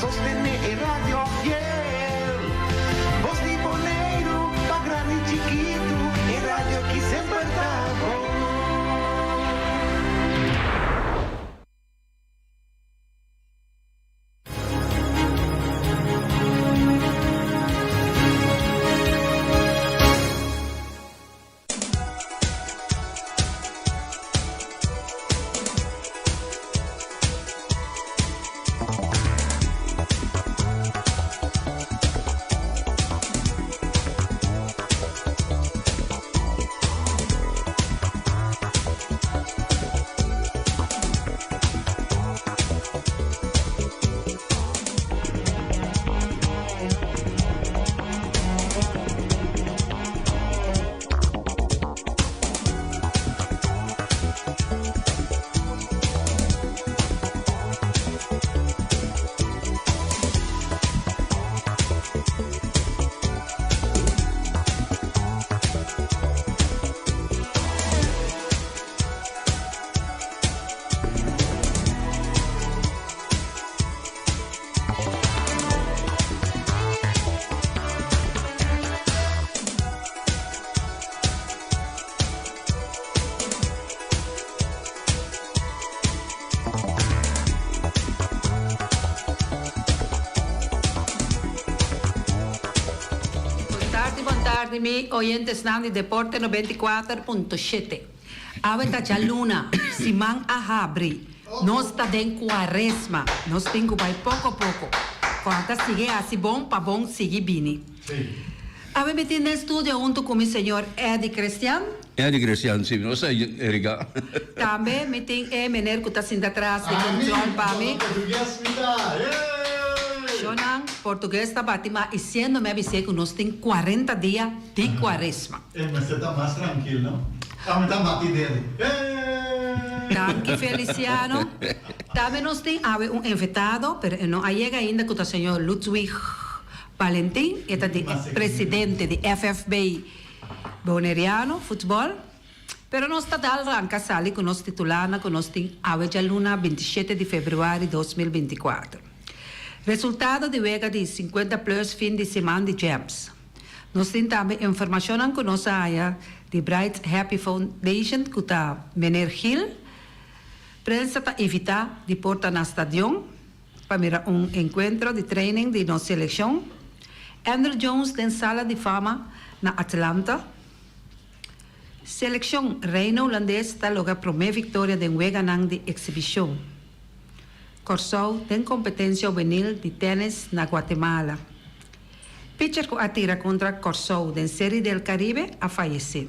sostené e radio fiel. Bos di Boneiru, pa grandi chikitu, e radio ki semper ta bon. Bon tardi, bon tardi mi oyentesnan di Deporte 94.7. Awe ta djaluna, siman a habri. Nos ta den kuaresma. Nos tin ku bai poko poko. Kòrda sigui hasi bon pa bon sigui bini. Awe mi tin den studio huntu ku mi señor Eddy Crestian. Eddy Crestian, si, nos ta Erika. Tambe mi tin e meneer ku ta sinta tras di control pa mi. Shownan, Portugues ta bati ma i siendo mi a bis'é ku nos tin kuarenta dia di kuaresma. E mester ta mas trankil no. Ami ta bati dedo. Hey! Danki Feliciano. Tambe nos tin awe un invitado, pero e no a yega ainda cu ta señor Ludwig Valentin. E ta di presidente di FFB Boneriano Futbol. Pero nos ta dal ranca sali cu nos titularnan cu nos tin awe djaluna 27 di februari 2024. Resultado di wega di 50 plus fin di siman di Gems. Nos tin tambe informashonnan ku nos a haña di Bright Happy Foundation ku ta Meneer Gil. Prensa ta invitá di por ta na stadion pa mira un enkuentro di training di nos selekshon. Andruw Jones den Sala di Fama na Atlanta. Selekshon Reino Hulandes ta logra promé viktoria den weganan di eksibishon. Kòrsou den kompetensia hubenil di tènis na Guatemala. Pitcher ku a tira kontra Kòrsou den Seri del Karibe a fayesé.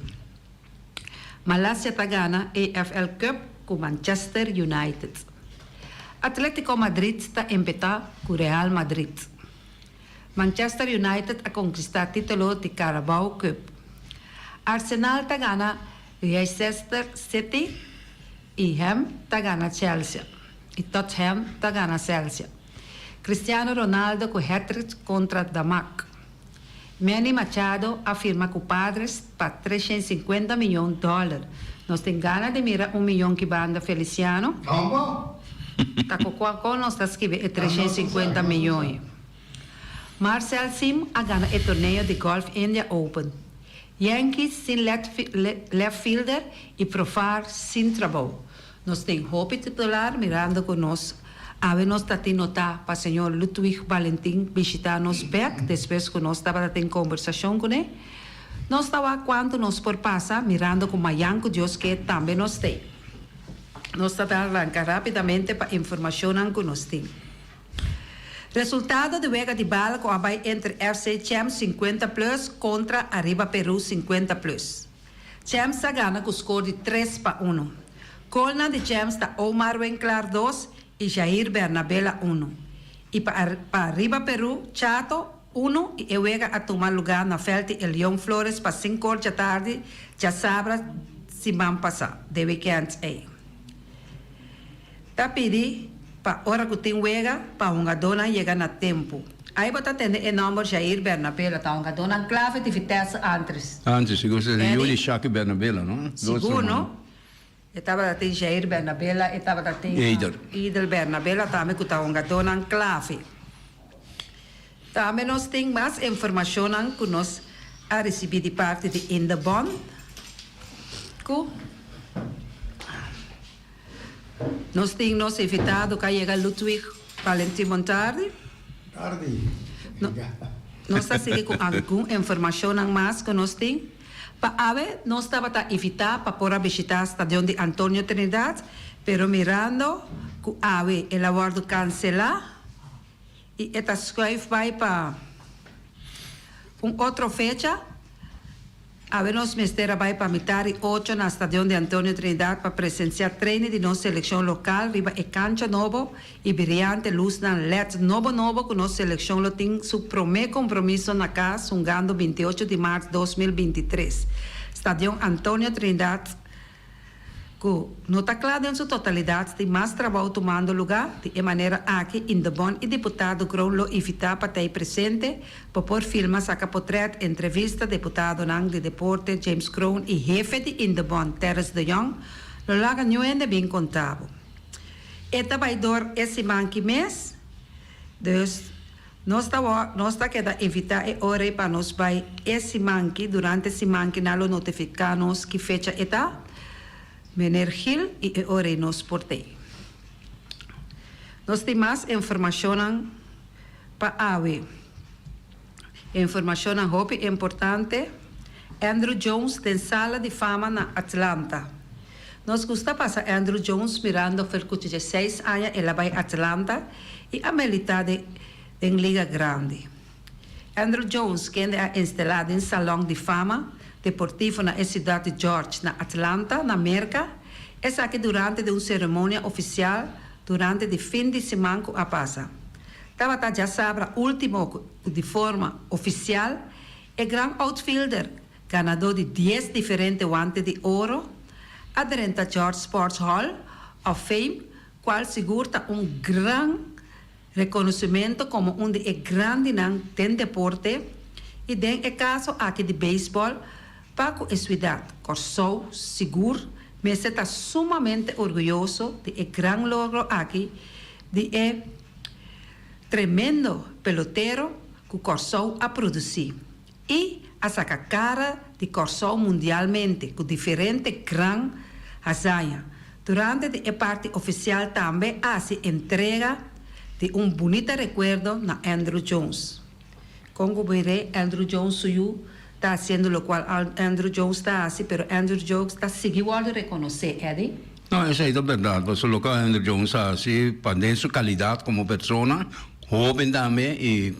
Malasia ta gana AFL Cup ku Manchester United. Atletico Madrid ta empetá ku Real Madrid. Manchester United a konkistá título di Carabao Cup. Arsenal ta gana Leicester City i Ham ta gana Chelsea i Tottenham ta gana Celsia. Cristiano Ronaldo ku hat-trick kontra Damac. Manny Machado a firma ku Padres pa 350 miyon dòler. Nos tin gana di mira un miyon ki banda Feliciano. Ta ku kua kon nos ta skibi e 350 miyon? Marcel Siem a gana e torneo di gòlf India Open. Yankees sin left fielder i Profar sin trabou. Nos tin hopi titular mirando ku nos awe nos ta tin notá pa señor Ludwig Valentin bishitá nos bèk despues ku nos tabata tin kombersashon kuné. Nos ta wak kuantu nos por pasa mirando ku mayan ku Dios ke tambe nos tei. Nos ta ta ranka rápidamente pa informashonnan ku nos tin. Resultado di wega di bal ku a bai entre FC Champs 50 Plus kontra Arriba Peru 50 Plus. Champs a gana ku skor di tres pa unu. Golnan di Champs ta Omar Winklaar dos i Jair Bernabela unu. I pa pa Arriba Peru, Chato, unu i e wega a tuma lugá na vèlt di Elion Flores pa sinkor djatardi djasabra siman pasá, de wikènt ei. Ta pidi pa ora ku tin wega pa hungadónan yega na tempu. Ai bo ta tende e nòmber Jair Bernabela ta hungadónan klave di Vitesse antres. Antes, sigur sa yu di Shaki Bernabela, no? Sigur, no? E tabata tin Jair Bernabela, e tabata tin Idel. Idel Bernabela tambe ku ta hungadónan klave. Tambe nos tin mas informashonnan ku nos a risibí di parti di Indebon ku nos tin nos invitado ku a yega Ludwig Valentin Montardi. Tardi. Nos ta sigui ku algun informashonnan mas ku nos tin. Pa awe nos tabata invitá pa por a bishitá stadion di Antonio Trinidad, pero mirando ku awe el a wòrdu kanselá i e ta schuif bai pa un otro fecha, awe nos mester a bai pa mitar di ocho na stadion di Antonio Trinidad pa presensiá training di nos selekshon lokal riba e kancha nobo i briante lusnan led nobo nobo ku nos selekshon lo tin su promé kompromiso na kas hungando 28 di mart 2023. Stadion Antonio Trinidad ku no ta kla den su totalidat tin mas trabou tumando lugá. Di e manera aki Indebon i diputado Kroon lo invitá pa t'ei presente pa por filma saka potrèt entrevista deputadonan di deporte James Kroon i hefe di Indebon Terrence de Jong lo laga niun hende bin konta bo. E ta bai dor e siman ki mes, dus nos ta nos ta keda invitá e ora ei pa nos bai e siman ki. Durante siman ki nan lo notifiká nos ki fecha e ta, Meneer Gil, i e ora ei nos por t'ei. Nos tin mas informashonnan pa awe. Informashonnan hopi importante, Andruw Jones den sala di fama na Atlanta. Nos gusta pasa Andruw Jones mirando fer ku 16 aña el a bai Atlanta i a militá den den liga grandi. Andruw Jones kende a instelá den Salon di Fama Deportivo na e siudat di George na Atlanta, na Merka, esaki durante di un seremonia ofisial durante di fin di siman ku a pasa. Tabata djasabra último ku di forma ofisial e gran outfielder, ganadó di dies diferente wante di oro, a drenta George Sports Hall of Fame, kual sigur ta un gran rekonosementu komo un di e grandinan den deporte i den e kaso aki di beisbòl pa ku e suidat Kòrsou sigur mester ta sumamente orguyoso di e gran logro aki di e Tremendo pelotero ku Kòrsou a produsí i a saka kara di Kòrsou mundialmente ku diferente gran hazaña. Durante di e parti ofisial tambe a hasi entrega di un bunita rekuerdo na Andruw Jones. Kon ku bo-iré Andruw Jones su yu ta hasiendo lokual Andruw Jones ta hasi pero Andruw Jones ta sigui wòrdu rekonosé, Eddy. No, esei ta bèrdat, pasobra loke Andruw Jones a hasi pa den su kalidat komo persona, hóben tambe, i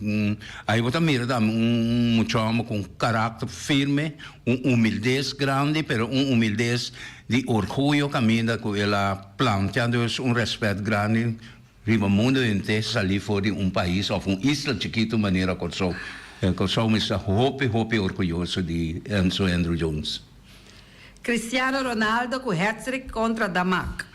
ai bo ta mira tambe un mucha hòmber ku un karakter firme, un humildes grandi, pero un humildes di orguyo kaminda ku el a plantia dus un rèspèt grandi Riba mundu henter salí for di un pais òf un isla chikitu manera Kòrsou. Kòrsou mester ta hopi hopi orguyoso di Enzo Andruw Jones. Cristiano Ronaldo ku hat-trick kontra Damak.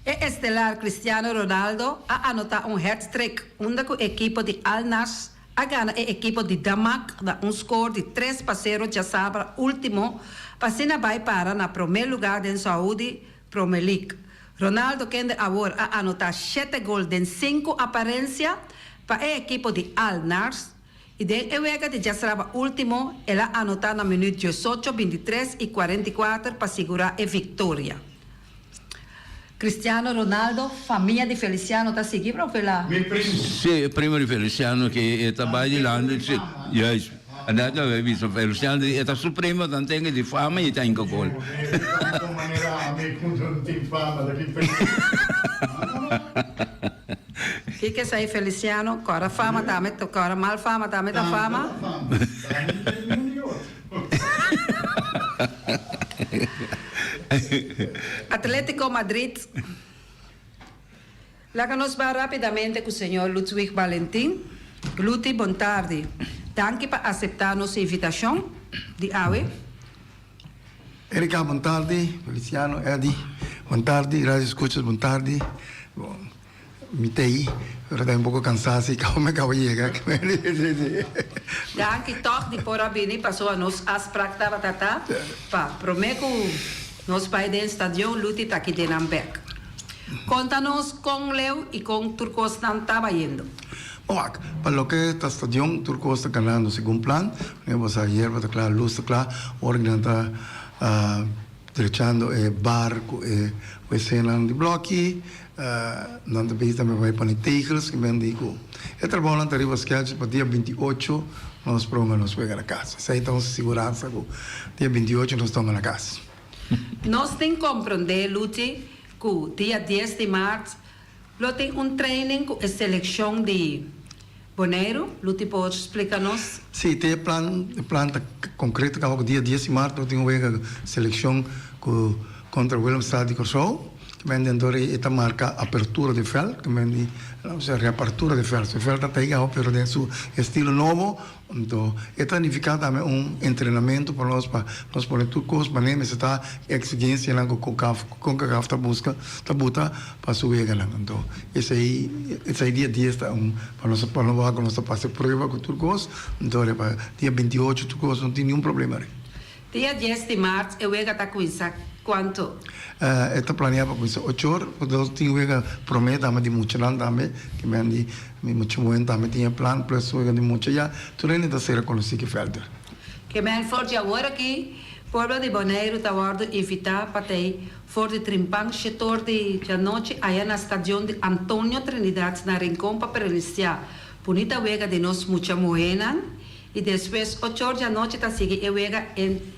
E estelar Cristiano Ronaldo a anotá un hat-trick unda ku ekipo di Al Nassr a gana e ekipo di Damak na un skor di tres pa sero djasabra último pa asina bai para na promé lugá den Saudi Prome League. Ronaldo kende awor a anotá shete gol den sinku aparensia pa e ekipo di Al Nassr i den e wega di djasraba último el a anotá na minüt diesocho, bintitres i kuarentikuater pa sigurá e viktoria. Cristiano Ronaldo, famia di Feliciano ta sigui profilá. Mi primo. Sí, e primo di Feliciano ke e ta bai dilanti, sí, juist. Net lo he visto Feliciano di e ta su primo tan tenga di fama y ta hinca gol. Kiko esei Feliciano? Kora fama tambe ta kora mal fama tambe ta fama. Atletico Madrid. Laga nos ba rapidamente ku señor Ludwig Valentin. Luti, bon tardi. Danki pa aseptá nos invitashon di awe. Erika, bon tardi. Feliciano, Eddy, bon tardi. Radio Escuchas, bon tardi. Bon, mi ta ei, pero ta un poko kansá si kaba mi a kaba yega. Danki tòg di por a bini pasobra nos afsprak tabata ta pa promé ku nos bai den stadion Luti ta ki den nan bèk. Konta nos kon leu i kon tur kosnan ta bayendo. Wak, pa loke ta stadion tur kos ta kanando segun plan, manera bo sa yerba ta kla, lus ta kla, ora ku nan ta drechando e bar ku e wc-nan di bloki, nan ta bezig tambe bai pone tegels ku men di ku e trabounan ta riba schedule pa dia 28 nos pronga nos wega na kas. Esei ta un siguransa ku dia 28 nos tonga na kas. Nos tin komprondé, Luchi, ku dia dies di mart Lo tin un training ku e selekshon di Boneiru, Luti por splika nos? Sí, te e plan, e plan ta konkreto kaba ku dia dies di mart lo tin un wega selekshon ku kontra Willemstad di Kòrsou. Ke men den dor e ta marka apertura di vèlt, ke men di, osea reapertura di vèlt. So e vèlt ta ta ei pero den su estilo nobo. Anto e ta nifiká tambe un entrenamentu pa nos pa nos pone tur kos manera mester ta e eksigensianan ku Concacaf ta buska ta buta pa su weganan. Anto esei esei dia dies ta un pa nos pa nos wak ku nos ta pasa e prueba ku tur kos anto riba dia 28 tur kos no tin niun problema rei. Dia dies di mart e wega ta kuminsá kuantu? E ta planeá pa kuminsá ocho or, pasobra nos tin wega promé tambe di muchanan tambe, ke men di mi mucha muhé tambe tin e plan, plus wega di mucha ya tur hende ta ser konosí ki vèlder. Ke men for di awor aki, pueblo di Boneiru ta wòrdu invitá pa tei for di trimpan shetor di djanochi aya na stadion di Antonio Trinidad na Rincon pa presensiá bunita wega di nos mucha muhénan. I despues ochor di anochi ta sigui e wega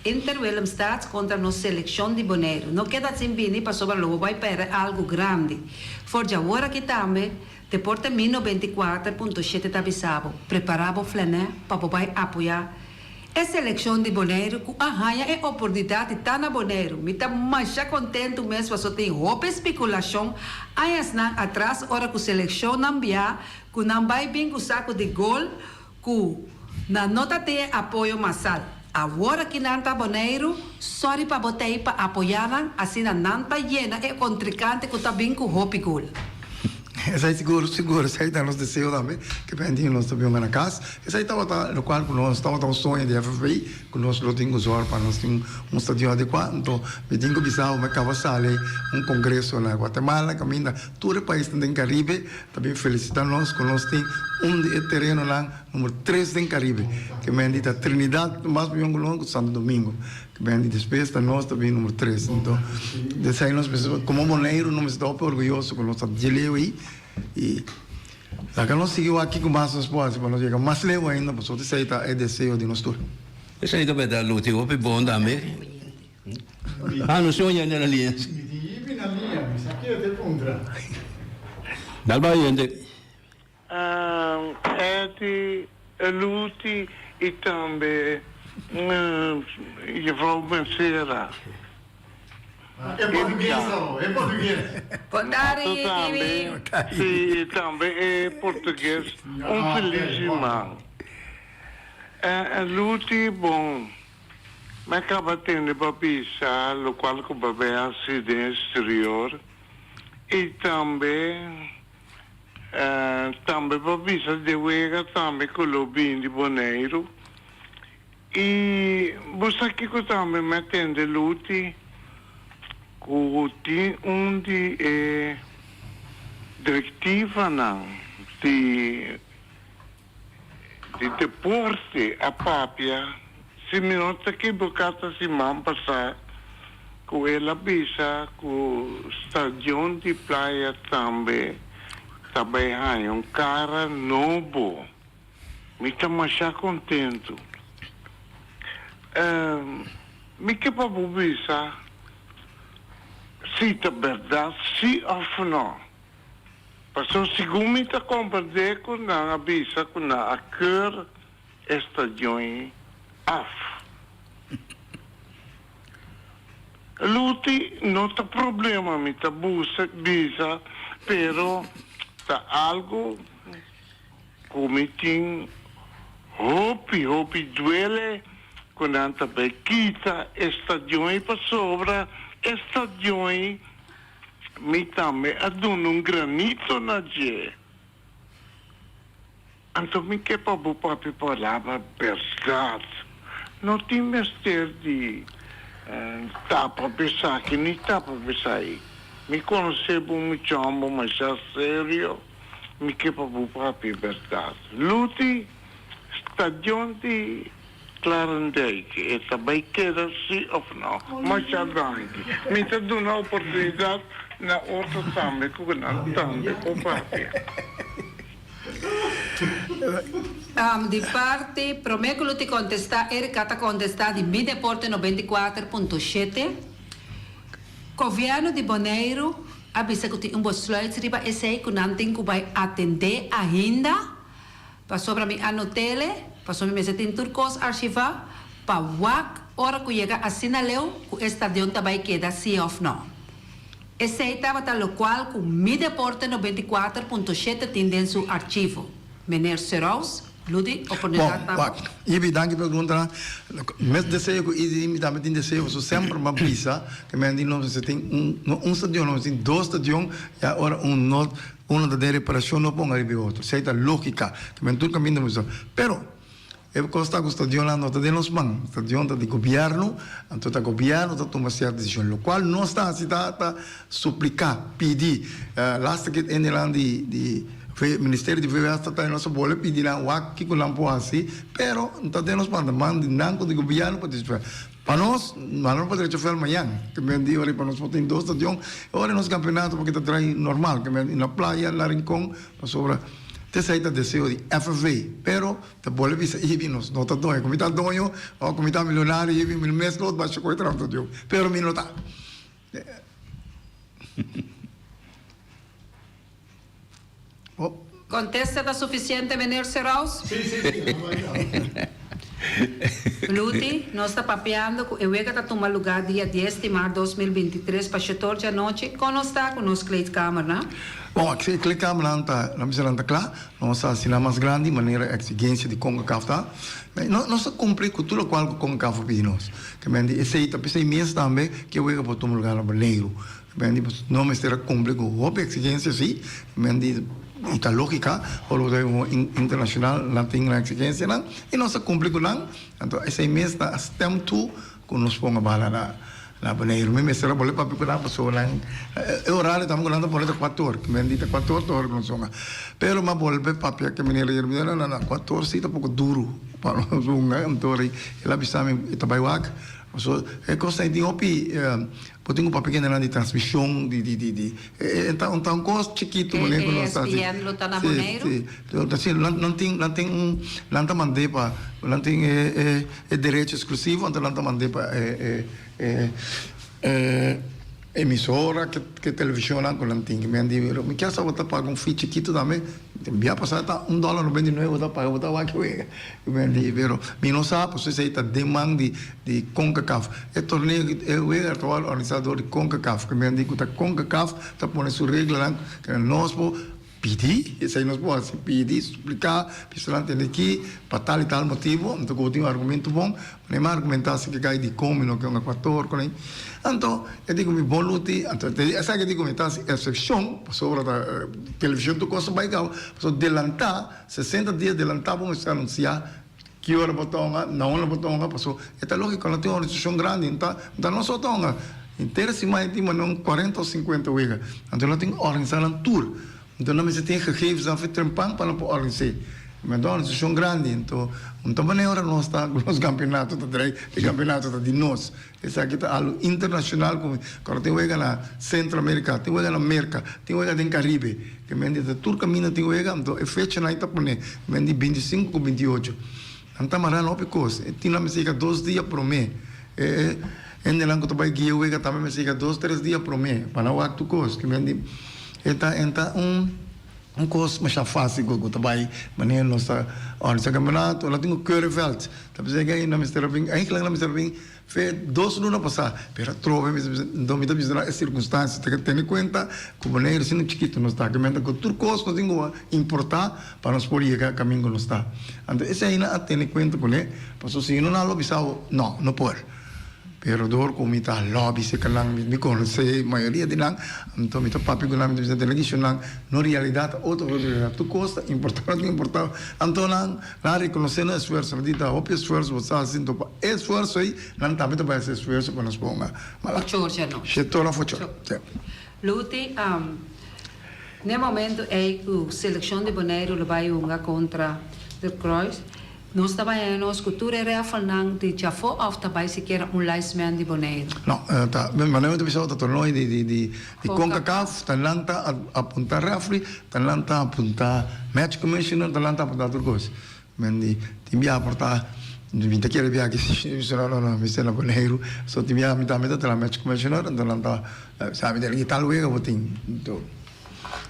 Inter Willemstad kontra nos selekshon di Boneiru. No keda sin bini pasobra lo bo bai pèrdè algu grandi. For di awor aki tambe, Deporte Mi 94.7 ta bisa bo, prepará bo flènè pa bo bai apoyá e selekshon di Boneiru ku a haña e oportunidat di ta na Boneiru. Mi ta masha kontentu mes pasobra tin hopi spekulashon añasnan atras ora ku selekshonnan bia ku nan bai bin ku saku di gol Ku nan no ta tin e apoyo masal. Awor aki nan ta Boneiru, sorry pa bo tei pa apoyá nan, asina nan ta yena e kontrikante ku ta bin ku hopi gol. Esei sigur, sigur, esei ta nos deseo tambe, ke p'e nos ta bin na kas. Esei tabata lokual ku nos tabata un soño di FFB, ku nos lo tin ku zòrg pa nos tin un stadion adekuá. Anto mi tin ku bisa bo mi kaba sali un kongreso na Guatemala kaminda tur e paisnan den Karibe Ta bin felicita nos cu nos tin un di e terenonan numero tres den Caribe. Ke men di ta Trinidad mas mion cu nos cu Santo Domingo. Ke men di despues ta nos ta bin numero tres. Enton desei nos mester como Boneiru nos mester ta hopi orguyoso cu nos ta dje leu ei y laga nos sigui wak kico mas nos por haci pa nos yega mas leu ainda pasobra esei ta e deseo di nos tur. Esei ta berdad Luti, hopi bon tambe. Ah, no soña ainda na liña. Mi tin yipi na liña, mi sa kere te puntra. Dal bai hende. Eddy, Luti y tambe Juffrouw Becerra. E portugues awo, e portugues. Bon tardi, Kiwi. Si, y tambe e portugues. Un feliz siman. Luti, bon. Mi a kaba tende bo a bisa lokual ku bo a bai hasi den eksterior i tambe tambe bo a bisa de wega tambe ku lo bini di Boneiru i bo sa kiko tambe mi a tende luti ku tin un di e direktivanan di Di deporte a papia, si mi no ta kiboká ta siman pasá ku el a bisa ku stadion di Playa tambe ta bai haña un kara nobo. Mi ta masha kontentu. Mi ke pa bo bisa si ta bèrdat si òf nò. Pasobra segun mi ta komprendé ku nan a bisa ku nan a keur e stadion af. Luti no ta problema mi ta busa bisa pero ta algu ku mi tin hopi hopi duele ku nan ta bai kita e stadion pasobra e stadion Mi tambe a duna un granito na dje. Anto mi ke pa bo papia palabra bèrdat. No tin mester di tapa p'esaki ni tapa p'esai. Mi konosé bo muchòmbo masha serio. Mi ke pa bo papia bèrdat. Luti, Stadion di Klarendijk e ta bai keda si òf nò? Masha danki. Mi ta duna oportunidat na otro tambe ku nan tambe por papia. Di parti promé ku Luti kontestá, Erika ta kontestá di Mi Deporte 94.7, Gobièrnu di Boneiru a bisa ku tin un besluit riba esei ku nan tin ku bai atendé ainda pasobra mi a not'ele, pasobra mi mester tin tur kos archivá pa wak ora ku yega asina leu ku e stadion ta bai keda si òf nò. Esei tabata lokual ku Mi Deporte 94.7 tin den su archivo. Meneer Serous, Ludi, oportunidat Bon, pa bo. wak. Ibi, danki pa e preguntanan. Mes deseo ku Idi mi tambe tin deseo, pasobra semper mi a bisa ku mi a di nos mester tin un, no un stadion, nos mester tin dos stadion, ya ora un no, uno ta den reparashon no ponga riba e otro. Esei ta lógika, ku men tur kaminda mester. Pero, e kos ta ku stadionnan no ta den nos man, stadion ta di gobièrnu, anto ta gobièrnu ta tuma sierto desishon. Lokual nos ta hasi ta ta supliká, pidi. Laatste keer hendenan di di Ministerio di VWS ta trae nos a bole pidi nan wak kiko nan por hasi, pero no ta den nos man, ta man di nan ku di gobièrnu pa disfruta. Pa nos, nan no por drecha vèl mañan, ke men di ora pa nos por tin dos stadion, e ora nos kampeonato por kita trae normal, ke men na Playa, na Rincon, pasobra te esei ta deseo di FFV, pero ta bole bisa ibi nos no ta doño, ku mi ta doño o ku mi ta milionario ibi mi mes lo basha koe traha un stadion, pero mi no ta. Contesta ta suficiente meneer Seraus? Sí, sí, sí. Luti, nos ta papiando cu e wega ta tuma lugar dia dies di maart 2023 pa shetor djanochi. Con nos ta cu nos kleedkamer, na? Bon, e kleedkamernan ta, nan bisa nan ta cla. Nos a haci nan mas grandi manera exigencia di Concacaf ta. Nos ta cumpli cu tur locual cu Concacaf a pidi nos. Ke men di esey ta pesey mes tambe ke wega por tuma lugar na Boneiru. Men di no mester a cumpli cu hopi exigencia si, men di y ta logica ora bo ta un internacional nan tin nan exigencianan y nos a cumpli cu nan, anto esey mes ta stem toe cu nos ponga bala na na Boneiru. Mi mester a bole papia cu nan pasobra nan e horario tambe cu nan ta pone ta cuator, men di ta cuator ta ora cu nos hunga, pero mi a bolbe papia cu meneer Jeremias no no no cuator si ta poco duro pa nos hunga, anto el a bisa mi e ta bay wak pasobra e cosnan tin hopi. Bo tin ku papia kendenan di transmishon di di di di e ta un ta un kos chikitu manera ku nos ta hasi. ESPN lo ta na Boneiru? Si si si nan nan tin nan tin un nan ta mand'é pa nan tin e e e derecho eksklusivo anto nan ta mand'é pa e e e e emisora ke ke televishonnan ku nan tin. Mi a di mi kier sa bo ta paga un fee chikitu tambe. Bia pasá ta un dòler noventa i nuebe bo ta paga bo ta wak wega. Pero mi no sa pasobra esei ta den man di di Concacaf. E torneo e wega ta wòrdu organisá dor di Concacaf. Ke men di ku ta Concacaf ta pone su reglanan ke nos por pidi, esei nos por hasi pidi, supliká, bisa nan tende aki pa tal i tal motibu. Anto ku bo tin un argumento bon, bo no argumentá si ke kai dikon mi no ke un Ecuador ku nan. Anto e di ku mi bon luti, anto esaki e di ku mi ta hasi eksepshon pasobra ta televishon tur kos ta bai kaba, pasobra delantá sesenta dia delantá bo mester anunsiá Ki ora bo ta honga, na unda bo ta honga, pasobra e ta lógiko, no tin un organisashon grandi, no ta no ta nos so ta honga. Henter siman e tin manera un kuarenta o sinkuenta wega. Anto nan tin ku organisá nan tur. Anto nan mester tin e gegevensnan for trempan pa nan por organis'é. Ma ta un organisashon grandi, anto no ta manera ora nos ta ku nos kampeonato ta drai, e kampeonato ta di nos. Esaki ta algu internashonal ku kòrda tin wega na Sentro Amerika, tin wega na Merka, tin wega den Karibe. Ke men di ta tur kaminda tin wega, anto e fechanan ei ta pone men di 25 ku 28. Nan ta mará hopi kos. E tin nan mester yega dos dia promé. E hendenan ku ta bai guia wega tambe mester yega dos tres dia promé pa nan wak tur kos. Ke men di e ta e ta un un kos masha fásil ku ta bai manera nos ta organisá kampeonato. Nan tin ku keurveld. Ta bisa ke nan mester a bin, eigenlijk nan mester a bin Fe dos luna pasá, pero atrobe mi ta bisa, nton mi ta bisa nan e sirkunstansia, ta tene kuenta ku Boneiru siendo chikitu nos ta kimente ku tur kos nos tin ku importá pa nos por yega kaminda ku nos ta. Anto esei nan a tene kuenta kuné, pasobra si no nan lo bisa bo, no, no por. Pero dor ku mi ta lòbi serka nan, mi konosé mayoria di nan, anto mi ta papia ku nan, mi ta bisa tene ki nan, no realidat ta otro realidat, tur kos ta importá, nos tin importá. Anto nan. Nan a rekonosé nan esfuerso. Nan di ta hopi esfuerso bo sa hasi, anto pa e esfuerso ei nan tambe ta bai hasi esfuerso pa nos ponga. Ocho or djanochi. Shete ora of ocho or, si. Luti, N'e momento ei ku selekshon di Boneiru lo bai hunga kontra De Kruis, nos ta bai haña nos ku tur e rèfelnan di djafó òf ta bai sikiera un linesman di Boneiru? No, ta manera mi ta bisa ta torneo di di di Concacaf, ta nan ta apunta rèfri, ta nan ta apunta match commissioner, ta nan ta apunta tur kos. Men di tin biaha por ta mi ta kere biaha aki mi bisa no no no mi sta na Boneiru so tin biaha mi tambe ta traha match commissioner anto nan ta sa mi ta di tal wega bo tin anto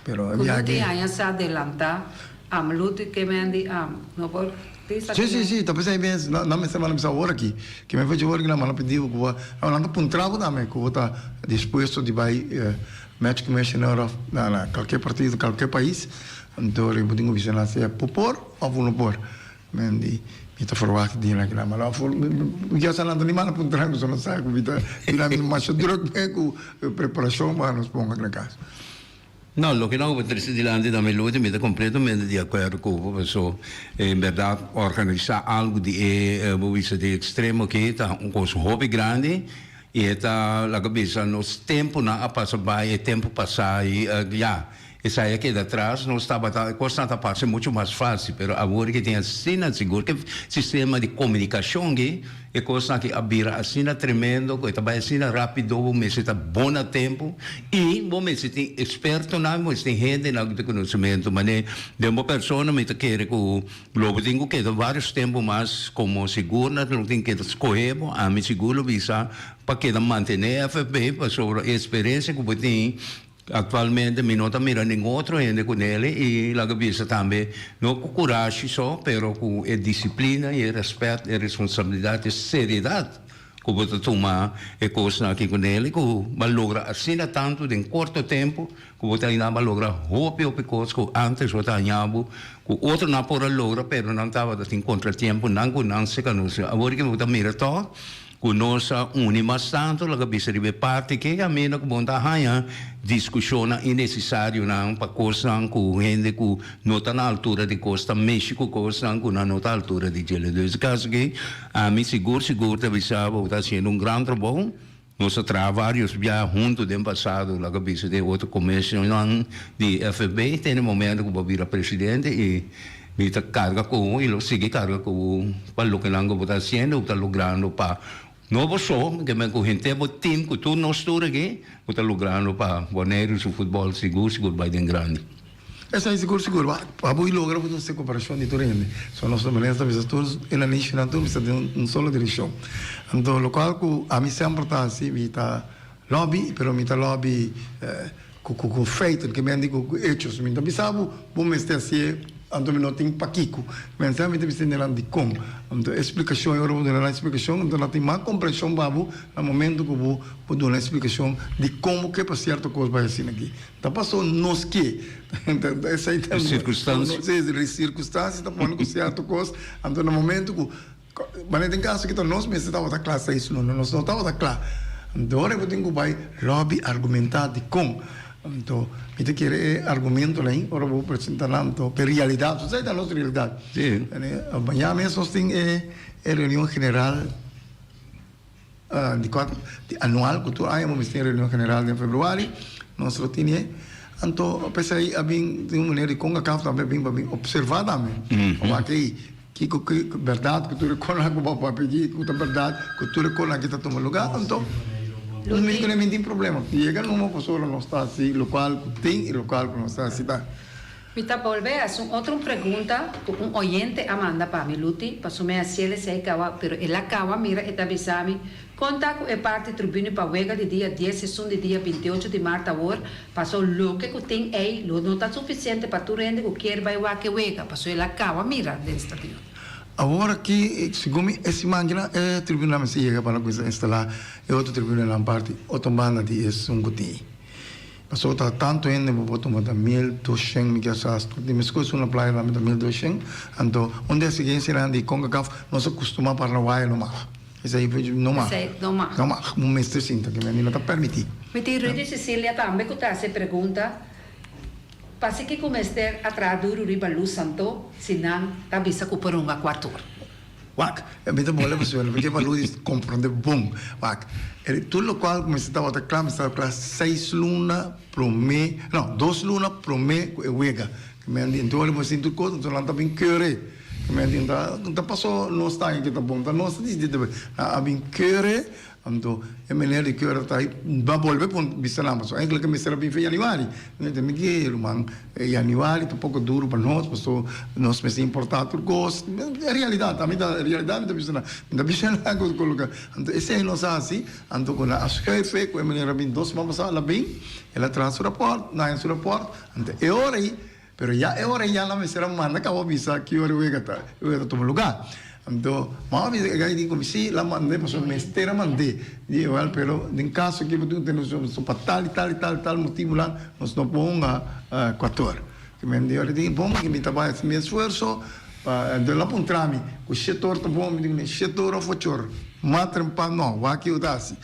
pero e Ku biaha no tin aki. aña sa adelanta am luti ke men di am no por bisa Si ke si men. si ta p'esei mes nan mester manda bisa awor aki ke mi fecha awor aki nan manda pidi bo ku bo nan ta puntra bo tambe ku bo ta dispuesto di bai match commissioner of na kalke partido kalke pais anto bo tin ku bisa nan sea bo por. Of uno por men di mi ta verwacht di na kila mala of mi ya sa nan ta ni mala puntra mi so no sa ku mi ta bira mi masha druk me ku preparashon pa nos ponga na kas. No, loke nan ku trese dilanti ta mi luti mi ta completamente di akuerdo ku bo paso en berdad organisa algu di e bo bisa di ekstremo aki ta un kos hopi grandi i e ta laga bisa nos tempunan a pasa bai e tempu pasa i ya. Esai a keda atras, nos tabata, e kosnan ta parse muchu mas fásil, pero awor ke tin asina sigur ke sistema di komunikashon aki, e kosnan aki a bira asina tremendo ku e ta bai asina rápido, bo mester ta bon na tempu i bo mester tin ekspertonan, bo mester tin hendenan ku tin konosementu. Manera den bo persona mi ta kere ku lo bo tin ku keda vários tempu mas komo sigur nan lo tin keda skohe bo, ami sigur lo bisa pa keda mantené FFB pasobra e eksperensia ku bo tin. Actualmente mi no ta mira ningun otro hende cu nele y laga bisa tambe no cu curashi so pero cu e disciplina y e respet, e responsabilidad, e seriedad cu bo ta tuma e cosnan aki cu nele cu bo a logra asina tanto den corto tempo cu bo ta ainda bo a logra hopi hopi cos cu antes bo ta haña bo cu otronan por a logra pero nan tabata tin contratiemponan cu nan seca nos. Awor ki bo ta mira toch Ku nos a uni mas tantu laga bisa riba e parti ke kaminda ku bo ta haña diskushonnan innesesarionan pa kosnan ku hende ku no ta na altura di kos ta meshi ku kosnan ku nan no ta altura di djele. Dus e kaso aki ami sigur sigur ta bisa bo ta hasiendo un gran trabou. Nos a traha varios bia huntu den pasado laga bisa den otro komisionnan di FFB te na e momento ku bo a bira presidente i Mi ta carga cu bo y lo sigui carga cu bo pa lokenan cu bo ta haciendo, bo ta logrando pa no bo so, ke men cu henter bo team cu tur nos tur aki, bo ta logrando pa Boneiru su futbol sigur sigur bay den grandi. Esai sigur sigur, pa bo logra bo ta haci cooperacion di tur hende. So nos manera ta bisa tur e nanishinan tur mester den un solo direccion. Anto locual cu ami semper ta haci, mi ta lobby, pero mi ta lobby Ku ku ku feiten, ke men di ku ku hechos. Mi ta bisa bo, bo mester hasié, anto mi no tin pakiko. Men sa mi ta bisa nan dikon. Anto e splikashon, e ora bo duna nan e splikashon, anto nan tin mas komprenshon pa bo na momento ku bo bo duna e splikashon dikon bo ke pa sierto kos bai asina aki. Ta paso nos ke. Esei ta. E sirkunstansia. Si, e sirkunstansia ta pone ku sierto kos, anto na momento ku. Manera den kaso ki ta nos mester tabata kla seis luna, nos no tabata kla. Anto ora ku tin ku bai lobby argumentá dikon. Anto mi ta kere e argumentonan ei ora bo presentá nan anto p'e realidat, esei ta nos realidat. Mañana mes nos tin e reunion general di kua di anual ku tur aña bo mester tin reunion general den februari, nos lo tine. Anto p'esei a bin tin un manera di Concacaf tambe a bin pa bin opservá tambe. Wak ei. Kiko ku bèrdat ku tur e konan ku bo a papia aki ku ta bèrdat ku tur e konan aki ta tuma lugá anto un mi ku mi tin problema yega numa pasobra nos ta hasi lokual ku tin i lokual ku nos ta hasi ta. Mi ta bolbe hasi un otro pregunta ku un oyente a manda pa mi Luti paso mi a hasiel esei kawa pero el a kawa mira e ta bisa mi kon ta ku e parti tribune pa wega di dia dies esun di dia binti ocho di mart awor Paso loke ku tin ei lo no ta sufisiente pa tur hende ku kier bai wak e wega, paso el a kaba mira den stadion. Awor aki, segun mi, e siman kina e tribunal mester yega pa nan kuminsá instalá e otro tribunalnan parti otro banda di esun ku tin ei. Pasobra ta tantu hende bo por tuma ta 1200 mi kier sa di meskos esun na playa tambe ta 1200, anto un di e eksigensianan di Concacaf nos a kustumá para na waya no mag. Esei no mag. Esei no mag. No mag. Un mester sinta ke mi no ta permití. Mi tin Rudy Cecilia tambe ku ta hasi pregunta, Pasi kiko mester a traha duru riba lus anto si nan ta bisa ku por hunga kuator? Wak, mi ta bole pasobra mi ke pa Luis komprondé bon. Wak, tur lokual ku mester tabata kla, mester tabata kla seis luna promé, no, dos luna promé ku e wega. Ke men di, enton ora bo sinti tur kos, enton nan ta bin keure. Ke men di, ta paso nos ta haña ke ta bon, ta nos ta disidí ta Nan a bin keure. Anto e meneer di keur ta ba bolbe pon bisa nan pasobra eigenlijk e mester a bin fe januari. Mi ta mi di ruman januari ta poko duro pa nos paso nos mester importa tur kos. E realidad ami ta realidad mi ta bisa nan. Mi ta bisa nan ku koloka. Anto esei nos a hasi anto ku nan a schuif e ku e meneer a bin dos siman pasa el a bin el a traha su raport nan a su raport anto e ora ei Pero ya e ora ya nan mester a manda caba bisa ki ora e wega ta e wega ta tuma lugar. Anto mama bisa e gai di cu si la mand'e pasobra mester a mand'e. Di igual pero den caso aki bo tin cu tene so pa tal y tal y tal y tal motibonan nos no por hunga cuator. Ki men di ora di bon mi ta bay haci mi esfuerzo pa anto el a puntra mi cu shetor ta bon mi di cune shetor of ochor matrempa no wak kico ta haci.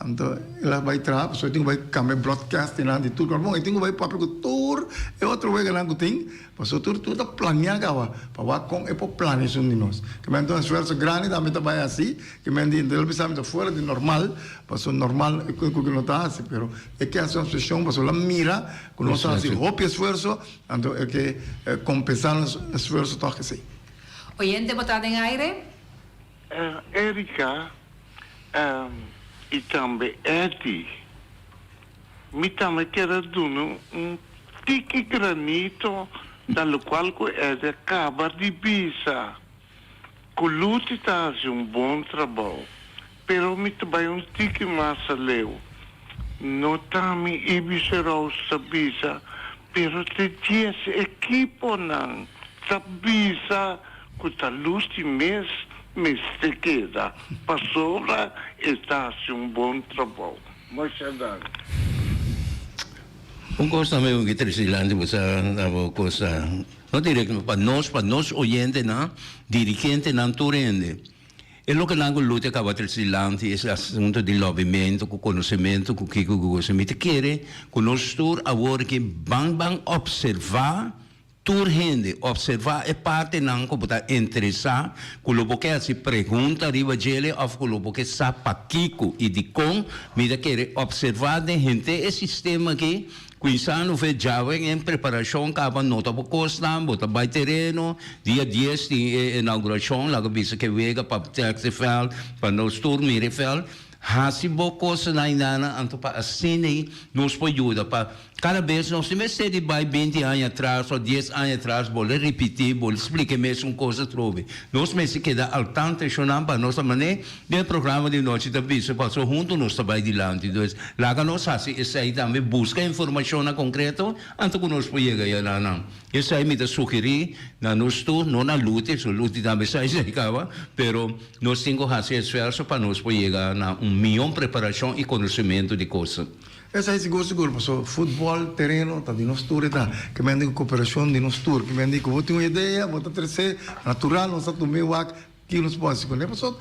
Anto el a bai traha pasobra e tin ku bai kambia broadcastingnan di tur kos. Bon, e tin ku bai papia ku tur e otro weganan ku tin, pasobra tur tur ta planea kaba pa wak kon e por plania esun di nos. Ke men ta un esfuerso grandi tambe ta bai hasi, ke men di el bisa mi ta fuera di normal, pasobra normal e ku no ta hasi, pero e ke hasi un speshon pasobra el a mira ku nos ta hasi hopi esfuerso, anto e ke kompensá nos esfuerso tòg esei. Oyente bo ta den aire? Erika, I tambe Eddie. Mi tambe kier a duna un tiki granito na locual cu Eddie a caba di bisa, cu Luti ta haci un bon trabou, pero mi ta bay un tiki mas aleu. No ta mi Ibis Roos ta bisa, pero te dies ekiponan ta bisa ku ta Lucy mes mester keda pasobra e ta hasi un bon trabou. Masha danki. Un kos tambe ku ke trese dilanti bo sa na bo kos ta no direkto pa nos pa nos oyentenan dirigentenan tur hende e loke nan ku Luty a kaba trese dilanti es asunto di lobimento ku konosementu ku kiko ku kos mi ta kere ku nos tur awor ke ban ban opserva Tur hende, observá e partenan ku bo ta interesá, ku lo bo ke hasi pregunta riba djele òf ku lo bo ke sa pakiko i dikon. Mi ta kere observá den henter e sistema akí, kuinsá no fe djawe en preparashon kaba no ta bo kosnan, bo ta bai tereno, dia dies tin e inaugurashon, laga bisa ke wega pa trèk e vèlt, pa nos tur mira e vèlt. Hasi bo kosnan ainana anto pa asina ei nos por yuda pa Kada bes nos tin mester di bai binti aña atras o dies aña atras bolbe ripití, bolbe splika e mesun kos atrobe. Nos mester keda al tanto eshonan pa nos ta manera den e programa di nochi ta bisa pasobra huntu nos ta bai dilanti. Dus laga nos hasi esei tambe, buska informashonnan konkreto anto ku nos por yega ya na nan. Esei mi ta sugerí na nos tur, no na Luti, so Luti tambe sa esei kaba, pero nos tin ku hasi esfuerso pa nos por yega na un mihó preparashon i konosementu di kosnan. Esei sigur sigur paso futbol tereno ta di nos tur e ta ke men di ku koperashon di nos tur ke men di ku bo tin un idea bo ta trese natural nos ta tum'e wak ki nos por hasi kuné paso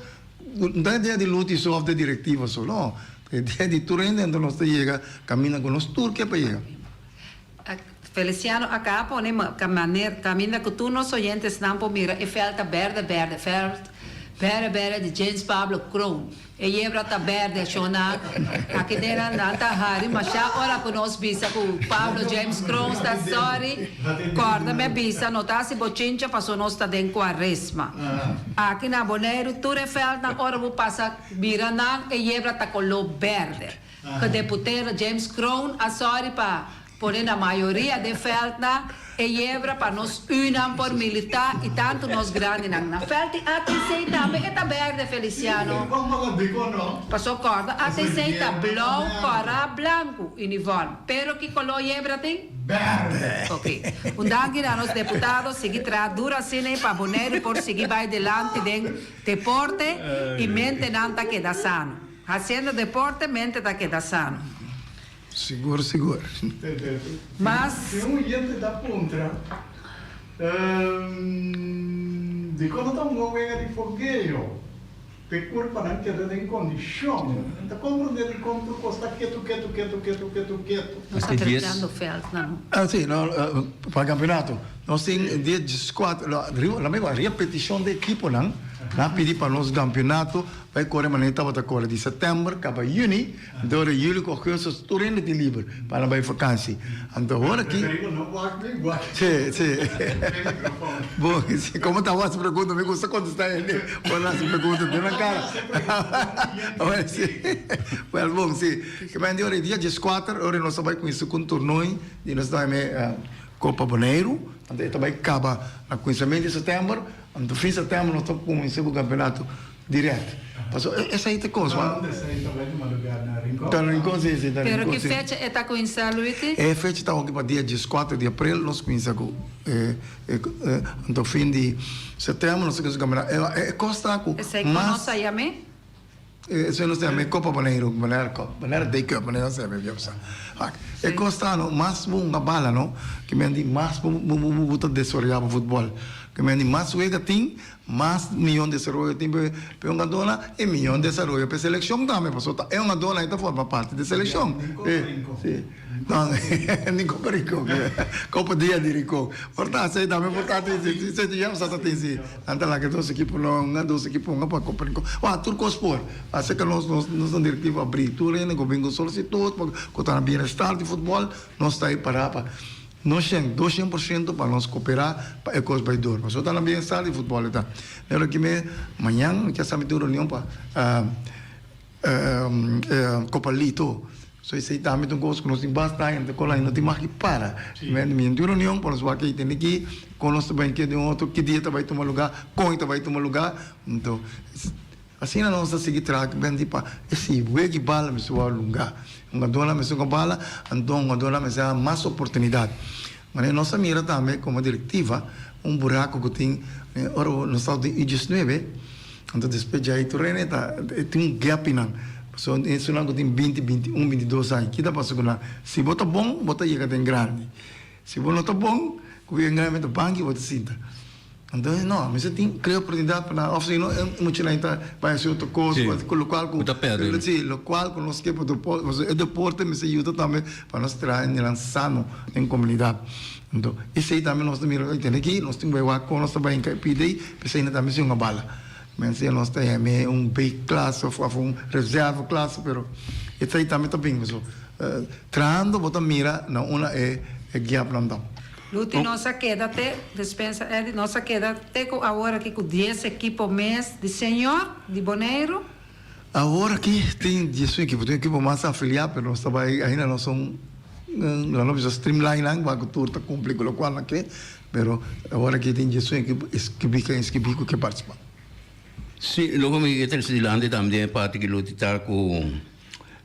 no ta idea di Luti so of di direktiva so no ta idea di tur hende anto nos ta yega kaminda ku nos tur ke pa yega. Feliciano a ka pone kaminda ku tur nos oyentesnan por mira e vèlt ta bèrdè bèrdè vèlt bèrdè bèrdè di James Pablo Kroon. E yebra ta bèrdè shona. Aki den nan nan ta hari mashá ora ku nos bisa ku Pablo James Kroon ta sorry. Kòrda mi a bisa no ta hasi bochincha paso nos ta den kuaresma. Aki na Boneiru tur e vèltnan ora bo pasa mira nan e yebra ta koló bèrdè. Gedeputero James Kroon a sorry pa Pone na mayoria den veldnan e yebra pa nos unan por milita y tanto nos grandinan. Na veld di ATC tambe e ta berde, Feliciano. Paso corda ATC ta blauw, cora, blanco, uniform. Pero ki color yebra tin? Berde! Ok. Un danki na nos deputado, sigui traha duro asina pa Boneiru por sigui bay delanti den deporte y mentenan ta keda sano. Haciendo deporte mente ta keda sano. Sigur sigur. Mas. Tin un oyente ta puntra, Dikon no ta un wega di fogeo p'e kurpanan keda den kondishon? Nan ta komprondé dikon tur kos ta ketu ketu ketu ketu ketu ketu. Nos ta drechando vèldnan no. Ah si, no, pa kampeonato. Nos tin dia dieskuater, riba, la mi wak, riba petishon di ekiponan. Nan a pidi pa nos campeonato bai kore manera e tabata kore di september kaba juni, anto ora juli ku augustus tur hende tin liber pa nan bai vakansi. Anto awor aki. Si, si. Bon, si komo ta hasi pregunta mi gusta kontestá hende ora nan hasi pregunta den nan kara. Awor si. Wèl bon, si. Ke men di ora e dia dieskuater ora nos ta bai kuminsá ku un tornoi di nos ta yama Kopa Boneiru. Anto e ta bai kaba na kuminsamentu di sètèmber. Anto fin sètèmber nos ta kuminsá ku kampeonato dirèkt. Pasobra esei ta kos. Ta unda esei ta bai tuma lugar? Na Rincon? Ta na Rincon, si, si, na Pero Rincon, ki si. fecha e ta kuminsá, Luigi? E fecha ta hopi pa dia dieskuater di aprel nos kuminsá ku e e anto fin di sètèmber nos ta kuminsá ku kampeonato. E kos ta ku Esei ku mas. nos a yam'é? Esei nos ta yama e Copa Boneiru, Bonaire Cup, Bonaire Day Cup, manera nos ta yama e bia sa. Wak, e kos ta no, mas bo hunga bala no, ke men di mas bo bo bo ta desaroyá bo futbòl. Ke men di mas wega tin, mas mion desaroyo tin pa e hungadónan i mion desaroyo pa e selekshon tambe, pasobra ta e hungadónan ei ta forma parti di e selekshon. Si. No, ni Copa Rincon. Copa Dia di Rincon. Por ta esei tambe por ta tin si. Si ya sa ta tin si. Nan ta laga dos ekipo no hunga, dos ekipo hunga pa Copa Rincon. Wak, tur kos por. Asina ke nos nos nos na direktiva abri tur hende ku bin ku solisitud pa ku ta na bienestar di futbòl, nos ta ei pará pa no shen, 200% pa nos koperá pa e kos bai dor. Pasobra ta na bienestar di futbòl e ta. Pero aki me mañan mi ke sa mi tin un reunion pa Copa Lito. So esei tambe ta un kos ku nos tin basta aña ta kola i no tin mas ki para. Mi tin un reunion pa nos wak ei tende ki kon nos ta bai ke den otro, ki dia ta bai tuma lugá, kon e ta bai tuma lugá. Anto asina nos ta sigui traha ku benti pa esei wegi bala mester wou lugá. Hungadónan mester hunga bala, anto hungadónan mester haña mas oportunidat. Manera nos a mira tambe komo direktiva un buraku ku tin ora nos tabata den U diesnuebe, anto despues djai tur rene ta tin un gap einan. Pasobra esunnan ku tin binti, 21, 22 aña, ki ta pasa ku nan? Si bo ta bon, bo ta yega den grandi. Si bo no ta bon, ku bo yega den grandi bo ta banki bo ta sinta. Anto no, mester tin krea oportunidat pa nan, òf si no e muchanan ta bai hasi otro kos, ku lokual ku Bo ta pèrdè. Si, lokual ku nos ke pa deporte, pasobra e deporte mester yuda tambe pa nos traha hendenan sano den komunidat. Anto esei tambe nos ta mira tene aki, nos tin bai wak kon nos ta bai hinka e pida ei, p'esei nan tambe si hunga bala. Mense nos ta heme un B-klas òf òf un reserve klas, pero esei tambe ta bin pasobra trahando bo ta mira na unda e gapnan ta. Luti nos a keda te, despensa Eddy, nos a keda te ku awor aki ku dies ekipo mes di señor di Boneiru. Awor aki tin 11 ekipo, tin ekipo mas afiliá pero nos ta bai ainda nos son lo no bisa streamline nan pa ku tur ta kumpli ku lokual nan ke pero awor aki tin 11 ekipo inskribí ke inskribí ku ke partisipá. Si, loke mi ke trese dilanti tambe den e parti ki Luti ta ku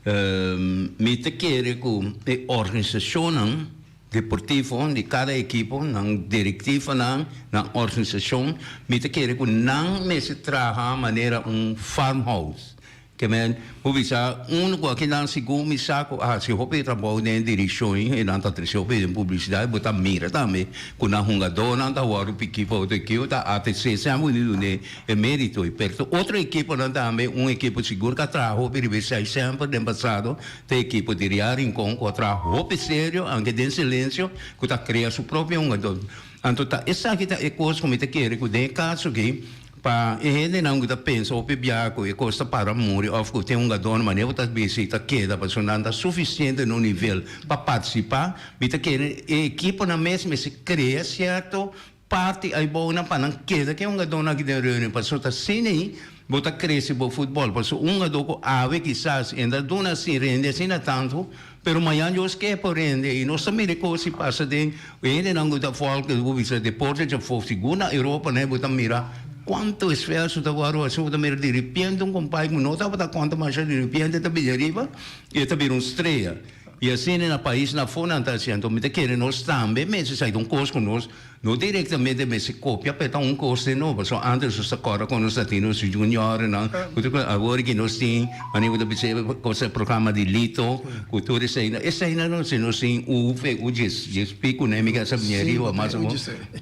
mi ta kere ku e organisashonnan Deportivo di kada ekipo, nan direktivanan, nan organisashon, mi ta kere ku nan mester traha manera un farmhouse. Ke men por bisa unu ku aki nan segun mi sa ku a hasi hopi trabou den e direkshon ei, nan ta trese hopi den publisidat, bo ta mira tambe ku nan hungadónan ta wòrdu piki pa otro ekipo, ta ATC semper di dun'é e merito ei. Pero otro ekiponan tambe, un ekipo sigur ku a traha hopi riba esei semper den pasado, Ta ekipo di Real Rincon ku a traha hopi serio, anke den silensio, ku ta krea su propio hungadó. Anto ta esaki ta e kos ku mi ta kere ku den e kaso aki, pa e hendenan ku ta pensa hopi biaha ku e kos ta para muri òf ku tin hungadónan manera ku ta bisa i ta keda pasobra nan ta sufisiente na un nivel pa partisipá, mi ta kere e ekiponan mes mester krea sierto Parti aybounan pa nan keda ke hungadónan aki den reunion pasobra ta asina ei bo ta krese bo futbòl pasobra un hungadó ku awe kisas e ta duna sin rende asina tantu pero mañan Dios ke por rende i nos ta mira e kos si pasa den hendenan ku ta fòlk bo bisa deporte djafó sigur na Europa nan bo ta mira kuantu esfuerso ta wòrdu hasi bo ta mira diripiente un kompai ku no tabata konta masha diripiente ta bini ariba i e ta bira un strea. I asina na pais na afó nan ta hasi. Anto mi ta kere nos tambe mester sa un kos ku nos no direktamente mester kopia pero ta un kos den nos. Pasobra antes nos ta kòrda kon nos ta tin nos juniornan ku tur kos. Awor ki nos tin manera ku ta bisa kos e programa di Lito ku tur eseinan. Eseinan no si nos tin u fe u djes djes piku ne mi ke sa bini ariba mas o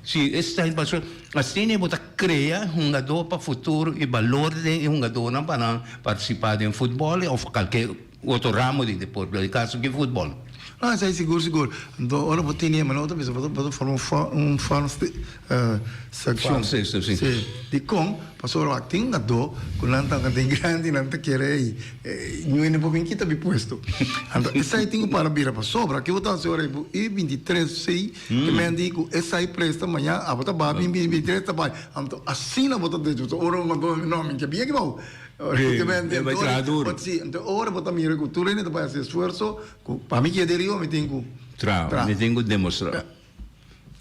si esei pasobra asina bo ta krea hungadó pa futuro i balor den e hungadónan pa nan partisipá den futbòl òf kalke Otro ramo di deporte, den e caso aki futbol. No, esei sigur sigur. Anto ora bo tene ma no ta bisa bo ta forma un farm seccion. Farm system, si. Si. Dikon? Pasobra wak tin un gadó ku nan ta den grandi nan ta kere ei ñu hende por bin kita mi puesto. Anto esei tin ku para bira pasobra ke bo ta hasi ora ei bo i 23 si ke men di ku esei presta maña abo ta baha bin 23 ta bai. Anto asina bo ta decho. Ora un gadó no mi ke bin aki bou. E bai traha duro. Si, anto ora bo ta mira ku tur hende ta bai hasi esfuerso ku pa mi keda riba mi tin ku Traha, mi tin ku demostrá.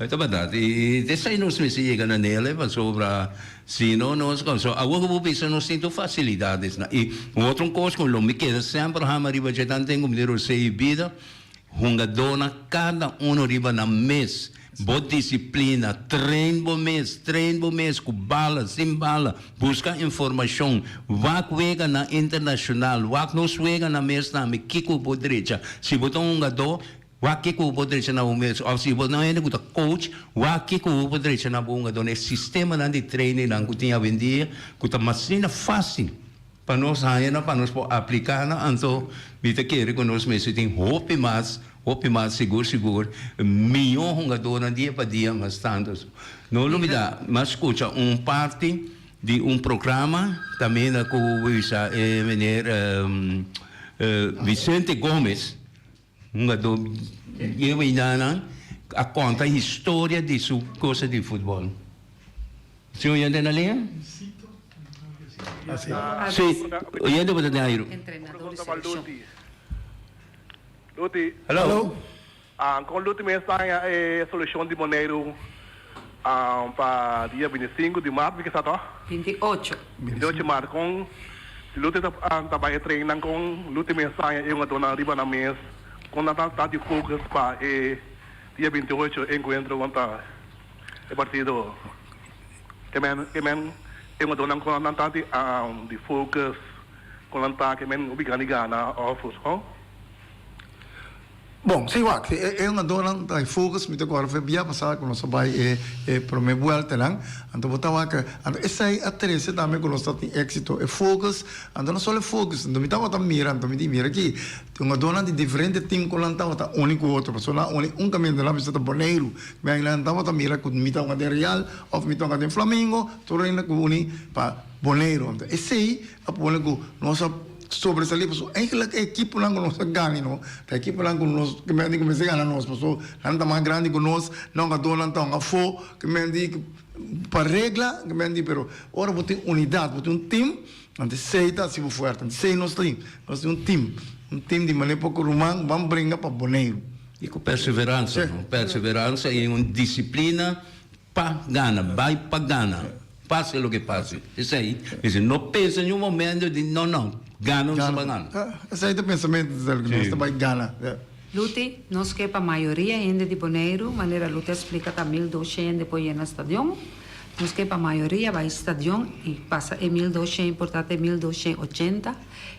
E ta bèrdat. I esei nos mester yega na nel pasobra si no nos so awor ku bo bisa nos tin tur fasilidatesnan. I un otro kos ku lo mi keda semper hama riba dje tanten ku mi tin rosé i bida, Hungadónan kada uno riba nan mes. Bo disiplina, train bo mes, train bo mes ku bala, sin bala, buska informashon, wak weganan internashonal, wak nos weganan mes tambe kiko bo drecha. Si bo ta un hungadó, wak kiko bo drecha na bo mes, òf si bo ta un hende ku ta coach, wak kiko bo drecha na bo hungadónan. E sistemanan di trainingnan ku tin awendia ku ta masina fásil. Pa nos haña nan, pa nos por apliká nan, anto mi ta kere ku nos mester tin hopi mas, hopi mas, sigur sigur, mihó hungadónan dia pa dia mas tantu. No lubidá, mi a skucha un parti di un programa kaminda ku bisa e meneer Vicente Gomez, hungadó bieu einan, a konta historia di su cosa di futbòl. Si oyente na liña? Si, oyente bo ta den airu. Entrenador di seleccion. Luti. Hello. Kon Luti mes ta haña e solushon di Boneiru pa dia 25 di mart mi kisa toh? 28. 28 di mart. Kon si Luti ta bai e trainnan kon Luti mes ta haña e hungadónan riba nan mes? Kon nan ta di focus pa e dia 28 enkuentro kontra E partido ke men ke men e hungadónan ku nan ta di di focus ku nan ta ke men hopi grandi gana òf ho. Bon, si wak, e e hungadónan ta di focus, mi ta kòrda for e bia pasá ku nos a bai e e promé bueltanan, anto bo ta wak, anto esei a trese tambe ku nos ta tin éksito, e focus, anto no solo e focus, anto mi tabata mira, anto mi di mira aki, hungadónan di diferente tim ku nan tabata uni ku otro, pasobra nan a uni un kaminda, nan bisa ta Boneiru, Mi nan tabata mira ku mi ta hunga den Real òf mi ta hunga den Flamingo, tur hende ku uni pa Boneiru. Anto esei a pone ku nos a sobresalí pasobra eigentlik e ekiponan ku nos a gana no ta ekiponan ku nos ku mende ku mester gana nos pasobra nan ta mas grandi ku nos, nan hungadónan ta hunga afó ku mende pa regla ku mende pero ora bo tin unidat bo tin un tim anto esei ta hasi bo fuerte. Anto esei nos tin, nos tin un tim, un tim di manera poko ruman ban bringa pa Boneiru. I ku perseveransa, no? Perseveransa i un disiplina pa gana, bai pa gana, pase loke pase. Esei, mester no pensa niun momento di no, no, gana nos ta bai gana. Esei ta pensamentu di ku nos ta bai gana. Luti, nos ke pa mayoria hende di Boneiru, manera Luti a splika ta 1200 hende por yena stadion. Nos ke pa mayoria bai stadion i pasa e 1200 por ta te 1280.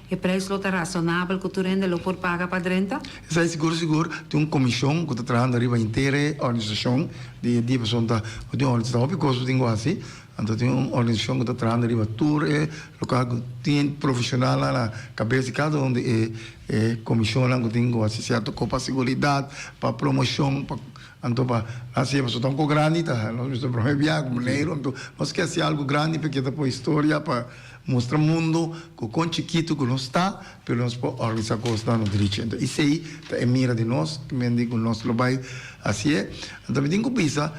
E prijs lo ta rasonabel ku tur hende lo por paga pa drenta? Esei sigur sigur tin un komishon ku ta trahando riba henter e organisashon di di pasobra ta bo tin organisashon hopi kos bo tin ku hasi anto tin un organisashon ku ta trahando riba tur e lokal ku tin profeshonalnan na kabes di kada un di e e komishonnan ku tin ku hasi sierto kos pa seguridat pa promoshon pa anto pa hasi pasobra ta un kos grandi ta nos mester prome biaha ku Boneiru anto nos ke hasi algu grandi pa keda por historia pa Mustra mundo cu con chikito cu nos ta, pero nos por organisa cosnan no drechi. Enton esey ta e mira di nos, ki men di cu nos lo bay hacié. Enton mi tin cu bisa,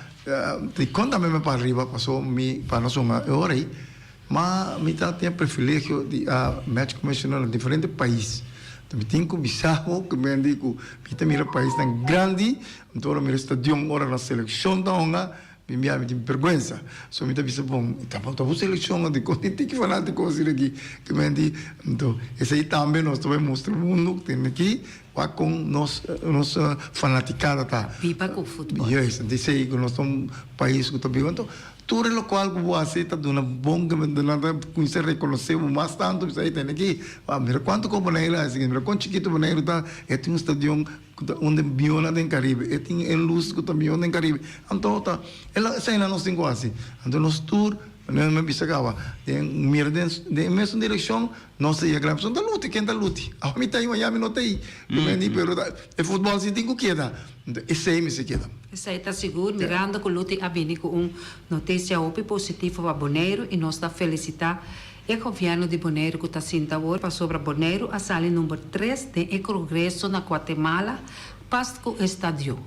di con tambe mi para riba, paso mi pa nos hunga e ora ey, ma mi ta tin e privilegio di a match commissioner na diferente pais. Enton mi tin cu bisa bo ki men di cu mi ta mira paisnan grandi, enton ora mira stadion, ora nos seleccion ta hunga, Mi mia mi tin bergwensa. So mi ta bisa bon, mi tabata un selekshon di kon tin tiki fanátiko asina aki ke men di. Anto esei tambe nos ta bai mustra mundu ku tin aki wak kon nos nos fanatikada ta. Biba ku futbòl. Juist, anto esei ku nos ta un pais ku ta biba. Anto tur e lokual ku bo hasi ta duna bon ke men nan ta kuminsá rekonosé bo mas tantu bisa ey tene aki. Mira kuantu kon Boneiru a hasi, mira kon chikitu Boneiru ta, e tin un stadion. Ku ta un den mihónan den Karibe. E tin e lus ku ta mihó den Karibe. Anto ta e eseinan nos tin ku hasi. Anto nos tur Manera mi a bisa caba, den mira den den e mesun direccion nos ta yega. Pasobra ta luti, ken ta luti? Awe mi ta ahi, mañana mi no ta ahi. Pero ta e futbol si tin cu keda. Enton esey mester keda. Esey ta sigur, mirando cu Luti a bini cu un noticia hopi positivo pa Boneiru y nos ta felicita e gobierno di Boneiru cu ta sinta awor pasobra Boneiru a sali number tres den e congreso na Guatemala pas cu e stadio.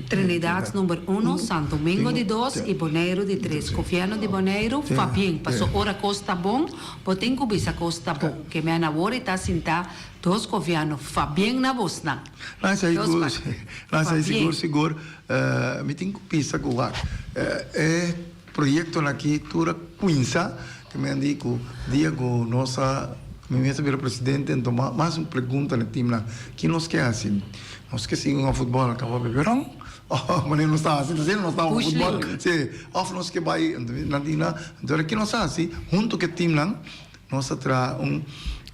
Trinidad number uno, San Domingo di dos y Boneiru di tres. Gobierno di Boneiru fabien paso ora cos ta bon bo tin cu bisa cos ta bon. Ke men awor e ta sinta dos gobierno fabien na bosnan. Dos pa Nan sigur sigur mi tin cu bisa cu wak e proyectonan aki tur a cuinsa ke men di cu dia cu nos a mi mes a bira presidente enton mas un pregunta na e teamnan ki nos ke haci nos ke sigui hunga futbol caba beberon of manera nos ta haci asina nos ta hunga futbol si of nos ke bay nan di nan enton ki nos a haci hunto cu e teamnan Nos a traha un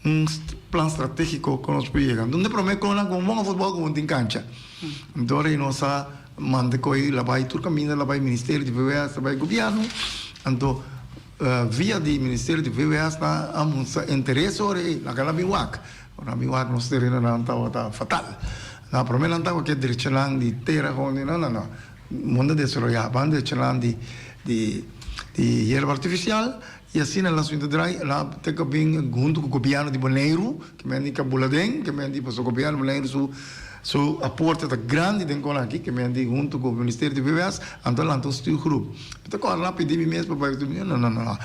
un plan strategico con nos por yega. Donde prome con nan con bon futbol con tin cancha. Anto ey nos a manda coy la bay tur caminda la bay ministerio di VWS la bay gobierno. Anto via di ministerio di VWS nan a mustra interes ora ey laga nan bin wak. Ora nan bin wak nos terenonan tabata fatal. Nan prome nan tabata ke derechonan di tera con no no no. Mundo a desaroya ban derechonan di di di yerba artificial. I asina el a sinta drai, el a teka bin huntu ku gobièrnu di Boneiru, ke men di kabula den, ke men di pasobra gobièrnu di Boneiru su su aporte ta grandi den kon aki, ke men di huntu ku ministerio di VWS, anto a lanta un stuurgroep. Mi ta kòrda nan a pidi mi mes pa bai, mi di no no no no,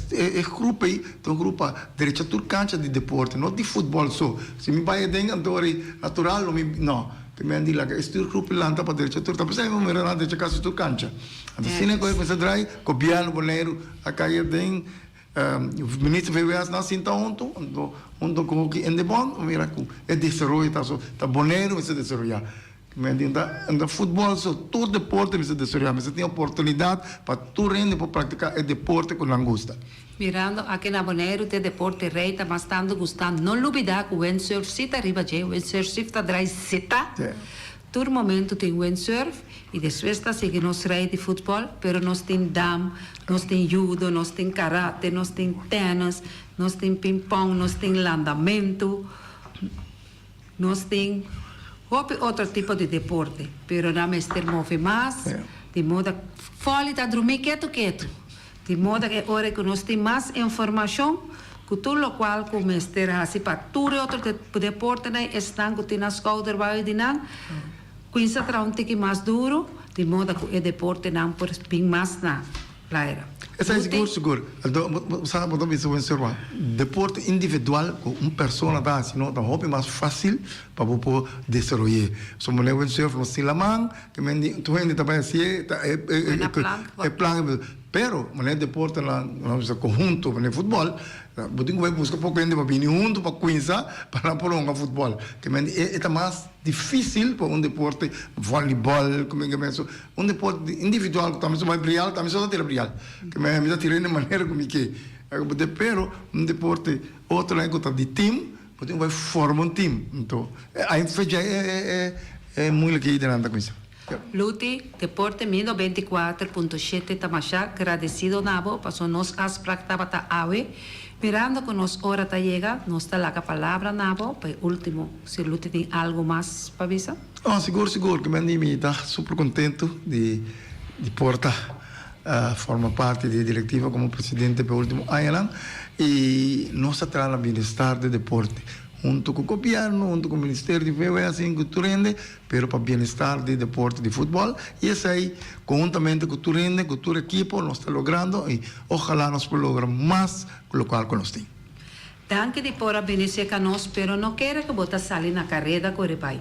e e grup ei ta un grup pa drecha tur kancha di deporte, no di futbòl so. Si mi bai aden anto ora ei natural lo mi no, ke men di laga e stuurgroep lanta pa drecha tur, ta p'esei mi mira nan a drecha kasi tur kancha. Anto asina ku e kuminsá drai, gobièrnu Boneiru a kai aden, minister VWS nan sinta huntu, anto huntu ku hoki Indebon, bo mira ku e desaroyo ta so, ta Boneiru mester desaroyá. Men ta no futbòl so, tur deporte mester desaroyá, mester tin oportunidat pa tur hende por praktiká e deporte ku nan gusta. Mirando aki na Boneiru te deporte rei ta mas tantu gustá, no lubidá ku windsurf si ta riba dje, windsurf si ta drai sita. Tur momento tin windsurf y despues ta sigui nos rey di futbol, pero nos tin dam, nos tin judo, nos tin karate, nos tin tennis, nos tin ping-pong, nos tin landamento, nos tin hopi otro tipo di deporte, pero nan mester move mas, di moda Folly ta drumi ketu ketu, di moda e ora cu nos tin mas informacion cu tur locual cu mester haci pa tur e otro deportenan y esnan cu tin nan schouder bao di nan cuinsa traha un tiki mas duro di moda cu e deportenan por bin mas na laira. Esei sigur sigur. Anto bo sa bo ta bisa bo observa deporte individual cu un persona ta haci no ta hopi mas facil pa bo por desaroye. So manera bo observa nos tin laman ke men di tur hende ta bay hacié ta e e plan pero manera deportenan nos bisa conhunto manera futbol bo tin cu bay busca poco hende pa bini hunto pa cuminsa pa nan por hunga futbol. Ke men di e ta mas dificil pa un deporte volleyball Un deporte individual ku tambe so bai brial, tambe so ta tira brial. Ke mi mi ta tira di manera ku mi ke. Pero un deporte otro ku ta di team, bo tin ku bai forma un team. Anto ai fecha e e moeilijkhedennan ta kuminsá. Luti, Deporte mi 94.7 ta masha gradesido na bo paso nos afsprak tabata awe. Mirando ku nos ora ta yega, nos ta laga palabra na bo pa e ultimo. Si Luti tin algu mas pa bisa? Oh, sigur, sigur. Ke men di mi ta super contento di di por ta forma parti di e directiva como presidente pa e ultimo añanan y nos ta traha na bienestar di deporte hunto cu gobierno, hunto cu ministerio di VWS y cu tur hende, pero pa bienestar di deporte di futbol y esey conhuntamente cu tur hende, cu tur ekipo nos ta logrando y ojalá nos por logra mas cu locual cu nos tin. Danki di por a bini serka nos pero no kere ku bo ta sali na kareda kore bai.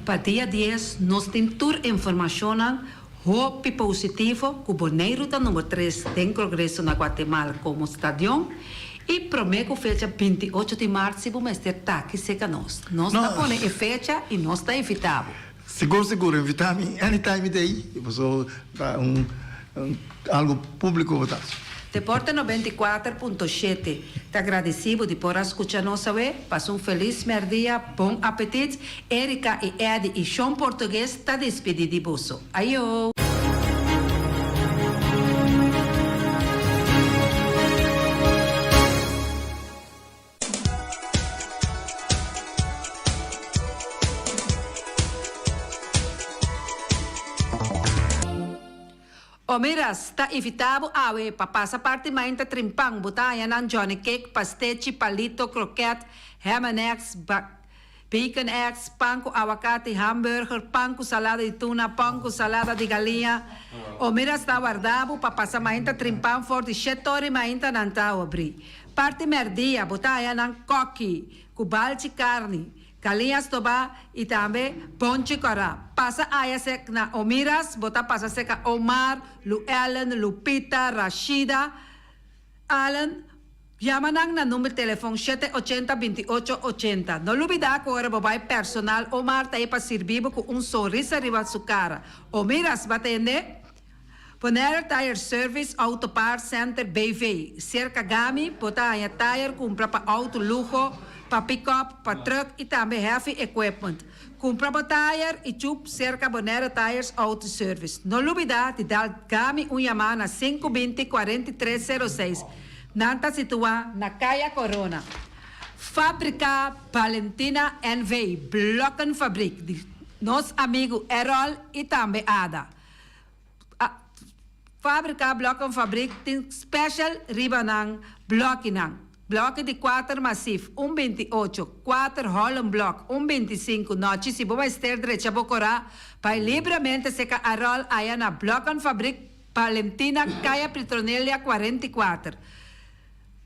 Pa dia dies nos tin tur informashonnan hopi positivo ku Boneiru ta number tres den progreso na Guatemala komo stadion i prome ku fecha 28 di mart si bo mester ta aki serka nos. Nos ta pone e fecha i nos ta invita bo. Sigur sigur invita mi anytime mi ta ei paso ta un algo publico bo ta. Deporte 94.7 ta gradeci bo di por a scucha nos awe, pasa un feliz merdia, bon apetit, Erika y Eddy y Shon Portugues ta despedi di boso. Ayo! Omiras ta invitá bo awe pa pasa parti mainta trimpan bo ta haña nan Johnny cake, pastechi, palito, kroket, ham and eggs, bacon eggs, pan ku awakati, hamburger, pan ku salada di tuna, pan ku salada di galiña. Omiras ta warda bo pa pasa mainta trimpan for di shetori mainta nan ta obri. Parti mèrdia bo ta haña nan kòki ku balchi karni, Galiña stobá i tambe bonchi kòrá. Pasa aya sek na Omiras, bo ta pasa seka Omar, Lu Ellen, Lupita, Rashida, Allen. Yama nan na number telefon shete ochenta binti ocho ochenta. No lubidá ku ora bo bai personal Omar ta ei pa sirbi bo ku un sonrisa riba su kara. Omiras, ba tende? Bonaire Tire Service Auto Parts Center BV, Serka Gami bo ta haña tire kumpra pa outo luho, pa pick-up, pa truck i tambe heavy equipment. Kumpra bo tire i chup serka Bonaire Tires Auto Service. No lubidá di dal Gami un yamá na sinku binti 43 06. Nan ta situá na Kaya Corona. Fábrika Valentina NV, Blokkenfabriek, di nos amigu Errol i tambe Ada. Fábrika Blokkenfabriek tin special riba nan blòkinan. Blòki di kuater masif, un 28, kuater hollen blòk, un 25. Nòchi si bo mester drecha bo korá, bai libremente seka Aròl aya na Blokkenfabriek Valentina, Kaya Pitronelia 44.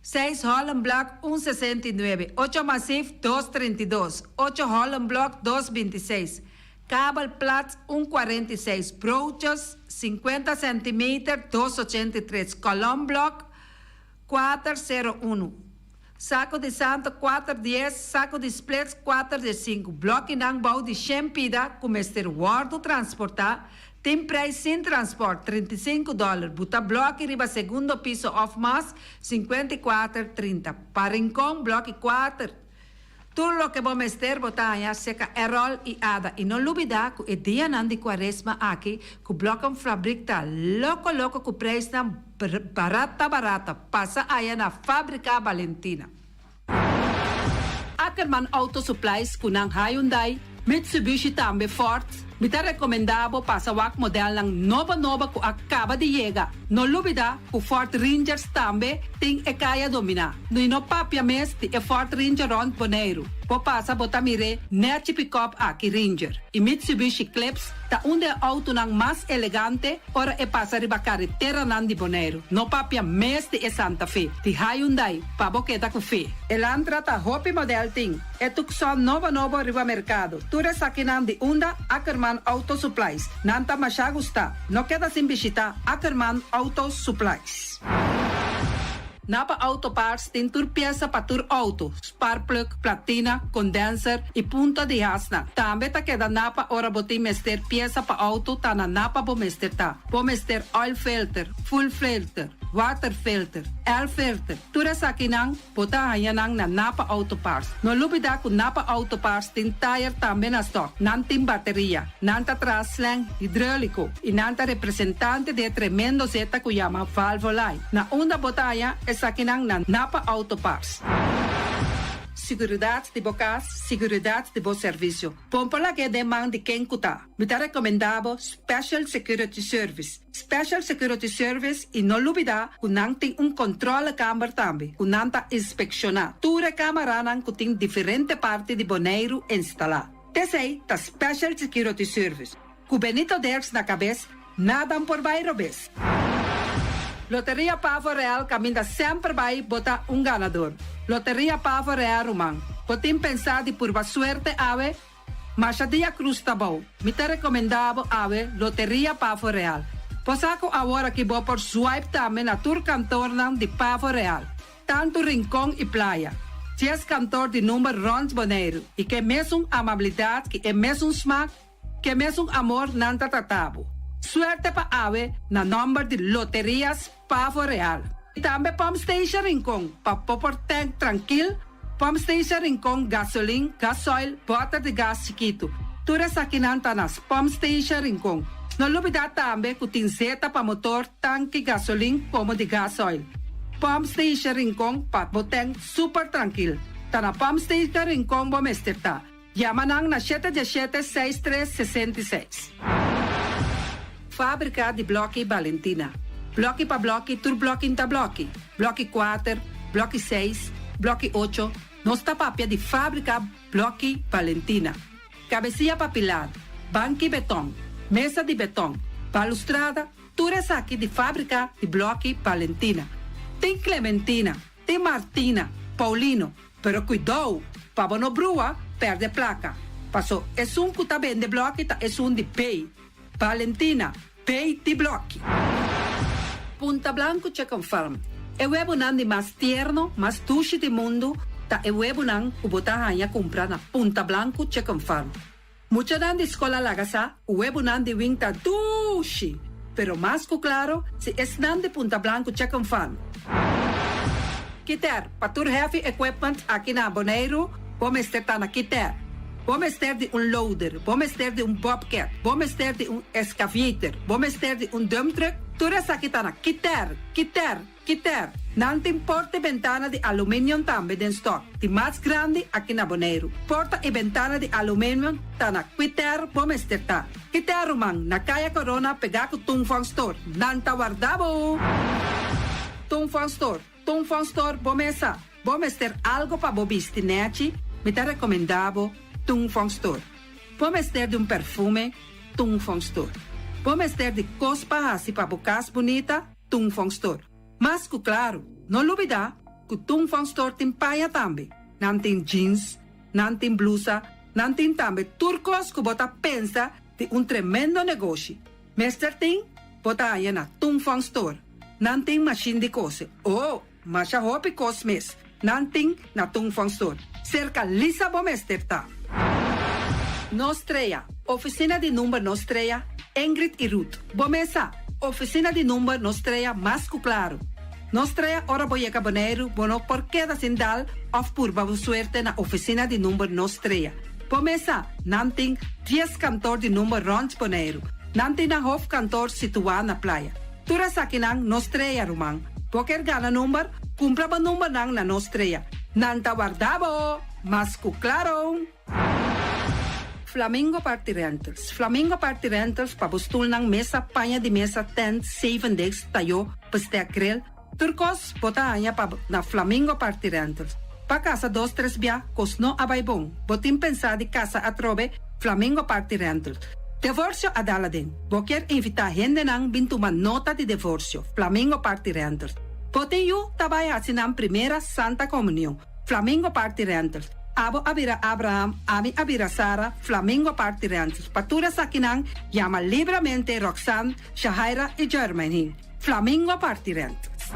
Seis hollen blòk, un 69, ocho masif, dos 32, ocho hollen blòk, dos 26. Kabel plat un 46, broodjes 50 centimeter dos 83, kolomblok 401, saku di santo 410, saku di splits 415, blòkinan bou di 100 pida ku mester wòrdu transportá, tin preis sin transpòrt 35 dòler, buta blòki riba segundo piso òf mas 54 30. Pa Rincon blòki 4. Tur loke bo mester bo ta haña seka Errol i Ada i no lubidá ku e dianan di kuaresma aki ku Blokkenfabriek ta loko loko ku preisnan barata barata pasa aya na Fábrika Valentina. Ackerman Auto Supplies ku nan Hyundai, Mitsubishi tambe Ford, mi ta rekomendá bo pasa wak modelnan nobo nobo ku a kaba di yega. No lubidá ku Ford Rangers tambe tin e kaya dominá. I no papia mes di e Ford Ranger rònt Boneiru. Bo pasa bo ta mir'é nèchi pikòp aki Ranger. I Mitsubishi Eclipse ta un di e outonan mas elegante ora e pasa riba kareteranan di Boneiru. No papia mes di e Santa Fe, di Hyundai, pa bo keda ku fe. Elantra ta hopi modèl tin. E Tucson nobo nobo riba merkado. Tur esakinan di unda Ackerman Auto Supplies. Nan ta masha gustá. No keda sin bishitá Ackerman Auto Supplies. Napa Auto Parts tin tur piesa pa tur outo, sparkplug, platina, condenser i punta di hasnan. Tambe ta keda Napa ora bo tin mester piesa pa outo ta na Napa bo mester ta. Bo mester oil filter, fuel filter, water filter, air filter. Tur esakinan bo ta haña nan na Napa Auto Parts. No lubidá ku Napa Auto Parts tin tayer tambe na stock. Nan tin bateria, nan ta traha slang hidróliko i nan ta representante di e tremendo zeta ku yama Valvoline. Na unda bo ta haña esakinan na Napa Auto Parts. Siguridat di bo kas, siguridat di bo servisio. Bon por lag'é den man di ken ku ta. Mi ta rekomendá bo Special Security Service. Special Security Service i no lubidá ku nan tin un kontrolekamber tambe ku nan ta inspekshoná tur e kamaranan ku tin diferente parti di Boneiru instalá. T'esei ta Special Security Service. Ku Benito Dirks na kabes, nada por bai robes. Loteria Pavo Real kaminda semper bai bo ta un ganador. Loteria Pavo Real ruman. Bo tin pensá di purba suerte awe? Masha dia krus ta bou. Mi ta rekomendá bo awe Loteria Pavo Real. Bo sa ku awor aki bo por swipe tambe na tur kantornan di Pavo Real, tantu Rincon i Playa. 10 kantor di number rònt Boneiru i ke mesun amabilidat ki e mesun smak, ke mesun amor nan ta trata bo. Suerte pa awe na nòmber di Loterias Pavo Real. I tambe Pump Station Rincon pa bo por tank trankil. Pump Station Rincon, gasolin, gasoil, bòter di gas chikitu. Tur esakinan ta na Pump Station Rincon. No lubidá tambe ku tin zeta pa motor, tanki gasolin komo di gasoil. Pump Station Rincon pa bo tank super trankil. Ta na Pump Station Rincon bo mester ta. Yama nan na 717 63 66. Fábrika di Blòki Balentina. Blòki pa blòki tur blòki n'ta blòki. Blòki kuater, blòki seis, blòki ocho, nos ta papia di Fábrika Blòki Balentina. Kabesia pa pilar, banki betòn, mesa di betòn, balustrada, tur esaki di Fábrika di Blòki Balentina. Tin Clementina, tin Martina, Paulino, Pero kuidou pa bo no brua perde plaka, paso esun ku ta bende blòki ta esun di bay. Valentina, bay di blòki. Punta Blanco Chicken Farm, E webonan di mas tierno, mas dushi di mundu ta e webonan ku bo ta haña kumpra na Punta Blanco Chicken Farm. Muchanan di skol a laga sa ku webonan di wing ta dushi, pero mas ku klaro si esnan di Punta Blanco Chicken Farm. Kiter, pa tur heavy equipment aki na Boneiru, bo mester ta na Kiter. Bo mester di un loader, bo mester di un bobcat, bo mester di un excavator, bo mester di un dump truck, tur esaki ta na Kiter, Kiter, Kiter. Nan tin porta i bentana di aluminium tambe den stock, di mas grandi aki na Boneiru. Porta i bentana di aluminium ta na Kiter bo mester ta. Kiter ruman, na Kaya Corona pegá ku Tung Fong Store. Nan ta warda bo! Tung Fong Store, Tung Fong Store bo mesa. Bo mester algo pa bo bisti nechi, mi ta recomenda bo Tung Fong Store. Bo mester di un perfume, Tung Fong Store. Bo mester di cos pa haci pa bo cas bunita, Tung Fong Store. Mas cu claro, no lubida cu Tung Fong Store tin paña tambe. Nan tin jeans, nan tin blusa, nan tin tambe tur cos cu bo ta pensa di un tremendo negoshi. Mester tin, bo ta haña na Tung Fong Store. Nan tin mashin di cose. Oh! Masha hopi kos mes nan tin na Tung Fong Store. Serka Lisa bo mester ta. Nos Trea, Oficina di number Nos Trea, Ingrid y Ruth. Bo mesa, Oficina di number Nos Trea mas cu claro. Nos Trea ora bo yega Boneiru bo no por keda sin dal of purba bo suerte na Oficina di number Nos Trea. Bo mesa, nan tin dies kantoor di number rond Boneiru. Nan tin nan hoofdkantoor situa na Playa. Tur esakinan Nos Trea, ruman. Bo kier gana number? Cumpra bo numbernan na Nos Trea. Nan ta warda bo! Mas cu claro! Flamingo Party Rentals Flamingo Party Rentals pa bo stulnan, mesa, paña di mesa, tent, zevendegs, tayo, bestek, grill, tur cos bo ta haña pa na Flamingo Party Rentals. Pa casa dos tres bia, cos no a bay bon. Bo tin pensa di casa atrobe? Flamingo Party Rentals. Devorsio a dal aden. Bo kier invitá hendenan bin tuma nota di devorsio, Flamingo Party Rentals. Bo tin yu ta bai hasi nan primera Santa Comunion, Flamingo Party Rentals. Abo a bira Abraham, ami a bira Sara, Flamingo Party Rentals. Pa tur esakinan, yama libramente Roxanne, Shahaira i Jermaine, Flamingo Party Rentals.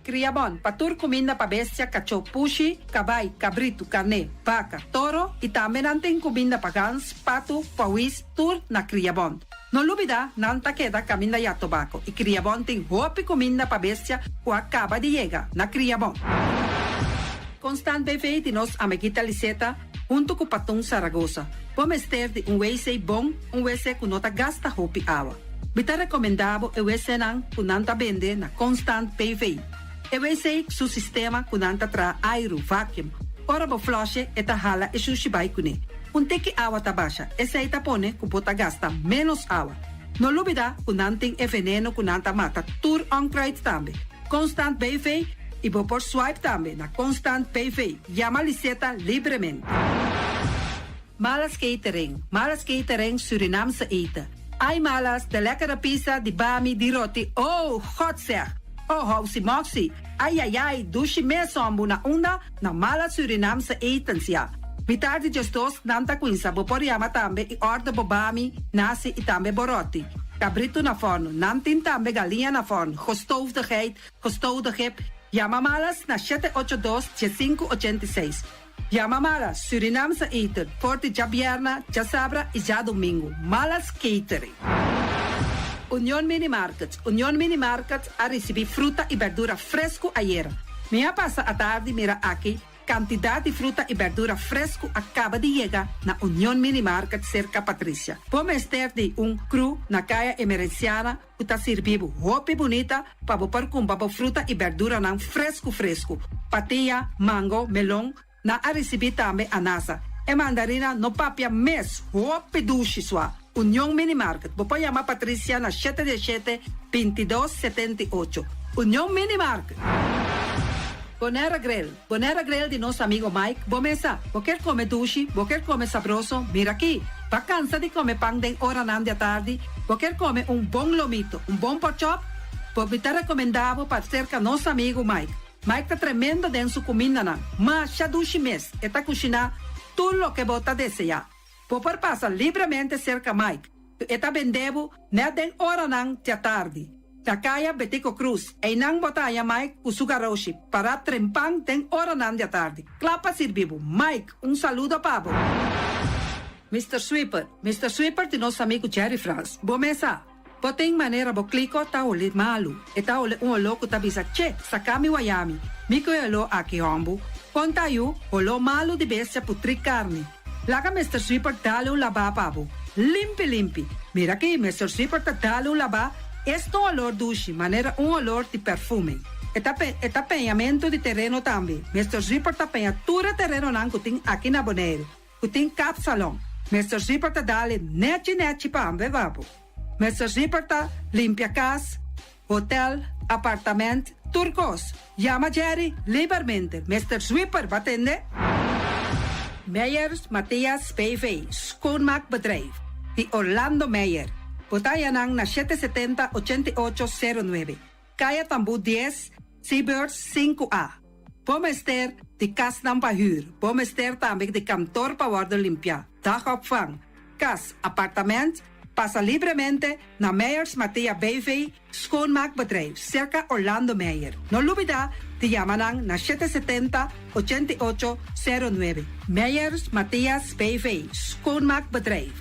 Kriabon, pa tur kuminda pa bestia, kachó, pushi, kabai, kabritu, karné, baka, toro i tambe nan tin kuminda pa gans, patu, pawis, tur na Kriabon. No lubidá, nan ta keda kaminda ya tobako i Kriabon tin hopi kuminda pa bestia ku a kaba di yega na Kriabon. Constant BV di nos amiguita Liseta huntu ku Patun Saragosa. Bo mester di un wc bon, un wc ku no ta gasta hopi awa. Mi ta rekomendá bo e wcnan ku nan ta bende na Constant BV. E wc su sistema ku nan ta traha airu, vacuum. Ora bo flush'e e ta hala e shushi bai kuné. Un tiki awa ta basha, esei ta pone ku bo ta gasta ménos awa. No lubidá ku nan tin e veneno ku nan ta mata tur onkruid tambe. Constant BV i bo por swipe tambe na Constant BV. Yama Liseta libremente. Malas Catering, Malas Catering Surinaamse eten. Ai Malas, de lekkere pizza, di bami, di roti, oh, God zeg! Oh, housie moxie, ai ai ai, dushi mes hombu na unda? Na Malas Surinaamse etens ya. Mitar di djesdos nan ta cuinsa, bo por yama tambe y order bo bami, nasi y tambe bo roti. Cabrito na forno, nan tin tambe galiña na forno, gestoofde geit, gestoofde gip, yama Malas na shete ocho dos, diesinku ochenta i seis. Yama Malas, Surinaamse eten, for di djabierna, djasabra y djadomingo. Malas Catering. Union Mini Market, Union Mini Market a ricibi fruta y berdura fresco ayera. Mi a pasa atardi mira aki cantidad di fruta y berdura fresco a caba di yega na Union Mini Market cerca Patricia. Bo mester di un crew na Caya Emerenciana ku ta sirbi bo hopi bunita pa bo por kumpra bo fruta i berduranan fresku fresku. Patia, mango, melon, nan a risibí tambe anasa. E mandarina no papia mes, hopi dushi sua. Union Mini Market. Bo por yama Patricia na shete diesshete, bintidos, setenta i ocho. Union Mini Market. Bonaire Grill. Bonaire Grill di nos amigo Mike. Bo mesa. Bo kier come dushi, bo kier come sabroso, mira aki. Bo a cansa di come pan den oranan di atardi, bo kier come un bon lomito, un bon porkchop, bo mi ta recomenda bo pa cerca nos amigo Mike. Mike ta tremendo den su cumindanan. Masha dushi mes, e ta cushina tur loke bo ta desea. Bo por pasa libremente cerca Mike. E ta bende bo net den oranan di atardi. Na Caya Betico Croes, einan bo ta haya Mike cu su garoshi, para trempan den oranan di atardi. Cla pa sirbi bo. Mike, un saludo pa bo. Mister Sweeper, Mister Sweeper di nos amigo Jerry Frans. Bo mesa, bo tin manera bo kliko ta hole malu. E ta hole un oló ku ta bisa, Che, saka mi wayami. Mi ku e oló aki hòmbu. Kon ta yu, holó malu di bestia putrí karni. Laga Mister Sweeper dale un labá pa bo. Limpi limpi. Mira aki, Mister Sweeper ta dale un labá, es ta un olor dushi, manera un olor di perfume. E ta e ta peñamentu di tereno tambe. Mister Sweeper ta peña tur e terenonan ku tin aki na Boneiru, ku tin kapsalon. Mister Sweeper ta dale nechi nechi pa ambe pa bo. Mister Sweeper ta limpia kas, hotel, apartament, tur kos. Yama Jerry libermente. Mister Sweeper, bo a tende? Meyers Mathias BV, Schoonmaakbedrijf, di Orlando Meyer. Bo ta haña nan na 770 88 09, Kaya Tambú 10, Seabirds 5A. Bo mester di kasnan pa hür. Bo mester tambe di kantor pa wòrdu limpiá, dagopvang, kas, apartament, pasa libremente na Meyers Mathia BV, Schoonmaakbedrijf, serka Orlando Meyer. No lubidá di yama nan na 770 88 09. Meyers Mathias BV, Schoonmaakbedrijf.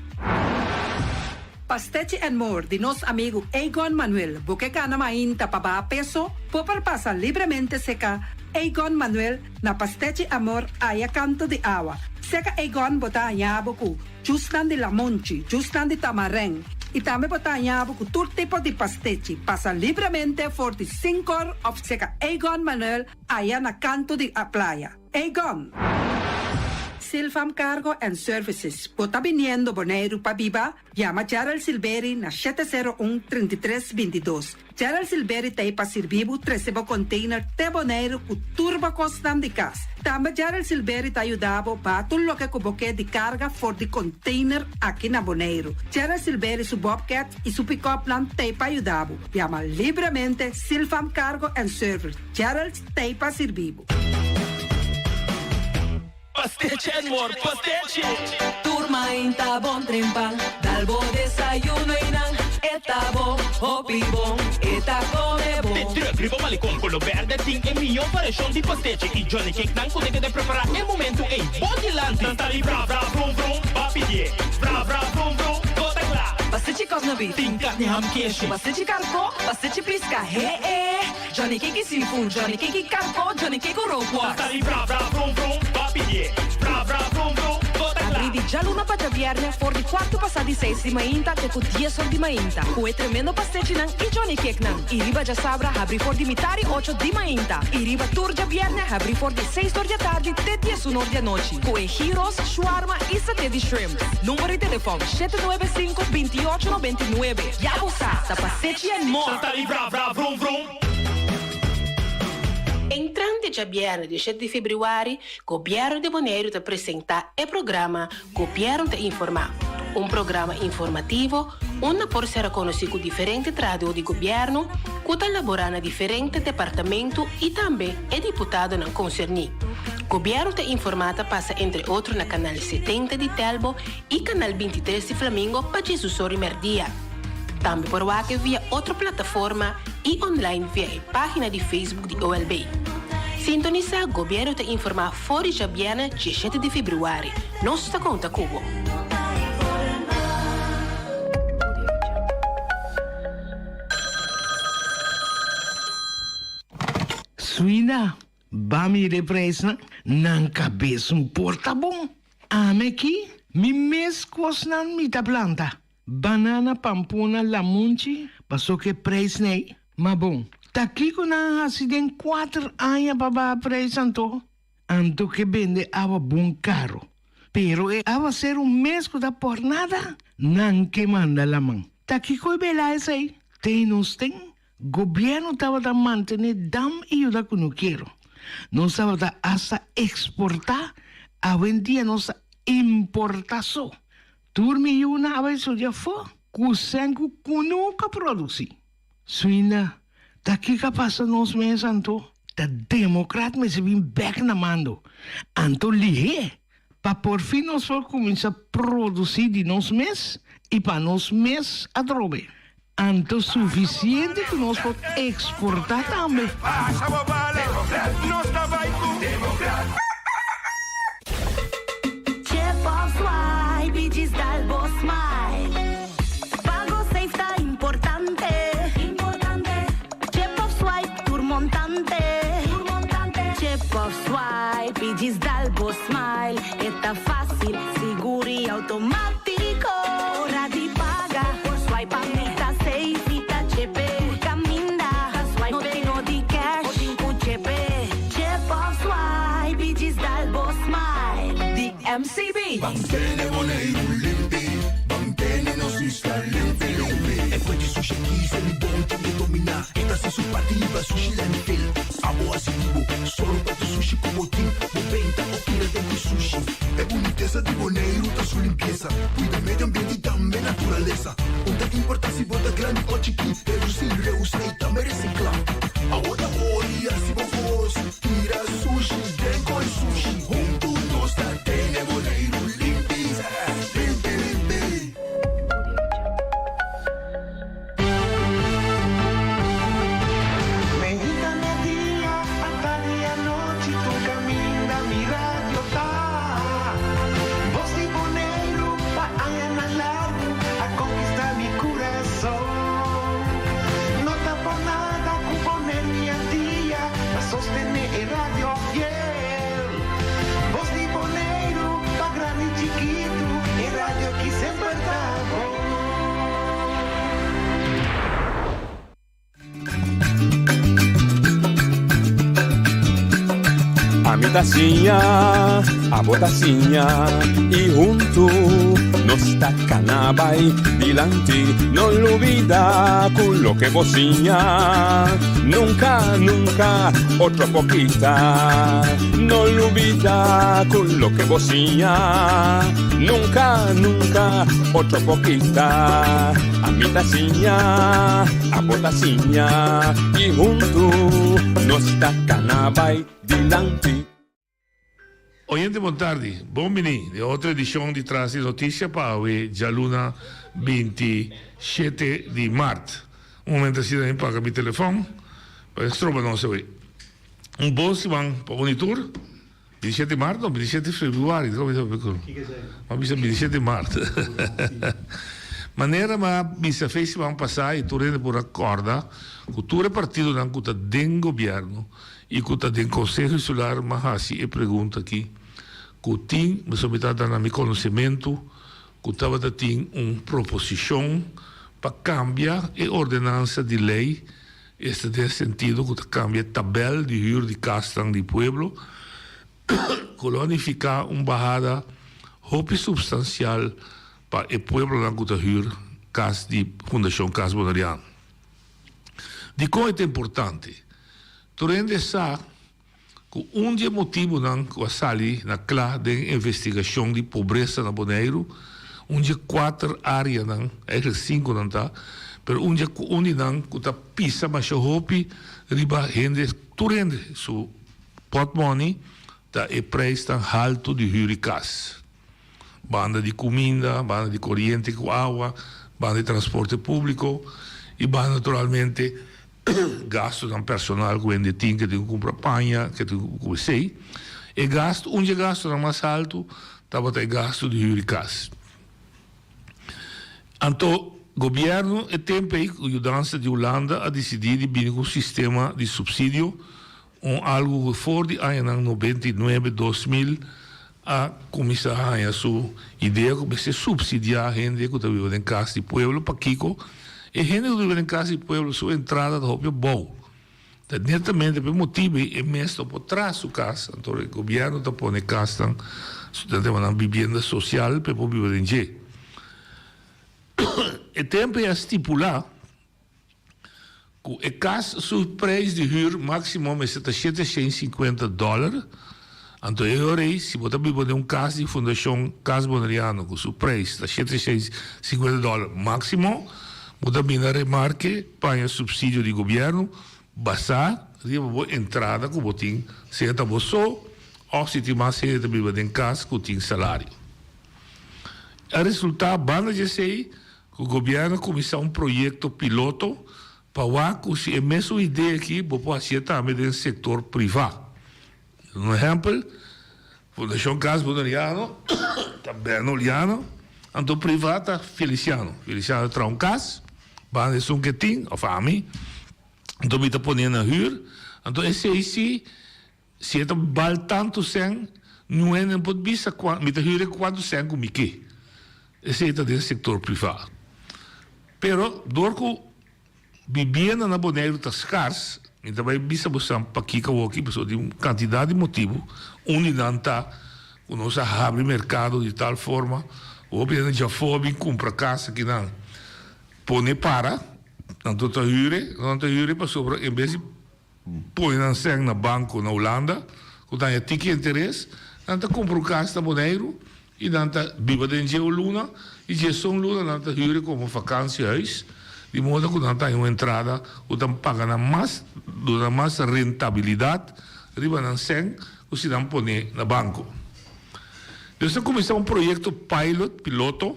Pastechi and More di nos amigo Egon Manuel. Bo ke kana mainta pa baha peso, por pasa libremente serka Egon Manuel na Pastechi Amor aya kanto di awa. Serka Egon bo ta haña bo ku juicenan di lamunchi, juicenan di tamarijn. I tambe bo ta haña bo ku tur tipo di pastechi. Pasa libremente for di 5 òf serka Egon Manuel aya na kanto di a playa. Egon! Silvam Cargo and Services. Bo ta biniendo Boneiru pa biba? Yama Gerald Silveri na 701 3322. Gerald Silveri t'ei pa sirbi bo trese bo container te Boneiru ku tur bo kosnan di kas. Tambe Gerald Silveri ta yuda bo baha tur loke ku bo ke di karga for di container aki na Boneiru. Gerald Silveri su Bobcat i su pick-upnan t'ei pa yuda bo. Yama libremente Silvam Cargo and Service. Gerald t'ei pa sirbi bo. Pastechi and more, pastechi! Tur mainta bon trempan, dal bo desayuno i nan, e ta bon, hopi bon, e ta come bon. De truck riba malecon color berde tin e mihó variashon di pastechi i Johnny Cake nan ku ta prepará e momento ei bo dilanti. Nan ta di bra bra brum brum, b'a pidié. Bra bra brum brum, bo ta kla. Pastechi kòs na beef. Tin karni ham keshi. Pastechi karkó, pastechi piska, he eh. Johnny Cake i seafood, Johnny Cake i karkó, Johnny Cake ku rookworst. Nan ta di bra bra brum brum, b'a pidié. Bra bra brum brum, bo ta kla. Habrí di djaluna pa djabièrnè for di kuartu pasá di seis di mainta te ku 10 or di mainta. Ku e tremendo pastechinan i Johnny Cakenan. I riba djasabra habrí for di mitar i ocho di mainta. I riba tur djabièrnè habrí for di 6 or di atardi te 11 or di anochi. Ku e gyros, shawarma i saté di shrimp. Number di telefòn 795 28 99. Ya bo sa, ta Pastechi and More. Nan ta di bra bra brum brum. Entrante djabièrnè di 7 di febrüari, Gobièrnu di Boneiru ta presentá e programa Gobièrnu ta Informá, un programa informativo unda por sera konosí ku diferente trahadó di gobièrnu ku ta laborá na diferente departamentu i tambe e diputadonan konserní. Gobièrnu ta Informá ta pasa entre otro na Kanal 70 di Telbo i Kanal 23 di Flamingo pa 11 or di mèrdia. Tambe por wak via otro plataforma i online via e página di Facebook di OLB. Sintonisá Gobièrnu ta Informá for di djabièrnè 17 di febrüari. Nos ta konta ku bo. Suina, ba mira e prijsnan, nan kabes un por ta bon. Ami aki, mi mes kosnan mi ta planta. Banana, pampuna, lamunchi, paso ku e prijs nei. Ma bon, ta kiko nan a hasi den 4 aña pa baha prijs anto? Anto ke bende awa bon karo. Pero e awaseru mes ku ta por nada. Nan ke manda laman. Ta kiko e bela esei? Te nos ten? Gobierno tabata mantene dam y yuda kunukero. Nos tabata hasta exporta, awendia nos ta importa so. Tur mi yunan a bai studia afó ku sèn ku kunuku a produsí. Swinda, ta kiko a pasa nos mes anto? Ta demokrat mester bin bèk na mando. Anto lihé, pa porfin nos por kuminsá produsí di nos mes i pa nos mes atrobe. Anto sufisiente ku nos por eksportá tambe. Mantene Boneiru limpi, mantene nos isla limpi limpi. E fuente sushi aki se mi bon tin e dominá. E ta hasi su parti riba sushi landfill. Abo hasi di bo, solo pa tur sushi ku bo tin. Bo benta o tira den ku sushi. E bunitesa di Boneiru ta su limpiesa. Kuida medio ambiente i tambe naturalesa. Un ta importá si bo ta grandi o chikí. Redusí, reusá i tambe resiklá. Abo ta ori hasi bo kos. Tira sushi den koi sushi. Huntu nos ta tene Boneiru limpi. Limpi limpi. Meinta media, atardi anochi tur caminda mi radio ta. Bos di Boneiru pa añanan largu a conquista mi curason. No ta por nada cu Boneiru y Antia ta sostene e radio fiel. Bos di Boneiru pa grandi y chikitu e radio aki semper ta bon. Ami ta siña, abo ta siña y huntu nos ta cana bay dilanti. No lubida cu loke bo siña nunca, nunca otro por kita. No lubida cu loke bo siña nunca, nunca otro por kita. Ami ta siña, abo ta siña y huntu nos ta cana bay dilanti. Oyente bon tardi, bon bini den otro edicion di Tras di Noticia pa awe djaluna 27 di maart. Un momento asina mi paga mi telefon pa e stroba nos awe. Un bon siman pa uni tur. Bintishete mart no, bintishete februari, dikon mi ta papia ku Mi a bisa bintishete mart. Manera mi a bisa fe siman pasá i tur hende por a kòrda ku tur e partidonan ku ta den gobièrnu i ku ta den Konseho Insular mi a hasi e pregunta aki ku tin, pasobra mi ta da na mi konosementu ku tabata tin un proposishon pa kambia e ordenansa di lei Esta den sentido ku ta kambia e tabèl di hür di kasnan di pueblo, ku lo a nifiká un bahada hopi supstansial pa e pueblonan ku ta hür kas di Fundashon Kas Boneriano. Dikon e ta importante? Tur hende sa ku un di e motibunan ku a sali na kla den e investigashon di pobresa na Boneiru, un di e kuater áreanan, eigenlijk sinkunan ta, pero un di e un di nan ku ta pisa masha hopi riba hende, tur hende su pòtmòni ta e preisnan haltu di hür di kas. Banda di kuminda, banda di koriente ku awa, banda di transporte públiko i banda naturalmente Gastunan personal ku hende tin, ke tin ku kumpra paña, ke tin ku esei. E gastu, un dje gastunan mas haltu tabata e gastu di hür di kas. Anto gobièrnu e tempu ei ku yudansa di Hulanda a disidí di bini ku un sistema di supsidio, un algu ku for di añanan 99, 2000 a kuminsá haña su idea ku mester supsidiá hende ku ta biba den kas di pueblo. Pakiko? E hende ku ta biba den kas di pueblo su entrada ta hopi abou. Ta netamente pa e motibu ei e mes no por traha su kas, anto e gobièrnu ta pone kasnan, nan ta yama nan bibienda sosial pa e por biba den dje. E tempu ei a stipulá ku e kas su preis di hür máksimo mester ta 750 dòler. Anto e ora ei si bo ta biba den un kas di Fundashon Kas Boneriano ku su preis ta 750 dòler máksimo, bo ta bini na remarke paña supsidio di gobièrnu basá riba bo entrada ku bo tin, sea ta bo so òf si tin mas hende ta biba den kas ku tin salario. A resultá banda di esei ku gobièrnu a kuminsá un proyekto piloto pa wak ku si e mesun idea aki bo por hasié tambe den sektor privá. Un ehèmpel, Fundashon Kas Boneriano ta Bernoliano, anto privá ta Feliciano. Feliciano ta traha un kas, banda esun ke tin, òf ami, anto mi ta pon'é na hür, anto esei si Si e ta bal tantu sèn, niun hende no por bisa kua, mi ta hür e kuantu sèn ku mi ke. Esei ta den sektor privá. Pero dor ku bibienda na Boneiru ta skars, mi ta bai bisa bosan pakiko awoki, pasobra tin un kantidat di motibu. Un di nan ta ku nos a habri merkado di tal forma ku hopi hende djafó a bin kumpra kas akinan, pone para, nan ta hür e, nan ta hür e pasobra en bes di Pone nan sèn na banko na Hulanda ku ta haña tiki interes, nan ta kumpra un kas na Boneiru i nan ta biba den dje un luna i dje esun luna nan ta hür e komo vakansiehuis, di moda ku nan ta haña un entrada ku ta paga nan mas, duna nan mas rentabilidat riba nan sèn ku si nan pone na banko. Nos ta kuminsá un proyekto pilot, piloto,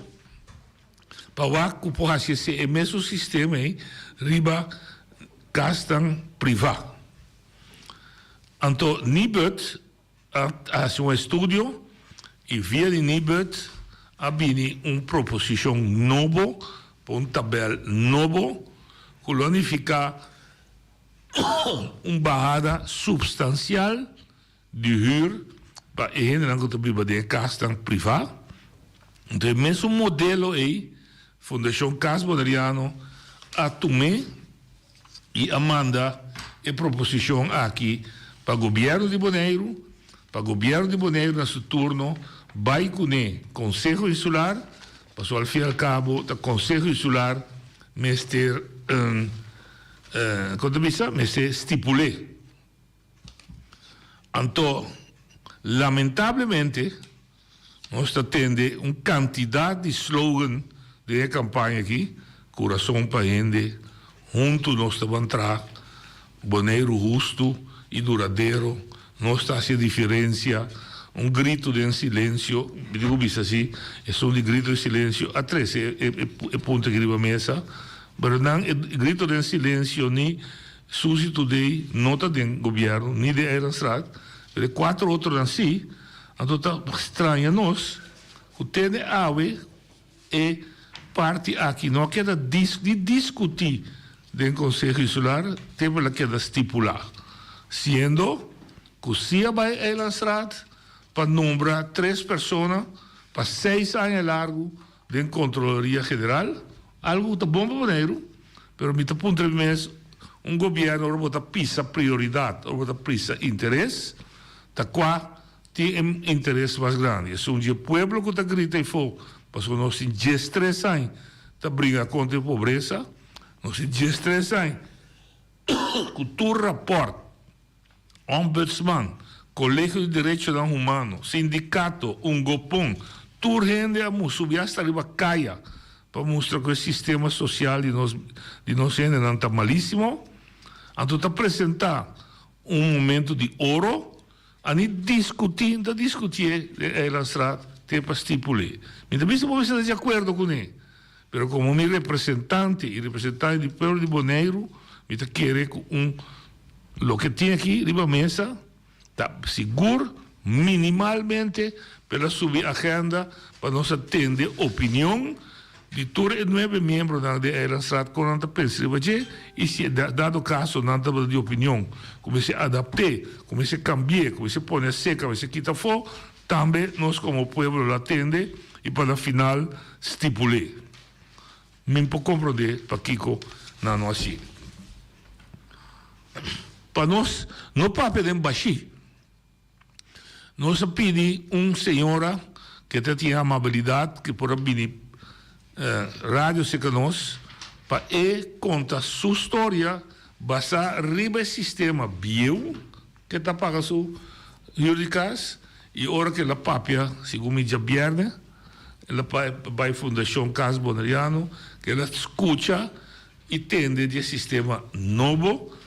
Pa wak ku por hasi esei e mesun sistema ei riba kasnan privá. Anto Nibud a hasi un estudio i via di Nibud a bini un proposishon nobo pa un tabèl nobo ku lo nifiká un bahada supstansial Di hür pa e hendenan ku ta biba den e kasnan privá. Anto e mesun modelo ei Fundashon Kas Boneriano a tum'é i a manda e proposishon aki pa gobièrnu di Boneiru, pa gobièrnu di Boneiru na su turno bai kuné Konseho Insular, pasobra al fin al kabo ta Konseho Insular mester, kon ta bisa, mester stipul'é. Anto, lamentablemente, nos ta tende un kantidat di slogan den e kampaña aki, Kurason pa hende, Huntu nos ta ban traha, Boneiru hustu i duradero, Nos ta hasi e diferensia, Un gritu den silensio, mi tin ku bisa si, esun di gritu den silensio a trese e punto aki riba mesa, pero nan e gritu den silensio ni Susie Today no ta den gobierno ni den Eilandstraat, pero e cuatro otronan si, anto ta straña nos cu tene awe e parti aki no a keda ni discuti den Conseho Insular te por a keda stipula, siendo cu si a bay Eilandstraat pa nombra tres persona pa seis aña largo Den Kontroloria General, algu ku ta bon pa Boneiru, pero mi ta puntra mi mes, un gobièrnu ora bo ta pisa prioridat, ora bo ta pisa interes, ta kua tin e interes mas grandi? Esun di e pueblo ku ta grita eifó, pasobra nos tin diestres aña ta bringa kontra e pobresa, nos tin diestres aña ku tur rapòrt, Ombudsman, Kolegio di Derechonan Humano, sindikato, Ungopon, tur hende a subi hasta riba kaya pa mustra ku e sistema sosial di nos di nos hendenan ta malisimo. Anto ta presenta un momento di oro, a ni diskuti, no ta diskutié den Eilandstraat te pa stipul'é. Mi ta bisa bo mester ta di akuerdo kuné, pero komo mi representante i representante di pueblo di Boneiru mi ta kere ku un Loke tin aki riba mesa ta sigur minimalmente pero a subi agenda pa nos a tende opinion di tur e nuebe miembronan di Eilandsraad kon nan ta pensa riba dje y si dado caso nan tabata di opinion ku mester adapt'é, ku mester cambi'é, ku mester pone aserka, mester kita afó, tambe nos komo pueblo lo a tende y pa na final stipul'é. Mi por comprende pakico nan no hacié. Pa nos no papia den bashí. Nos a pidi un señora ke ta tin amabilidad ke por a bini. radio serka nos pa e konta su storia basá riba e sistema bieu ke ta paga su hür di kas i ora ke el a papia segun mi djabièrnè el a bai Fundashon Kas Boneriano ke el a skucha i tende di e sistema nobo.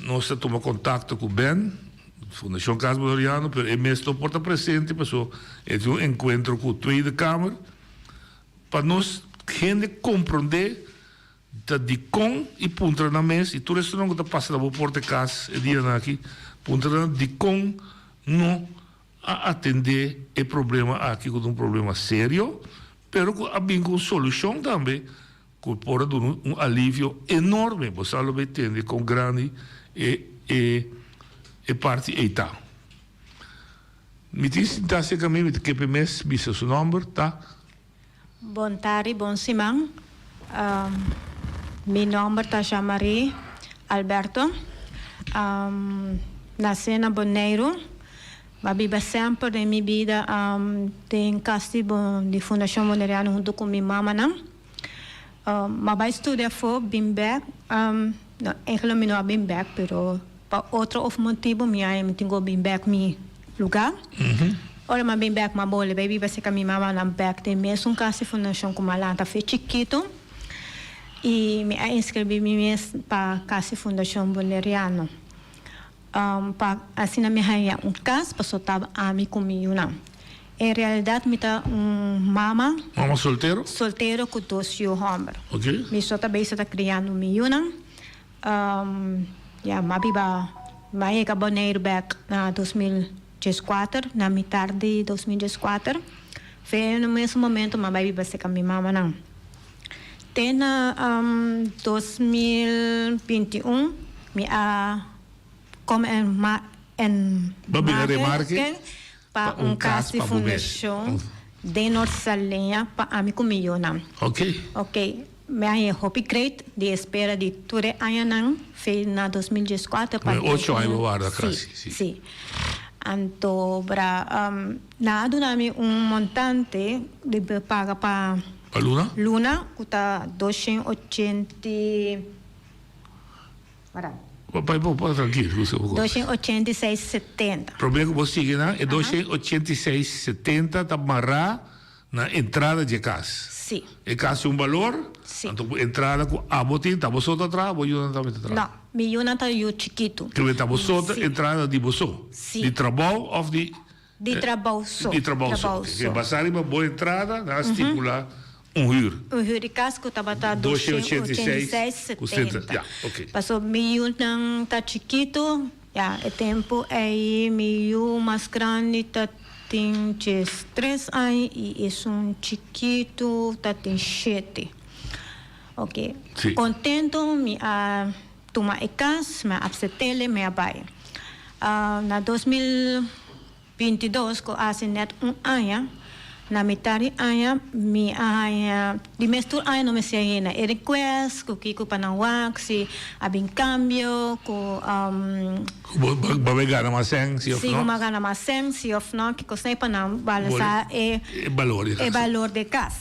Nos a tuma kontakto ku Ben, Fundashon Kas Boneriano, pero e mes no por ta presente pasobra e tin un enkuentro ku Tweede Kamer pa nos hende komprondé ta dikon i puntra nan mes i tur esnan ku ta pasa na bo porta e kas e dianan aki puntra nan dikon no a atendé e problema aki ku ta un problema serio pero ku a bin ku un solushon tambe ku por a duna un alivio enorme. Bo sa lo bay tende kon grandi e e e parti ei ta. Mi tin sintá serka mi, mi ta kepe mes bisa su nòmber ta. Bon tardi, bon siman. Mi nòmber ta Jean Marie Alberto. Nasé na Boneiru. M'a biba semper den mi bida den kas di di Fundashon Boneriano huntu ku mi mamanan. M'a bai studia afó, bin bèk. No, eigenlijk mi no a bin bèk, pero pa otro of motibu mi a mi tin ku bin bèk mi lugá. Ora m'a bin bèk m'a bolbe bai biba serka mi mamanan bèk den mesun kas di fundashon ku m'a lanta fe chikitu. I mi a inskribí mi mes pa kas di Fundashon Boneriano. Pa asina mi haña un kas paso taba ami ku mi yunan. En realidat mi ta un mama. Mama soltero? Soltero ku dos yu hòmber. Ok. Mi so ta bezig ta kriando mi yunan. Ya, m'a biba, m'a yega Boneiru bèk na 2014, na mitar di 2014. Fe na mesun momento m'a bai biba serka mi mamanan. Te na 2021 mi a kom en en Bo bira remarke pa un kas di fundashon den Noord Saleña pa ami ku mi yunan. Ok. Ok, mi a haña hopi great di espera di tur e añanan fe na 2014 pa. Ocho aña bo warda kasi. Si, si. Anto bra nan a duna mi un montante di paga pa. Pa luna? Luna ku ta doshen ochenta wara. Bai bo pa trankil ku su. 286 70. Prome ku bo sigui nan e 286 70 ta mará na entrada dje kas. Si. E kas tin un balor. Si. Anto ku entrada ku abo tin ta bo so ta traha bo yunan tambe ta traha? No, mi yunan ta yu chikitu. Kibé ta bo so ta entrada di bo so? Si. Di trabou òf di. Di trabou so. Di trabou so. Oke, basá riba bo entrada, nan a stipulá un hür. Un hür di kas ku tabata 286 ku 70. Ya, oke. Pasobra mi yunan ta chikitu, ya, e tempu ei mi yu mas grandi ta tin diestres aña i esun chikitu ta tin shete. Oke, kontentu mi a tuma e kas, mi a apsept'el i mi a bai. Na 2022, ku hasi nèt un aña, na mitar di aña mi a haña, di mes tur aña no mester a yena e request ku kiko pa nan wak si a bin kambio, ku. Ku bo bo bai gana mas sèn si òf Si no. ku bo a gana mas sèn si òf no, kiko esei pa nan balansa e. E balor di kas. E balor di kas.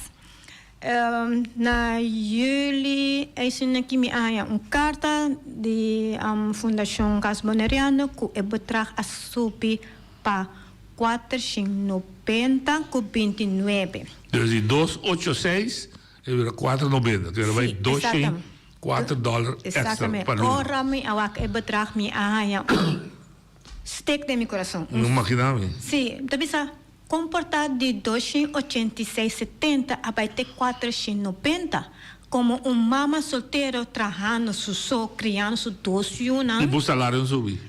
Na juli eisina ki mi a haña un karta di Fundashon Cas Boneriano ku e bedrag a subi pa kuatershen nobenta ku binti nuebe. Dus di dos ocho seis e bira kuater nobenta, ku era bai doshen kuater dòler èkstra pa luna. Ora mi a wak e bedrag mi a haña un stek den mi kurason. No makina mi. Si, mi ta bisa Komportá di 286 setenta a bai te 490, komo un mama soltero trahando su so, kriando su dos yunan. I bo salario no subi?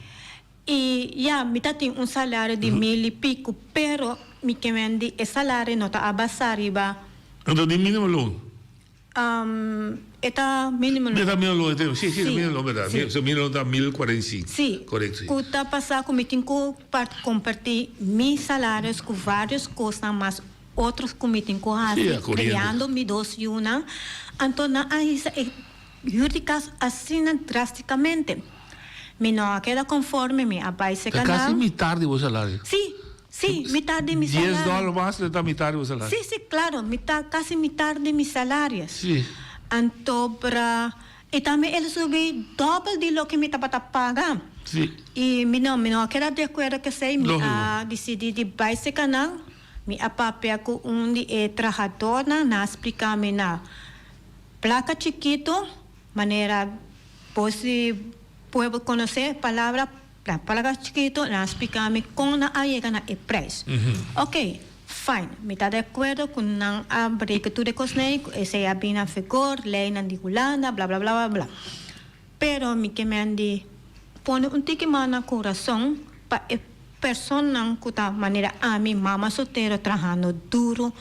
I ya, mi ta tin un salario di mil i piku, pero mi ke men di e salario no ta a basá riba. Anto di minimo loon? E ta minimo loon. E ta minimo loon, si, si, minimo loon berdad. Si. So minimo loon ta 1045. Si. Correcto, si. Cu ta pasa cu mi tin cu comparti mi salarios cu varios cosnan mas otros cu mi tin cu haci creando mi dos yunan. Anto nan a hisa e huur di cas asina drasticamente. Mi no a keda conforme, mi a bay seca nan. Ta casi mitar di bo salario. Si. Sí, mitar di mi 10 salario. dòler mas lo ta mitar di bo salario. Sí, sí, klaro, mitar, kasi mitar di mi salario. Sí. Anto bra, i tambe el a subi dòbel di loke mi tabata paga. Sí. I mi no, mi no a keda di akuerdo ku esei, mi Lógiko. a disidí di bai serka nan. Mi a papia ku un di e trahadornan, nan a splika mi na plaka chikitu, manera bo si pueblo konosé palabra Na palabra chikitu nan a splika mi kon nan a yega na e prijs. Ok, fine, mi ta di akuerdo ku nan a breken tur e kosnan ei, ku esei a bini na vigor, leinan di Hulanda, bla bla bla bla bla. Pero mi ke men di pone un tiki mas na kurason pa e personanan ku ta manera ami, mama soltero, trahando duru,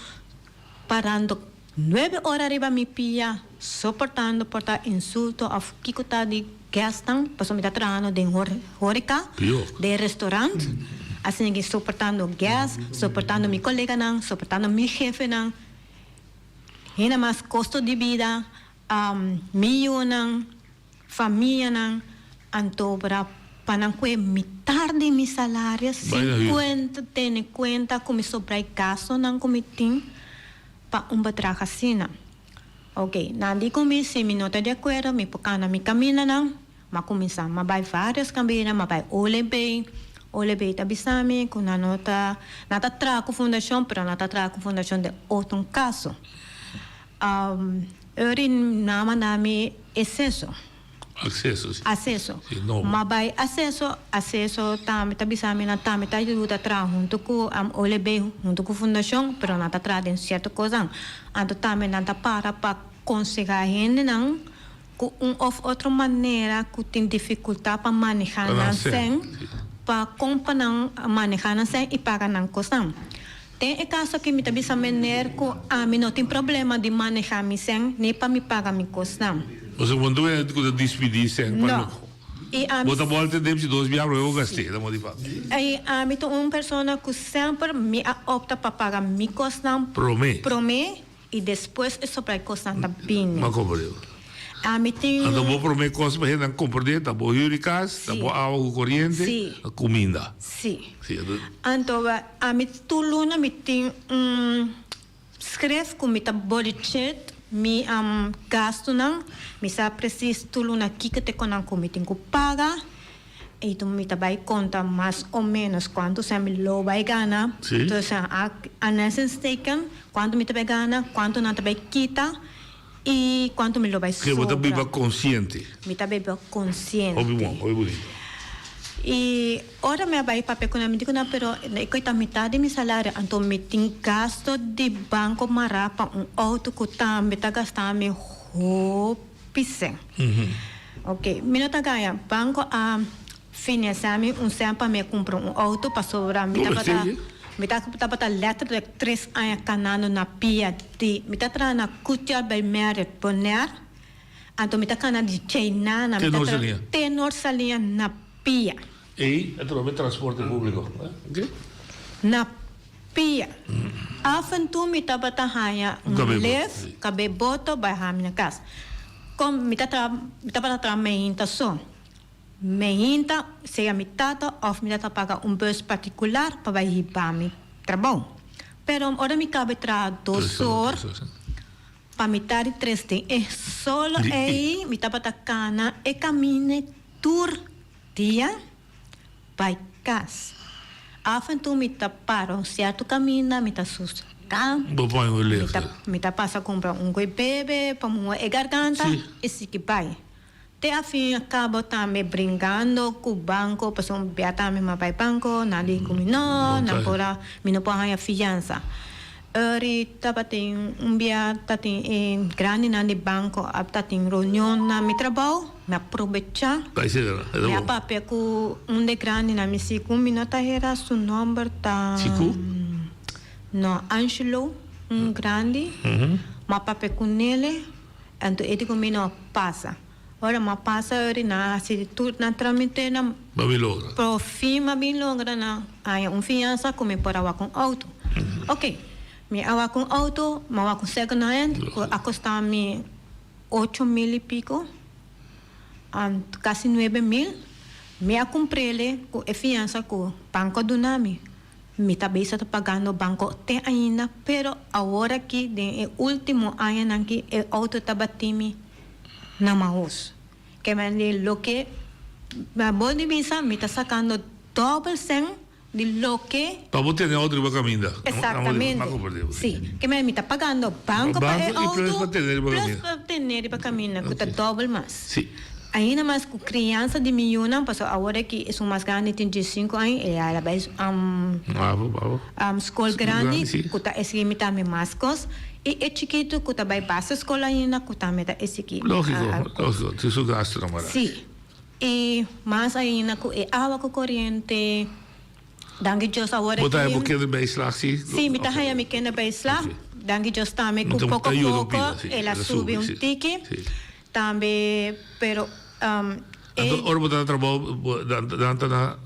parando Nuebe ora riba mi pia, soportando por ta insulto of kiko ta di guestnan, pasobra mi ta trahando den horeca, den restaurant, asina ki soportando guest, soportando mi coleganan, soportando mi jefenan, hende mas costo di bida, mi yunan, famianan, anto bra pa nan kue mitar di mi salario sin cuenta tene cuenta cu mi sobra e gastonan cu mi tin. Pa un bedrag asina. Ok, nan di ku mi si mi no ta di akuerdo mi por kana mi kamindanan. M'a kuminsá, m'a bai vários kaminda, m'a bai OLB. OLB ta bisa mi ku nan no ta, nan ta traha ku fundashon pero nan ta traha ku fundashon den otro kaso. Ori nan a manda mi eseso. Acceso, si. Acceso. Si, nobo. Ma bai acceso, acceso tambe ta bisa mi nan tambe ta yuda traha hunto cu OLB, hunto cu fundacion, pero nan ta traha den cierto cosnan. Anto tambe nan ta para pa conseha hendenan cu un of otro manera cu tin dificultad pa maneha nan cen, pa con pa nan maneha nan cen y paga nan cosnan. Den e caso aki mi ta bisa meneer cu ami no tin problema di maneha mi cen ni pa mi paga mi cosnan. Boso bon ta wende cu ta dispidi cen pa No. loco. Y ami Bo ta bolta den si dos bia luego gast'é, ta motifa. Y ami ta un persona cu semper mi a opta pa paga mi cosnan Prome. prome y despues e sobra e cosnan ta bini. M'a comprende. Ami tin. Anto bo prome cos pa hendenan comprende ta bo huur di cas, ta bo awa cu coriente, Si. ta cuminda. Si. Si, anto. Anto ami tur luna mi tin un schrift cu mi ta budget mi gastonan, mi sa precies tur luna kico ta e conan cu mi tin cu paga. Y tu mi ta bay conta mas o menos cuanto cen mi lo bay gana. Sí. Entonces a aanhalingstekens cuanto mi ta bay gana, cuanto nan ta bay kita y cuanto mi lo bay Ke bo ta sobra. biba consciente. Mi ta biba consciente. Hopi bon, hopi bonito. Y ora mi a bay papia cu nan mi di cu nan pero e coy ta mitad di mi salario anto mi tin gasto di banco mara pa un auto cu tambe ta gasta mi hopi. Pisen. Ok, mi no ta gaña. Banco a financia mi un cen pa mi a cumpra un auto pasobra mi tabata mi tabata letterlijk tres aña canando na pia di mi ta traha na Kutja bij Marriott Bonaire anto mi ta cana di Ceinana mi ta traha te Noord Saliña na pia. Ey a trobe transporte publico, ok. Na pia. Af en toe mi tabata haña un lef, kab'é boto, bai haña mi na kas. Kon mi ta traha, mi tabata traha meinta so. Meinta, sea mi tata òf mi tata paga un bus partikular pa bai hiba mi trabou. Pero ora mi kabe traha dos or, pa mitar di tres den e solo ei mi tabata kana e kamine tur dia. Bai kas. Af en toe mi ta para un sierto kaminda, mi ta suska. Bo pon un Mi lefte. ta, mi ta pasa kumpra un goi bebe pa muha e garganta Sí. i sigui bai. Te a fin a kabo tambe bringando ku banko pasobra un bia tambe mi a bai banko, nan di ku mi no, nan por a, mi no por haña fiansa. Eri tabatin un bia tatin e grandinan di banko a tatin reunion na mi trabou, mi a probecha, mi a papia ku un de grandinan, mi si ku mi no ta hera su nomber ta Chiku? No, Angelo, un grandi, mi a papia ku nele, anto e di ku mi no pasa. Ora mi a pasa eri nan a hasi di tur nan tramite nan. Bo a bin logra. Por fin mi a bin logra nan haña un fiansa ku mi por a wak un outo. Ok, mi a wak un outo, mi a wak un second hand ku a kosta mi ocho mil i piko, kasi nuebe mil. Mi a kumpr'el ku e fiansa ku banko a duna mi. Mi ta bisa ta pagando banco te ainda, pero awor aki den e ultimo añanan aki e auto ta bati mi na mahos. Ke men di loke bo di bisa mi ta sacando dobel cen di loke. Pa bo tene auto riba caminda. Exactamente. Si. Ke men mi ta pagando banco pa e auto plus pa tene riba caminda. Plus pa tene riba caminda cu ta dobel mas. Si. Ainda mas cu criansa di mi yunan pasobra awor aki esun mas grandi tin diescinco aña e a bai scol grandi cu ta exigi mi tambe mas cos y e chikito cu ta bai basisschool ainda cu tambe ta exigi Logico, logico, tin su gastonan mara. Si, y mas ainda cu e awa cu coriente, danki Dios awor Bo ta haya bo kinderbijslag si? Si, mi ta haya mi kinderbijslag, danki Dios tambe cu poco poco el a subi un tiki. Tambe, pero e. Anto ora bo ta na trabou, nan ta na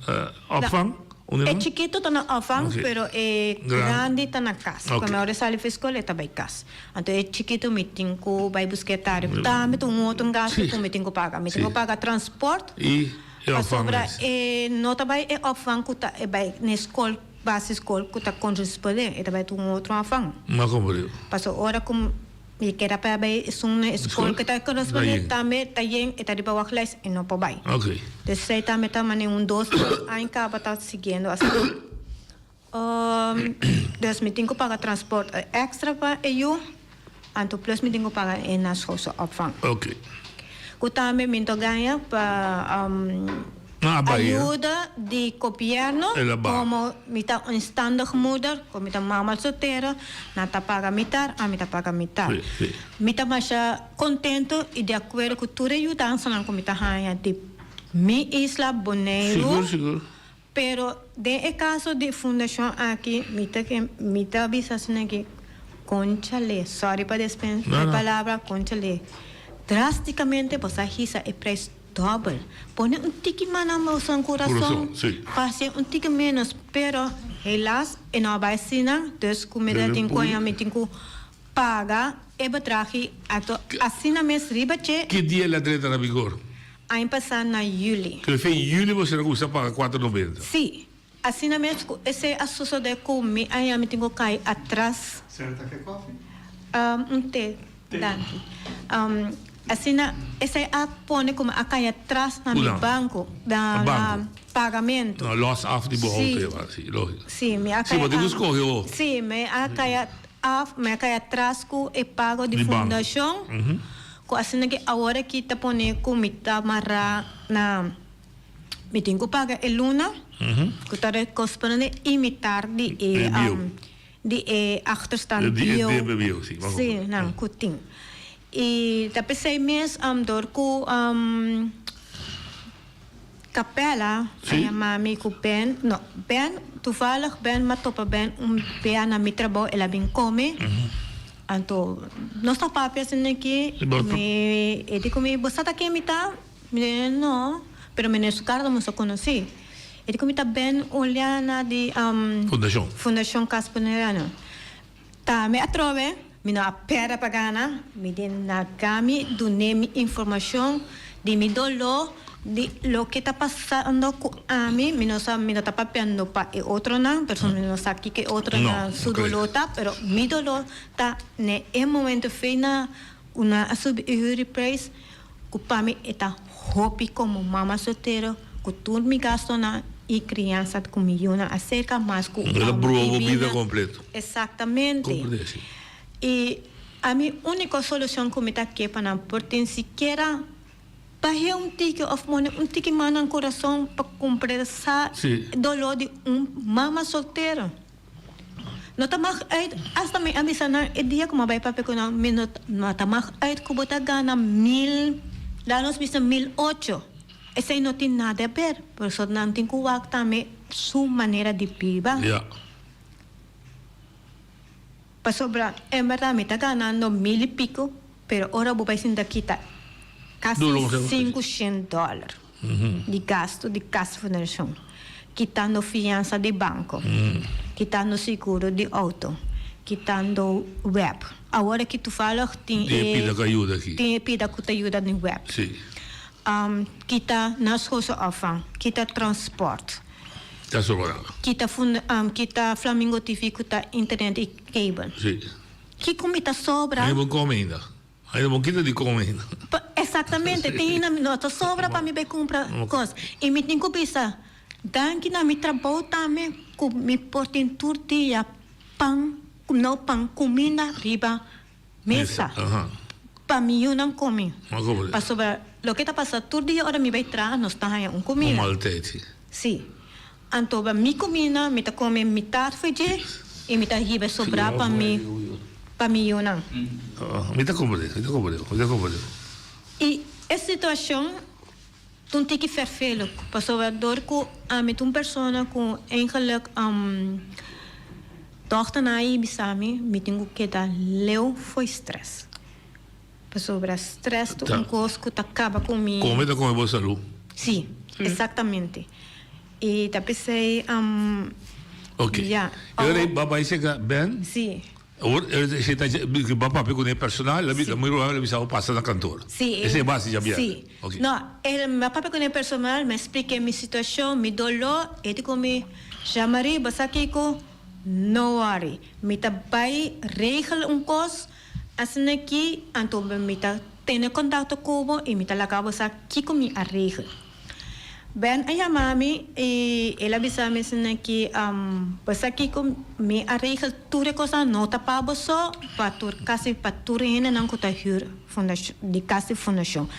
opvang? E chikito ta na opvang, pero e grandi ta na kas. Cuando ora e sali for skol e ta bai kas. Anto e chikito mi tin ku bai buska e tarde. Tambe ta un otro gasto ku mi tin ku paga. Mi tin ku paga transport. I e opvang Pasobra e no ta bai e opvang ku ta e bai na e skol, basisschool ku ta korespondé. E ta bai ta un otro opvang. Pasobra ora ku. Mi keda pa bai esun na e skol ku ta korespondé tambe ta yen e ta riba wachtlijst e no por bai. Dus esei tambe ta manera un dos tres aña kaba ta siguiendo asina. Dus mi tin ku paga transport extra pa e yu anto plus mi tin ku paga e naschoolse opvang. Ku tambe mi no ta gaña pa. Ayuda di gobierno como mi ta instandig moeder, como mi ta mama soltera, nan ta paga mitar, ami ta paga mitar. Mi ta masha contento y di acuerdo cu tur e yudansanan cu mi ta haya di mi isla Boneiru, pero den e caso di fundacion aki mi ta mi ta bisa asina ki conchale, sorry pa despen e palabra, conchale, drasticamente bo sa hisa e prijs Dòbel. Pone un tiki man na boso kurason pa hasié un tiki ménos, pero helaas e no a bai asina, dus ku mi ta tin ku haña mi tin ku paga e bedrag ato asina mes riba dje. Ki dia el a drenta na vigor? Aña pasá na yüli. Ke fin yüli boso a kuminsá paga kuater nobenta? Sí. Asina mes ku esei a sosodé ku mi aña mi tin ku kai atras. Serta ke kofi? Un te, danki. Asina esei a pone ku mi a kai atras na mi banko, na pagamentu. No, los af di bo auto, si, lógiko. Si, mi a kai. Si, bo tin ku skohe bo. Si, mi a kai af, mi a kai atras ku e pago di fundashon, ku asina ki awor aki ta pone ku mi ta mará na. Mi tin ku paga e luna ku ta rekospondé i mitar di e di e achterstand bieu si nan ku tin. I ta p'esei mes dor ku Capella a yama mi ku Ben no Ben toevallig Ben m'a topa Ben un bia na mi trabou el a bin kome anto nos ta papia asina aki mi e di ku mi bo sa ta ken mi ta? Mi di, No, pero meneer Sucardo nos a conoci. E di cu mi ta Ben Oleana di Fundacion. Fundacion Cas Boneriano. Ta mi atrobe, mi no a perde pa gana, mi di naga mi dune mi informacion di mi dolor, di loke ta pasando cu ami, mi no sa, mi no ta papiando pa e otronan, pero mi no sa kico e otronan su dolor ta, pero mi dolor ta ne e momento fei na cu nan a subi e huurprijs. Ku pa mi e ta hopi komo mama soltero ku tur mi gastonan i kriansa ku mi yunan aserka mas ku El a brua bo bida kompleto. Exactamente. Komprendé, si. I ami uniko solushon ku mi ta ke pa nan por tin sikiera bah'é un tiki òf pone un tiki man nan kurason pa kompresa doló di un mama soltero. No ta mag uit, hasta mi a bisa nan e dia ku mi a bai papia ku nan, mi no no ta mag uit ku bo ta gana mil, laat nos bisa 1008. Esei no tin nada ber, pasobra nan tin ku wak tambe su manera di biba. Ja. Pasobra en berdad mi ta ganando mil i piko, pero ora bo bai sinta kita kasi 500 dòler. Di gasto di kas funeracion, kitando fiansa di banco, kitando seguro di auto, kitando web. Awor aki toevallig tin Tin e pida ku ayuda aki. Tin e pida ku ta yuda den web. Si. Kita naschoolse opvang, kita transport. Ta sobra. Kita funda kita Flamingo TV ku ta internet i cable. Si. Kiko mi ta sobra? Ainda bo kome ainda. Ainda bo kita di kome ainda. Exactamente, tin ainda no ta sobra pa mi bai kumpra kos. I mi tin ku bisa danki na mi trabou tambe ku mi por tin tur dia pan, no pan, kuminda riba mesa pa mi yunan kome. Pasobra loke ta pasa tur dia ora mi bai traha nos ta haña un kuminda. Un maaltijd, si. Si. Anto ba mi kuminda mi ta kome mitar for dje i mi ta hiba sobrá pa mi pa mi yunan. Mi ta komprendé, mi ta komprendé, mi ta komprendé. I e situashon ta un tiki ferfelig pasobra dor ku ami ta un persona ku eigenlik dòkternan a bisa mi mi tin ku keda leu for strès. Pasobra strès ta un kos ku ta kaba ku mi. Kome ta kome bo salú. Sí, eksaktamente. I ta p'esei, Ok. ya. E ora ei bo a bai seka Ben? Sí. Awor e ta bo a papia kuné personal, el a muy probabel a bisa bo pasa na kantor. Sí. Esei base djabièrnè. Sí. Ok. No, el mi a papia kuné personal, mi a splik'é mi situashon, mi doló, e di ku mi, Jean-Marie, bo sa kiko? No worry. Mi ta bai regel un kos. Asina ki anto mi ta tene kontakto ku bo i mi ta laga bo sa kiko mi a regel. Ben a yama mi i el a bisa mi asina ki, Bo sa kiko mi a regel tur e kosnan no ta pa bo so, pa tur kasi pa tur e hendenan ku ta hür fundashon di kas di fundashon.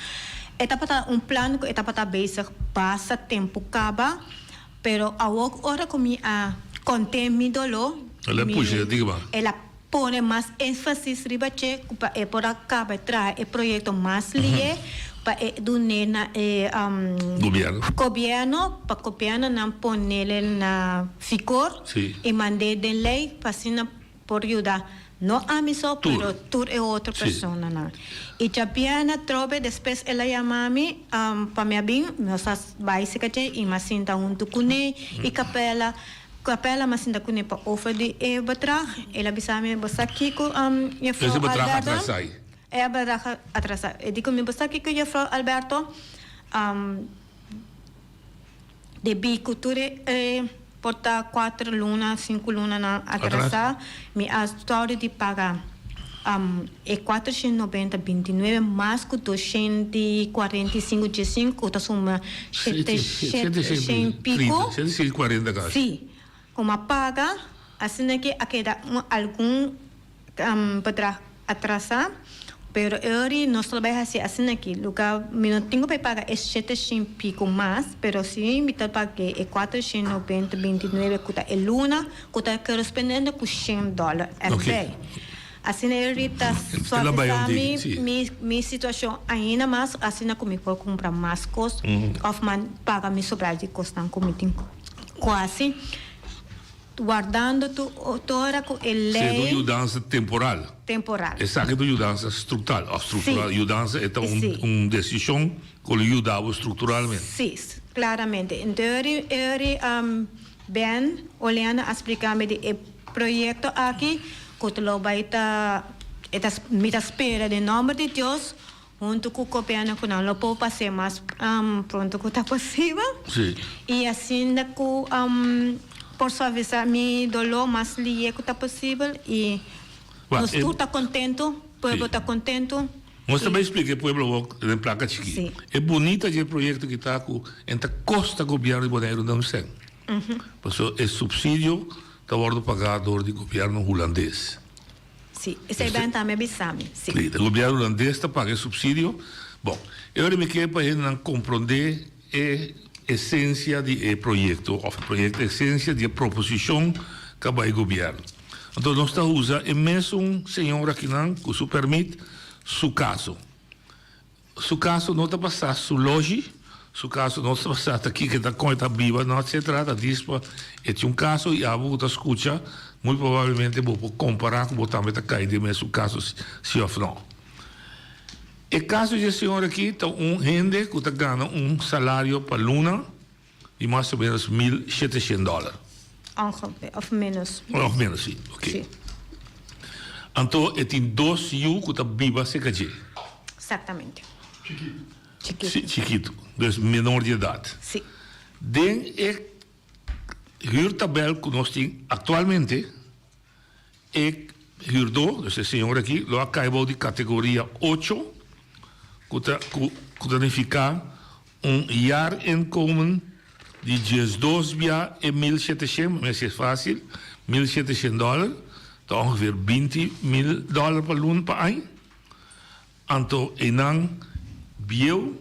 E tabata un plan ku e tabata bezig basta tempu kaba, pero awor ora ku mi a kont'é mi doló, El a pusha el a Pone mas énfasis riba dje ku pa e por a kaba e traha e proyekto mas lihe pa e dun'é na e Gobièrnu. gobièrnu pa gobièrnunan ponele na vigor i mand'é den lei pa asina por yuda no ami so Tur. pero tur e otro personanan. I djabièrnè atrobe despues el a yama mi pa mi a bin nos a bai serka dje i mi a sinta huntu kuné i Capella. Capella m'a sinta kuné pa ofer di e bedrag. El a bisa mi, Bo sa kiko, juffrouw Ese bedrag Alberto? atrasá ei. E bedrag atrasá. E di ku mi, Bo sa kiko, juffrouw Alberto? Debí ku tur e por ta kuater luna, sinku lunanan atrasá, mi a stòri di paga e kuatershen nobenta binti nuebe mas ku doshent i kuarenta i sinku diesinku ku ta suma shete shen piku. Shete shen kuarenta kasi. Si, ku m'a paga asina ke a keda un algun bedrag atrasá, pero e ori nos lo bai hasi asina ki luga mi no tin ku bai paga e shete shen piku mas, pero si mi ta pag'é e kuatershen nobenta binti nuebe ku ta e luna ku ta korespondente ku shen dòler erbei. Asina e ori ta suavisá mi mi mi situashon ainda mas asina ku mi por kumpra mas kos òf man paga mi sobrá di kosnan ku mi tin ku hasi. Wardando tu ora ku e Esei ta un lei. yudansa temporal. Temporal. Esaki ta un yudansa struktal òf struktural. Sí. Yudansa e ta un Sí. un desishon ku lo yuda bo strukturalmente. Sí, klaramente. Enton e ori Ben Oleana a splika mi di e proyekto aki ku ta lo bai ta e ta mi ta spera den nòmber di Dios Huntu ku gobièrnu ku nan lo por pas'é mas pronto ku ta posibel. Sí. I asinda ku por suavisá mi doló mas lié ku ta posibel i nos tur ta kontentu, pueblo ta kontentu. Nos ta bai splika e pueblo awor den plaka chikí. Sí. E bunita dje proyekto ki ta ku en ta kosta gobièrnu di Boneiru nan sèn. Pasobra e supsidio ta wòrdu pagá dor di gobièrnu hulandes. Sí, esei ben tambe a bisa mi, sí. Sí, e gobierno hulandes ta paga e subsidio. Bon, e ora mi ke pa hendenan komprondé e esensia di e proyekto òf e proyekto, esensia di e proposishon ku a bai gobierno. Anto nos ta usa e mesun señor akinan ku su pèrmit su kaso. Su kaso no ta basá su logi, su kaso no ta basá ta kiko e ta kon e ta biba, no etcetera, ta dis pa e tin un kaso i abo ku ta skucha muy probablemente bo por kompará ku bo tambe ta kai den mesun kaso si òf no. E kaso di e señor aki ta un hende ku ta gana un salario pa luna di mas o menos 1700 dòler. Ongeveer, òf ménos. Òf ménos, si, oké. Si. Anto e tin dos yu ku ta biba serka dje. Exactamente. Chikitu. Chikitu. Si, chikitu. Dus menor di edat. Si. Den e. huurtabel ku nos tin aktualmente, e huurdó, dus e señor aki, lo a kai bou di kategoria ocho, ku ta ku ku ta nifiká un jaarinkomen di diesdos bia e 1700, mi hasi es fásil, 1700 dòler, ta ongeveer 20.000 dòler pa luna, pa aña. Anto einan bieu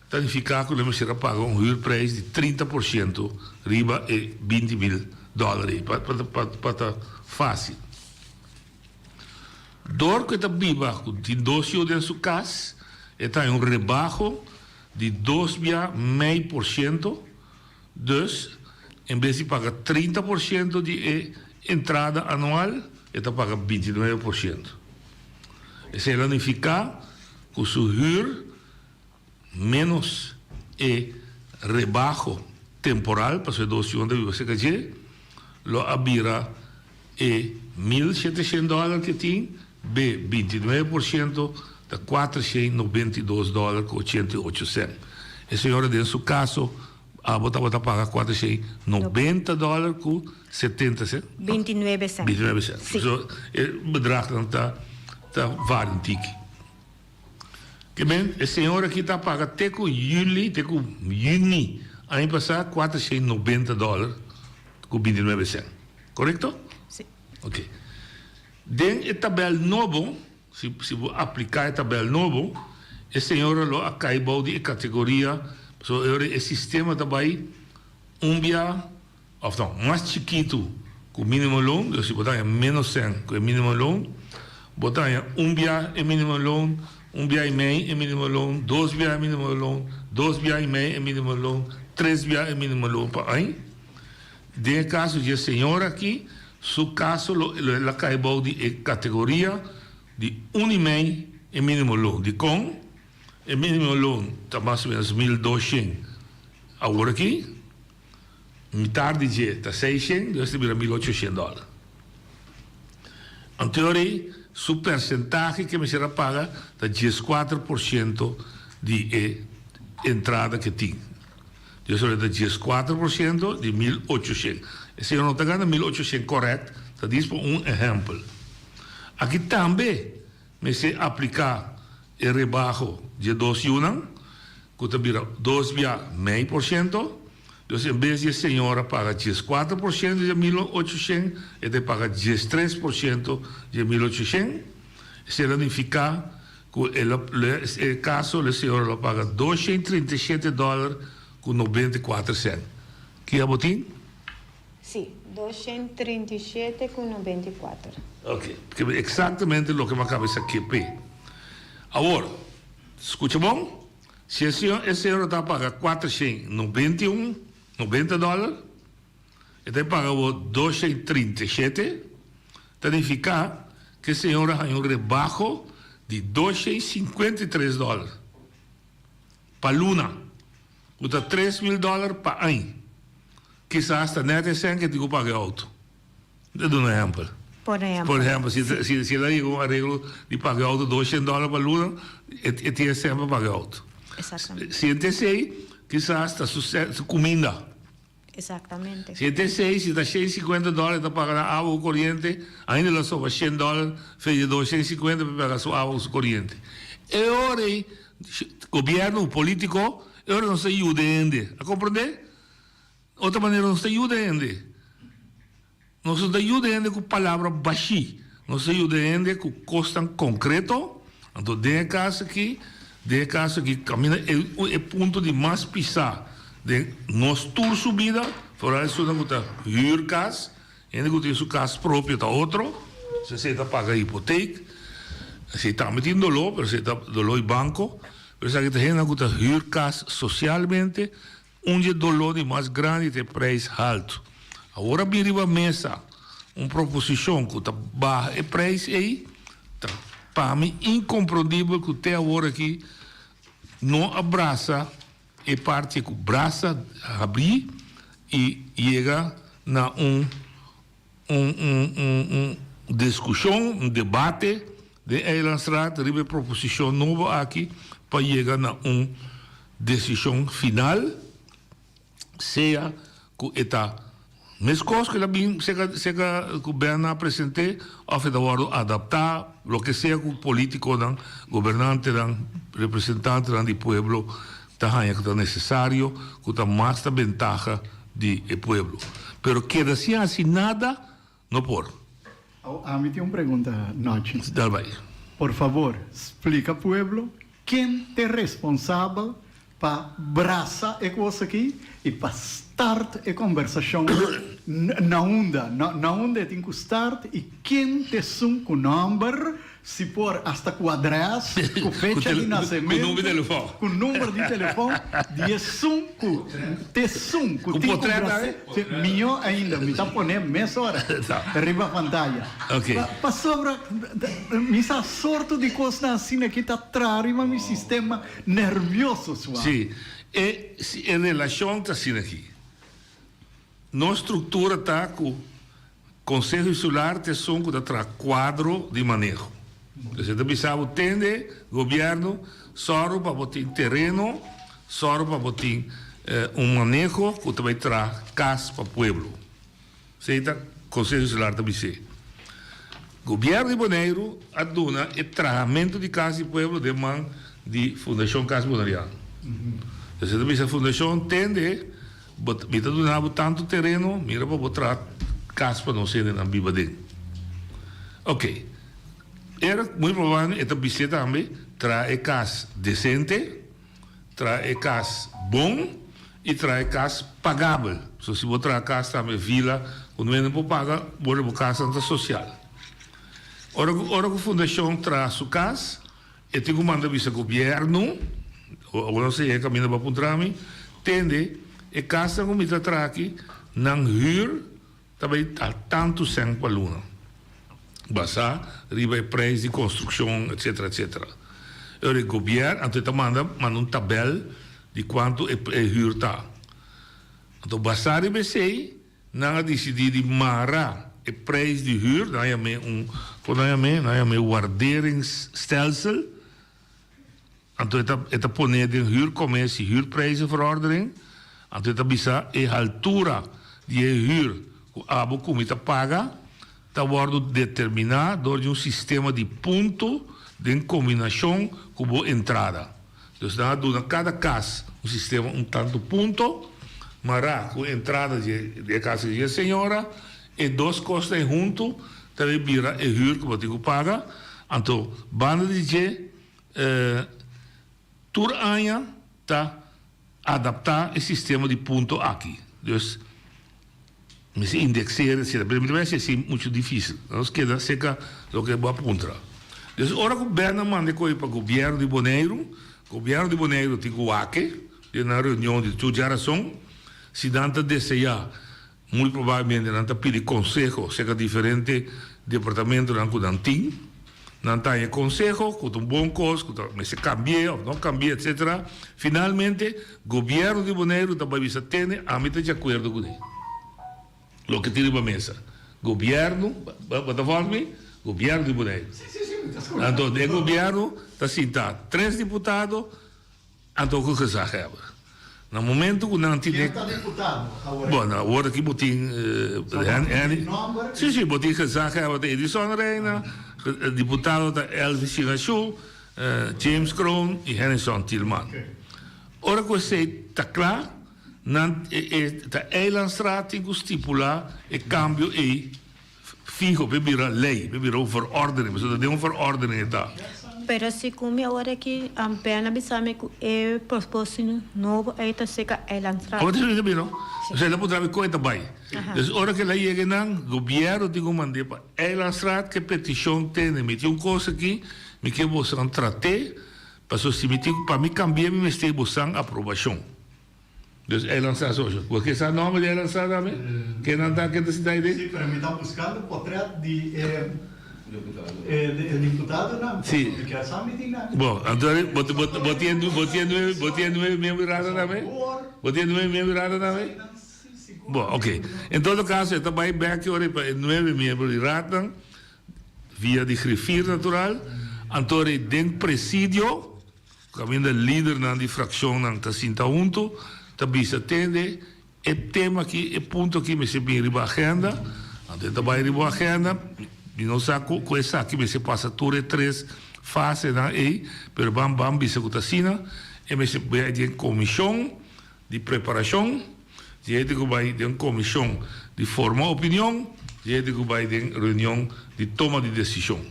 ta nifiká ku lo mester a paga un huurprijs di 30% riba e 20.000 dòler ei, pa pa ta fásil. Dor ku e ta biba ku tin dos yu den su kas, e ta haña un rebaho di dos bia mei por siento, dus en bes di paga 30% di e entrada anual, e ta paga 29%. Esei lo nifiká ku su hür ménos e rebaho temporal, pasobra e dos yunan ta biba serka dje, lo a bira e 1700 dòler ku e tin, be 29% ta 492 dòler ku 88 sènt. E señora den su kaso abo tabata paga 490 dòler ku 70 sènt? 29 sènt. 29 sènt. Sí. So e bedragnan ta ta varia un tiki. Ke men e señora aki ta paga te ku juli, te ku juni aña pasá 490 dòler ku 29 sènt. Korekto? Sí. Oke. Den e tabèl nobo, si si bo apliká e tabèl nobo, e señora lo a kai bou di e kategoria, pasobra e ora e sistema ta bai un bia òf no, mas chikitu ku mínimo loon, dus si bo ta haña ménos sèn ku e mínimo loon, bo ta haña un bia e mínimo loon, un bia i mei e mínimo loon, dos bia e mínimo loon, dos bia i mei e mínimo loon, tres bia e mínimo loon pa aña. Den e kaso dje señora aki, su kaso lo el a kai bou di e kategoria di un i mei e mínimo loon. Dikon? E mínimo loon ta mas o ménos 1200 awor aki, mitar di dje ta 600, dus ta bira 1800 dòler. Anto ei su persentahe ke mester a paga ta 14% di e entrada ke tin. Dios a ta 14% di 1800. E señor no ta gana 1800 correct, ta dis pa un ehempel. Aki tambe mester aplica e rebaho dje dos yunan, cu ta bira dos bia mei por ciento. Dus en bes di e señor a paga 14% dje 1800, e ta paga 13% dje 1800. Esei ta nifica Ku e lo e kaso lo e señora lo paga 237 dòler ku 94 sènt. Kia bo tin? Sí, 237 ku 94. Ok, eksaktamente loke mi a kaba di sa kepe. Awor, skucha bon, si e señor e señora ta paga 491, 90 dòler, E ta paga bo 237, ta nifiká ku e señor a haña un rebaho di 253 dòler pa luna, ku ta 3000 dòler pa aña. Kisas ta nèt e sèn ku e tin ku paga e outo. Mi ta duna un ehèmpel. Por ehèmpel. Por ehèmpel, si si si el a yega un areglo di paga e outo 200 dòler pa luna, e e tin e sèn pa paga e outo. Exactamente. Si e ta esei, kisas ta su sèn, su kuminda. Exactamente. Si e ta esei, si ta 150 dòler e ta paga na awa ku koriente, ainda lo sobra 100 dòler fe di 250 pa paga su awa ku su koriente. E ora ei, gobièrnu, polítiko, e ora nos ta yuda hende. A komprondé? Otro manera nos ta yuda hende. Nos no ta yuda hende ku palabra bashí. Nos ta yuda hende ku kosnan konkreto. Anto den e kaso aki, den e kaso aki kaminda e e punto di mas pisá den nos tur su bida, foral esunnan ku ta hür kas, hende ku tin su kas propio ta otro, esei ta paga hipotek, esei tambe tin doló, pero esei ta doló di banko, pero esaki ta hendenan ku ta hür kas sosialmente, Un di e doló di mas grandi ta e prijs haltu. Awor a bin riba mesa un proposishon ku ta baha e prijs ei, ta pa mi inkomprondibel ku te awor aki no a brasa e parti ku brasa habrí i yega na un un un un un diskushon, un debate den Eilandsraad riba e proposishon nobo aki pa yega na un desishon final, sea ku e ta. Meskos ku el a bin seka seka ku Berna a present'é òf e ta wòrdu adaptá, loke sea ku polítikonan, gobernantenan, representantenan di pueblo ta haña ku ta nesesario, ku ta mas na bentaha di e pueblo. Pero keda sin hasi nada no por. Ami tin un pregunta Nochi. Dal bai. Por favor, splika pueblo ken t'e responsabel pa brasa e kos aki i pa start e kombersashon na unda, na unda e tin ku start i ken t'esun ku nòmber Si por, hasta ku adrès, ku fecha di nasementu, ku number di telefòn di esun ku t'esun ku tin ku bras'é, mihó ainda, mi ta pon'é mesora riba pantaya. Pasobra mi sa sorto di kosnan asina ki ta traha riba mi sistema nervioso suave. Sí, e e relashon ta asina aki. Nos struktura ta ku Konseho Insular ta esun ku ta traha kuadro di maneho. Pues e ta bisa bo tende, gobièrnu, sòru pa bo tin tereno, sòru pa bo tin un maneho ku ta bai traha kas pa pueblo. Esei ta Konseho Insular ta bis'é. Gobièrnu di Boneiru a duna e trahamentu di kas di pueblo den man di Fundashon Kas Boneriano. Pues e ta bisa Fundashon tende. Bo mi ta duna bo tantu tereno, mira pa bo traha kas pa nos hendenan biba den. Oké. Era muy probablemente e ta bis'é tambe, traha e kas desente, traha e kas bon i traha e kas pagabel. So si bo traha kas tambe vila ku no hende por paga, bo bo kasnan ta sosial. Ora ku ora ku fundashon traha su kas, E tin ku manda bisa gobièrnu, awor no sé e kaminda bo a puntra mi, tende, e kasnan ku mi ta traha aki, nan hür ta bai ta tantu sèn pa luna, basá riba e preis di konstrukshon, etsetera, etsetera. E ora e gobièrnu, anto e ta manda manda un tabèl di kuantu e hür ta. Anto basá riba esei, Nan a disidí di mara e prijs di huur, nan a yam'é un, kon nan a yam'é? Nan a yam'é waarderingsstelsel. Anto e ta e ta pon'é den huurcommissie, huurprijzenverordening. Anto e ta bisa e haltura di e huur ku abo ku mi ta paga ta wòrdu determiná dor di un sistema di punto den kombinashon ku bo entrada. Dus nan a duna kada kas un sistema un tantu punto, mará ku entrada di e kas di e señora, e dos kosnan huntu ta bay bira e hür ku bo tin ku paga. Anto banda di dje tur aña ta adaptá e sistema di punto aki. Dus Mester indexera etcetera pero mi ta bay haci así mucho dificil nos keda cerca loke bo a puntra dus ora cu Berna manda e coy pa gobierno di Boneiru gobierno di Boneiru tin cu wak den nan reunion di tur djarason si nan ta desea muy probablemente nan ta pidi conseho cerca diferente departamentonan cu nan tin nan ta haña conseho cu ta un bon cos cu ta mester cambie of no cambie etcetera finalmente Gobierno di Boneiru ta bai bisa tene, ami ta di acuerdo cu ne. Loke tin riba mesa. Gobierno, bo ta volg mi? Gobierno di Boneiru. Anto den gobierno ta sinta tres diputado, anto cu gezaghebber. Na momento cu nan tin e. Ken ta diputado awor? Bueno, awor aki bo tin Henny. Si, si, bo tin gezaghebber ta Edison Reina, diputado ta Elvis Sinachu. James Kroon i Hennyson Thielman. Ora ku esei ta kla, nan e ta Eilandsraad tin ku stipulá e kambio ei fiho p'e bira lei, p'e bira un verordening, pasobra ta den un verordening e ta. Pero si ku mi awor aki pena bisa mi ku e proposito nobo ei ta seka Eilandsraad. Awor ta bisa mi no? Osea el a puntra mi kon e ta bai. Dus ora ku el a yega einan, gobièrnu tin ku mand'é pa Eilandsraad ku e petishon tene mi tin un kos aki, Mi ke bosan trat'é, paso si mi tin pa mi kambi'é mi mester bosan aprobashon. Dus Eilandstraat Social. Bo ke sa nòmber di Eilandstraat tambe? Ken nan ta? Ken ta sinta ei den? Sí, pero mi ta buskando potret di e e diputadonan, paso mi ke sa mi tin nan. Bon, anto bo bo bo tin bo tin nuebe bo tin nuebe miembro di rada tambe? Bo tin nuebe miembro di rada tambe? Bon, oké. En todo kaso e ta bai bèk ora pa e nuebe miembro di raadnan. Via di griffier natural, anto rei den presidio, kaminda lidernan di frakshonnan ta sinta huntu, ta bisa tende. E tema aki, e punto aki mester bin riba agenda, anto e ta bai riba agenda, mi no sa ku ku esaki mester pasa tur e tres fasenan ei, pero ban ban bisa ku ta asina, e mester bai den komishon di preparashon, dje tin ku bai den komishon di forma opinion, dje tin ku bai den reunion di toma di desishon.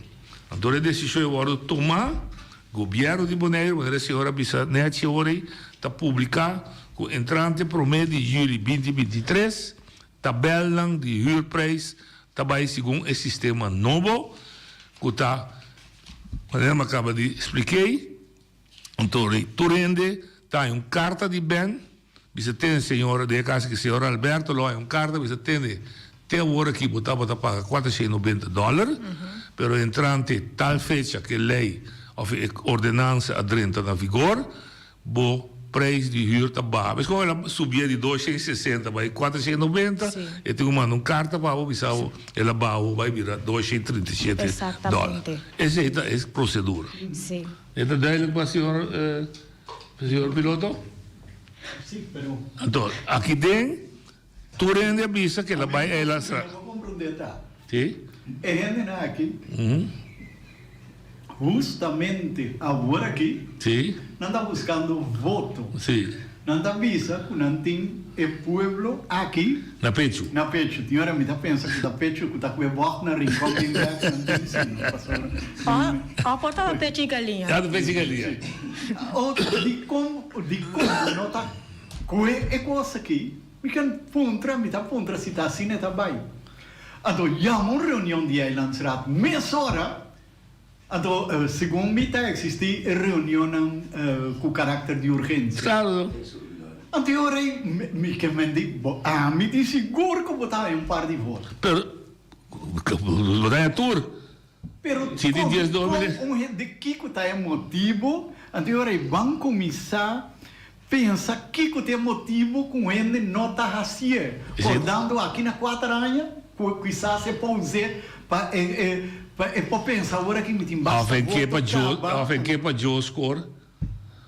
Anto e desishon ei wòrdu tuma. Gobièrnu di Boneiru, manera e señor a bisa nèchi awor ei, ta publiká ku entrante promé di yüli binti 23, tabèlnan di hürpreis ta bai segun e sistema nobo ku ta manera mi a kaba di splik'ei. Anto tur hende ta haña un karta di bèn Bisa tende señor, den e cas aki señor Alberto lo hay un carta bisa tende te awor aki bo tabata paga 490 dollar, pero entrante tal fecha cu e ley of e ordenansa a drenta na vigor, bo prijs di huur ta baha. Mes como el a subia di 260 bay 490, e tin cu manda un carta pa bo bisa bo el a baha bo bay bira 237 dollar. Esey ta e procedura. E ta duidelijk pa señor. Señor piloto? Sí, pero. Anto, aki den, tur hende a bisa ke la bai eilandsraad. Bo komprondé ta. Sí. E hendenan aki, hustamente awor aki, Sí. nan ta buskando voto. Sí. Nan ta bisa ku nan tin e pueblo aki. Na pechu. Na pechu. Tin ora mi ta pensa ku ta pechu ku ta ku e bòg na Rincon bin bèk nan tin si no pasobra. O por tabata pechu i galiña. Tabata pechu i galiña. O dikon dikon bo no ta kue e kos aki? Mi ken puntra mi ta puntra si ta asina e ta bai. Anto yama un reunion di Eilandsraad mesora. Anto segun mi ta existi e reunionnan cu caracter di urgencia. Claro. Anto e ora ei mi ke men di bo ami tin sigur cu bo ta haña un par di voto. Pero bo ta haña tur. Pero Si tin dies con doble. un hende kico ta e motibo? Anto e ora ei ban cuminsa pensa kico ta e motibo cu un hende no ta hacié. Cordando aki na cuater aña cu quizas e por us'é pa e pa e por pensa awor aki mi tin basta Of en ke voto pa Joe, caba. of en ke pa Joe score.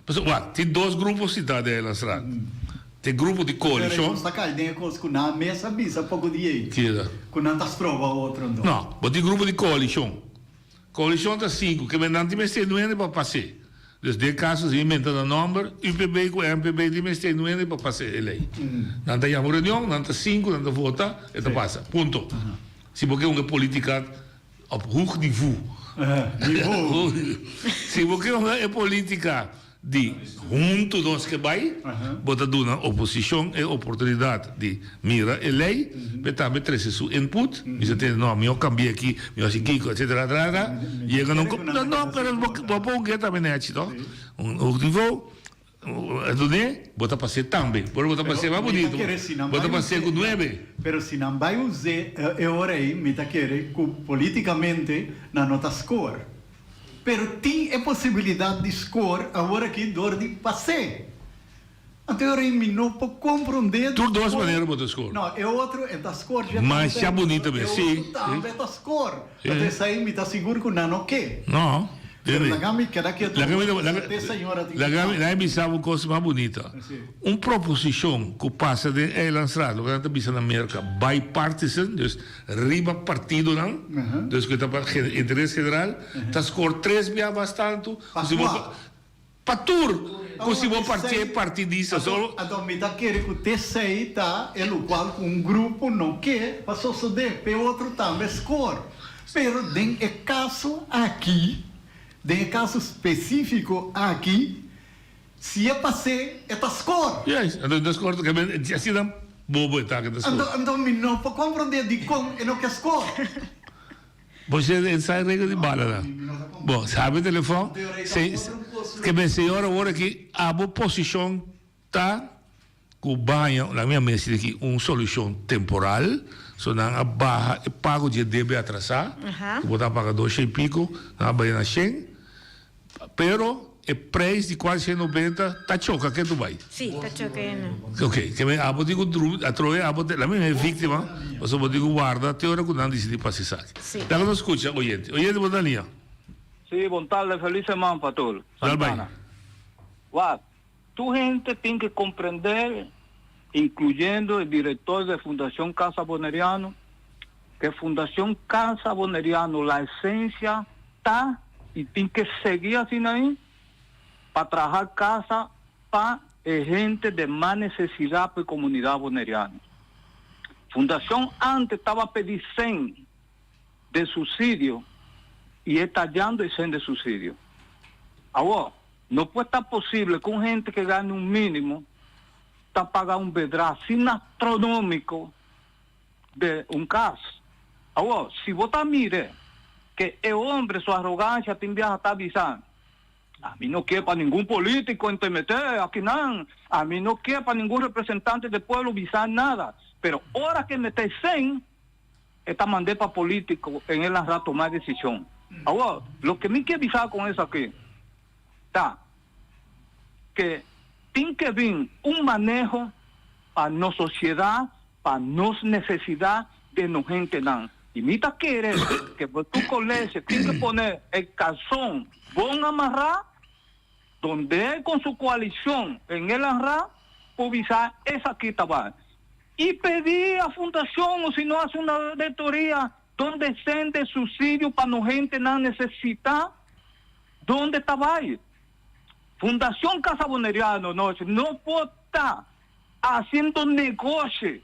Pasobra, wak, tin dos grupo sintá den Eilandsraad. Tin grupo di Pero coalicion. nos ta cay den e cos cu nan mes a bisa poco di ei. Keda. Cu nan ta stroba otro anto. No, bo tin grupo di coalicion. Coalicion ta sinku, ke men nan tin mester nuende pa pas'é. Dus den kaso si mi menta nan nomber, UPB ku MPB tin mester nuende pa pas'é e lei. Nan ta yama un reunion, nan ta sinku, nan ta vota, e ta pasa. Punto. Si bo ke un e politica op hoog niveau. Si bo ke un e politica di huntu nos ke bai, bo ta duna oposishon e oportunidat di mira e lei, pe tambe trese su input, bisa tende no, mi a kambia aki, mi a hasi kiko, etsetera, etsetera, yega na un no, no, pero bo bo por hung'é tambe nechi to, un hoog nivo, e dun'é, bo ta pas'é tambe, pero bo ta pas'é mas bonito, bo ta pas'é ku nuebe. Pero si nan bai us'é e ora ei, mi ta kere ku politikamente nan no ta score. Pero tin e posibilidad di score awor aki door di pas'é. Anto e ora ei mi no por comprende. Tur dos manera bo ta score. No, e otro e ta score dje Masha bunita mes, E si. otro tambe ta score. Anto esei mi ta sigur cu nan no ke. No. Pero laga mi keda ketu. Laga mi, laga, Te señora tin laga mi, laga mi bisa bo un cos mas bunita. Un proposicion cu pasa den Eilandsraad, loke nan ta bisa na Merca, bipartisan, dus riba partidonan, dus cu ta pa interes general, ta score tres bia mas tanto cu si bo pa tur cu si bo parti partidista. So. Anto mi ta kere cu t'esey ta e locual cu un grupo no ke pa sosode p'e otro tambe score. Pero den e caso aki, den e caso specifico aki, Si e pas'é, e ta skor. Juist, anto e ta skor ta men asina bobo e ta ke ta skor. Anto, anto mi no por komprondé dikon e no ke skor. Bo si e sa e regla di bala nan. Bo, sabi telefon, se, ke men señor awor aki abo posishon ta ku baña, laga mi a mester aki un solushon temporal, so nan a baha e pago di e debe atrasá, ku bo ta paga doshen i piko, nan a bai na shen. Pero e prijs di kuater nobenta ta choka ke tu bai. Sí, ta choka e no. Ok, ke men abo tin ku dru, atrobe abo te, la mi e víktima, pasobra bo tin ku warda te ora ku nan disidí pasa esaki. Sí. Laga nos skucha oyente. Oyente bo ta lia. Sí, bon tarde, feliz seman pa tur. Dal bai. Santana. Wak, tur hende tin ke komprender. incluyendo e director de Fundacion Casa Boneriano, que Fundacion Casa Boneriano la esencia ta y tin que sigui asina ahi pa traha casa pa e hende de mas necesidad pa e comunidad Boneriano. Fundacion antes taba pedi cen de subsidio y e ta dando e cen de subsidio. Awor, no por ta posible cu un hende ke gana un minimo ta paga un bedrag asina astronomico de un cas. Awor, si bo ta mire ke e hombre su arrogancia tin biaha ta bisa, Ami no kier pa ningun politico entremete akinan, ami no kier pa ningun representante de pueblo bisa nada, pero ora ke mete cen, e ta mand'é pa politico en el a toma decision. Awor, loke mi kier bisa con esaki ta ke tin ke bin un maneho pa nos sociedad, pa nos necesidad den nos hentenan. Y mi ta kere ke bo tu colegio tin ke pone e calzon bon amarra, donde con su coalicion en el anra por bisa esaki ta bai. Y pedi a fundacion o si no haci un auditoria donde sende subsidio pa nos hentenan necesita, donde ta bay. Fundacion Casa Boneriano no no por ta haciendo negoshi,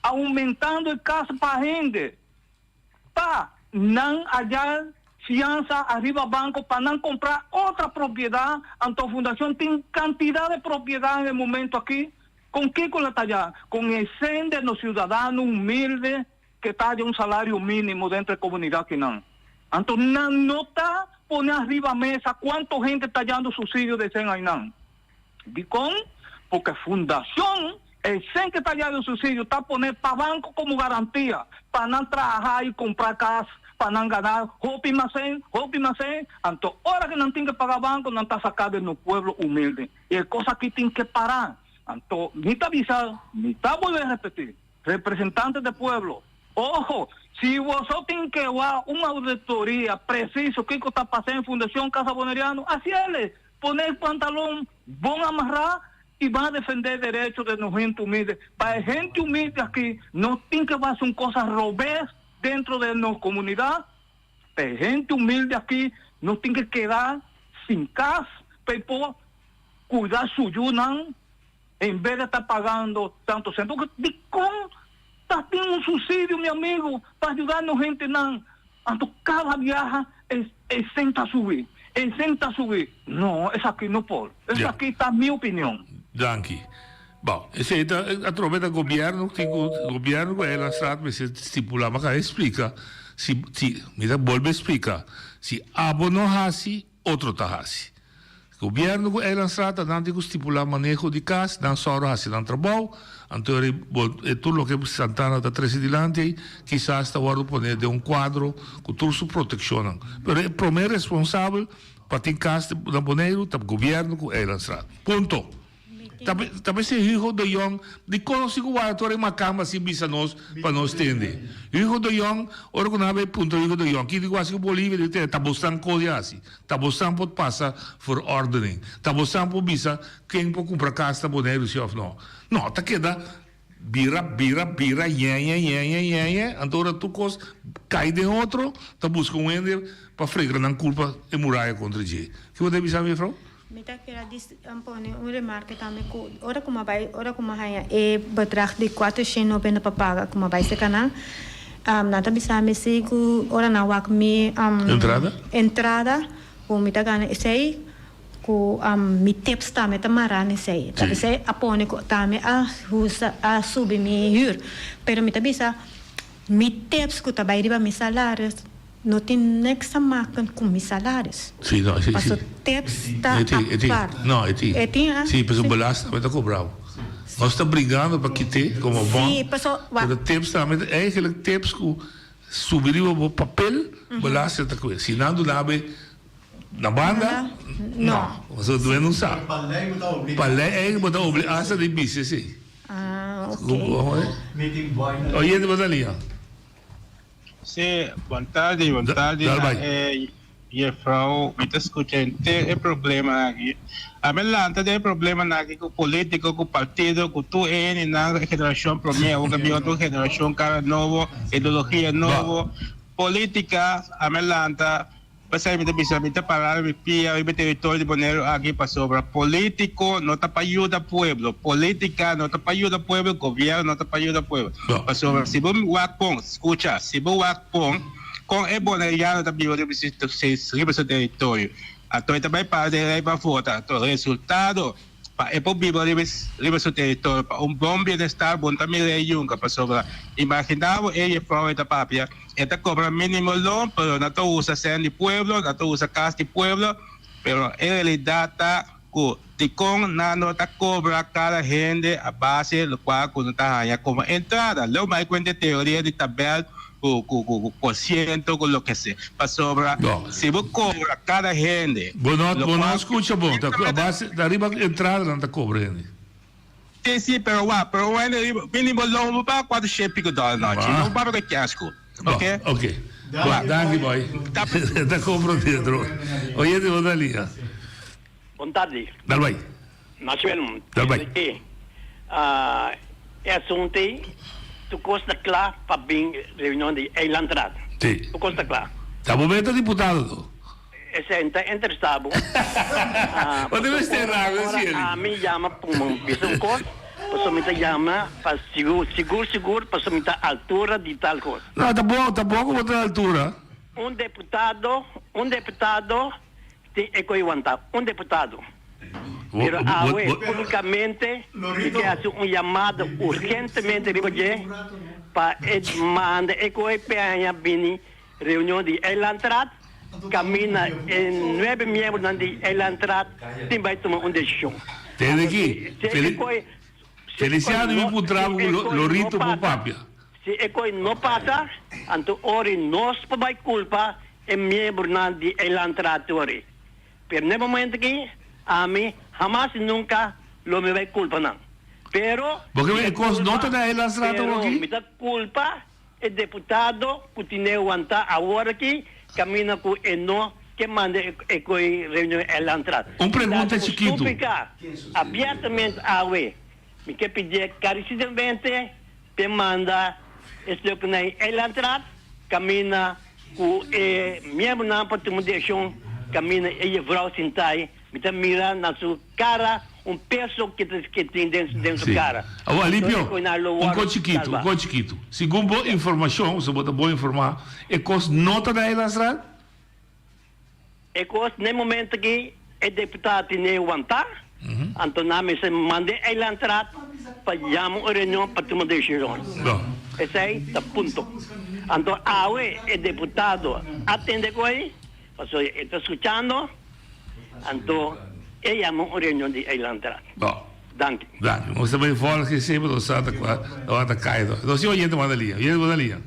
aumentando e casa pa hende, pa nan haya fianza ariba banco pa nan compra otra propiedad, anto fundacion tin cantidad de propiedad en e momento aki. Con kico lo ta ya? Con e cen de nos ciudadano humilde que ta haya un salario minimo dentro e comunidad akinan. Anto nan no ta pone ariba mesa cuanto hende ta hayando subsidio de cen aynan. Dicon? Porque fundacion, e cen que ta hayando subsidio ta pone pa banco como garantia pa nan traha y cumpra cas, pa nan gana hopi mas cen, hopi mas cen. Anto ora que nan tin que paga banco nan ta saca de nos pueblo humilde. E kos aki tin ke para. Anto mi ta bisa, mi ta bolbe repeti, representante de pueblo, ojo, si boso tin ke wak un auditoria preciso kiko ta pasa en Fundacion Casa Boneriano, haciele, pone e pantalon bon amarra y ban defende derecho de nos hente humilde. Pa e hente humilde aki no tin ke wak un cosa robes dentro de nos comunidad. Pa e hente humilde aki no tin ke keda sin kas pa e por kuida su yunan en bes de ta pagando tanto sèn. Porque dikon ta tin un subsidio mi amigo pa yuda nos hentenan? Anto kada biaha e e sèn ta subi, e sèn ta subi. No, esaki no por. Esaki ta mi opinion. Danki. Bon, esei ta atrobe ta gobierno tin cu gobierno cu Eilandstraat mester stipula ma ca explica si si mi ta bolbe explica si abo no haci otro ta haci. Gobierno cu Eilandstraat ta nan tin cu stipula maneho di cas nan soro haci nan trabou anto eri bo e tur loke Santana ta trece dilanti ei kisas ta wordo pone den un cuadro cu tur su proteccionnan pero e prome responsabel pa tin cas na Boneiru ta gobierno cu Eilandstraat. Punto. Ta mester Hugo de Jong di konosi ku wara tur e makamba sin bisa nos pa nos tende. Hugo de Jong, ora ku nan a bay puntra Hugo de Jong, kiko ku hasi ku Bolivia, di tende, ta bosnan kos di hasi. Ta bosnan por pasa verordening. Ta bosnan por bisa ken por kumpra kas na Boneiru si òf no. No, ta keda bira, bira, bira, ñeñe, ñeñe, ñeñe, anto ora tur kos kai den otro, ta buska un hende pa frega nan kulpa e muraya kontra dje. Ki bo ta bisa, mefrou? Mi ta kere dis pone un remarke tambe ku ora ku mi a bai ora ku mi a haña e bedrag di kuatroshen nobenta pa paga ku mi a bai serka nan nan ta bisa mi si ku ora nan wak mi Entrada? entrada ku mi ta gana esei ku mi tips tambe ta mara na esei ta esei a pone ku tambe a husa a subi mi hür pero mi ta bisa mi tips ku ta bai riba mi salario No tin niks te maken ku mi salaris. Sí, no, sí, sí. Paso tips ta E tin, e tin. apart. No, e tin. E tin, ah? Sí, paso belasting tambe ta kobrá bo. Nos ta bringando pa kit'é komo bon. Sí, paso wa. Pero tips tambe ta eigenlijk tips ku subi riba bo papel, belasting ta kohe. Si nan duna bo e na banda, no. Paso duende un sa. Pa lei bo ta obligá. Pa lei eigenlijk bo ta obligá hasta di bisa esei. Ah, ok. Oyente bo ta liña. Sí, bon tardi, bon tardi na e. Juffrouw, mi ta scucha henter e problema aki. A mi lanta den e problemanan aki cu politico, cu partido, cu tur e hendenan, e generacion prome, awor cu a bin otro generacion, cara nobo, ideologia nobo, politica, a mi lanta, P'esei mi ta bisa, mi ta pará riba e pia riba e teritorio di Boneiru aki pasobra polítiko no ta pa yuda pueblo, polítika no ta pa yuda pueblo, gobièrnu no ta pa yuda pueblo. Pasobra si bo wak bon, skucha, si bo wak bon kon e boneriano ta biba riba riba su teritorio, anto e ta bai para den rei pa vota, anto resultado Pa e por biba riba riba su teritorio pa un bon bienestar bon ta mira e yunga pasobra imagina bo e jefrouw e ta papia e ta cobra minimo loon pero na ta usa cen di pueblo na ta usa cas di pueblo pero e realidad ta cu dicon nan no ta cobra cada hende a base locual cu nan ta haya como entrada leu bay cuenta e teoria di tabel cu cu cu por ciento cu loke sea pasobra si bo cobra cada hende Bo no lo bo no cual scucha bon ta a base ta riba entrada nan ta cobra hende. Si si pero wak pero un hende riba minimo loan bo paga cuatro shen pico dollar nochi no bo papia cu cash cu Bo ok. ok Wak. Danki boy ta compronde otro oyente bo ta lia. Bon tardi. Dal bay. Maxwell, Dal bay. E e asunto ei, tur kos ta kla pa bin reunion di Eilandraad. Si. Tur kos ta kla. Ta bo meta diputado to? Esei no ta interesa bo. Bo ta mester rago Ora Shirley. ami yama pa un bisa un kos, pasobra mi ta yama pa sigur, sigur, sigur, pasobra mi ta altura di tal kos. No, ta bo, ta bo ku bo ta na altura. Un deputado, un deputado Tin e koe wanta un deputado. Pero awe publicamente mi ke haci un yamada urgentemente riba dje pa e manda e koe peaña bini reunion di Eilandraad caminda e nuebe miembronan di Eilandraad tin bay tuma un decision. Tende aki, Feliciano mi puntra bo cu Lorito por papia. Si e koe no pasa, anto ori nos por bai culpa e miembronan di e Landraad ori. Pero n'e momento aki, ami hamas y nunca lo mi bai culpa nan. Pero Bo ke mi e ta cos no ta culpa, na e Landraad pero aki? mi ta culpa e deputado cu tine wanta awor aki caminda cu e no ke manda e koe reunion e Landraad. Un Mi ta pregunta haci un chikitu. suplica abiertamente awe. Mi ke pidié carecidamente. Te manda e stuk na e eilandraad kaminda ku e miembronan pa tuma direkshon kaminda e jevrouw sintai mi ta mira na su kara un peso ke ta ke tin den den su Sí. kara. Awor, Anto Alipio, e koinan lo un wòrdu kos chikitu, un salba. kos chikitu. Segun bo informashon, so bo ta bon informá, e kos no ta na eilandsraad? E kos n'e momento ki e deputado tine wantá, anto nan mester mand'é eilandsraad pa yama un reunion pa tuma desishon. Esei ta punto. Anto awe e deputado a tende ku ei, pasobra e ta skuchando, anto e yama un reunion di eilandsraad. Danki. Danki. Nos ta bai volg esei pasobra nos sa ta kua ta kai. Nos tin oyente manda lia. Oyente manda lia.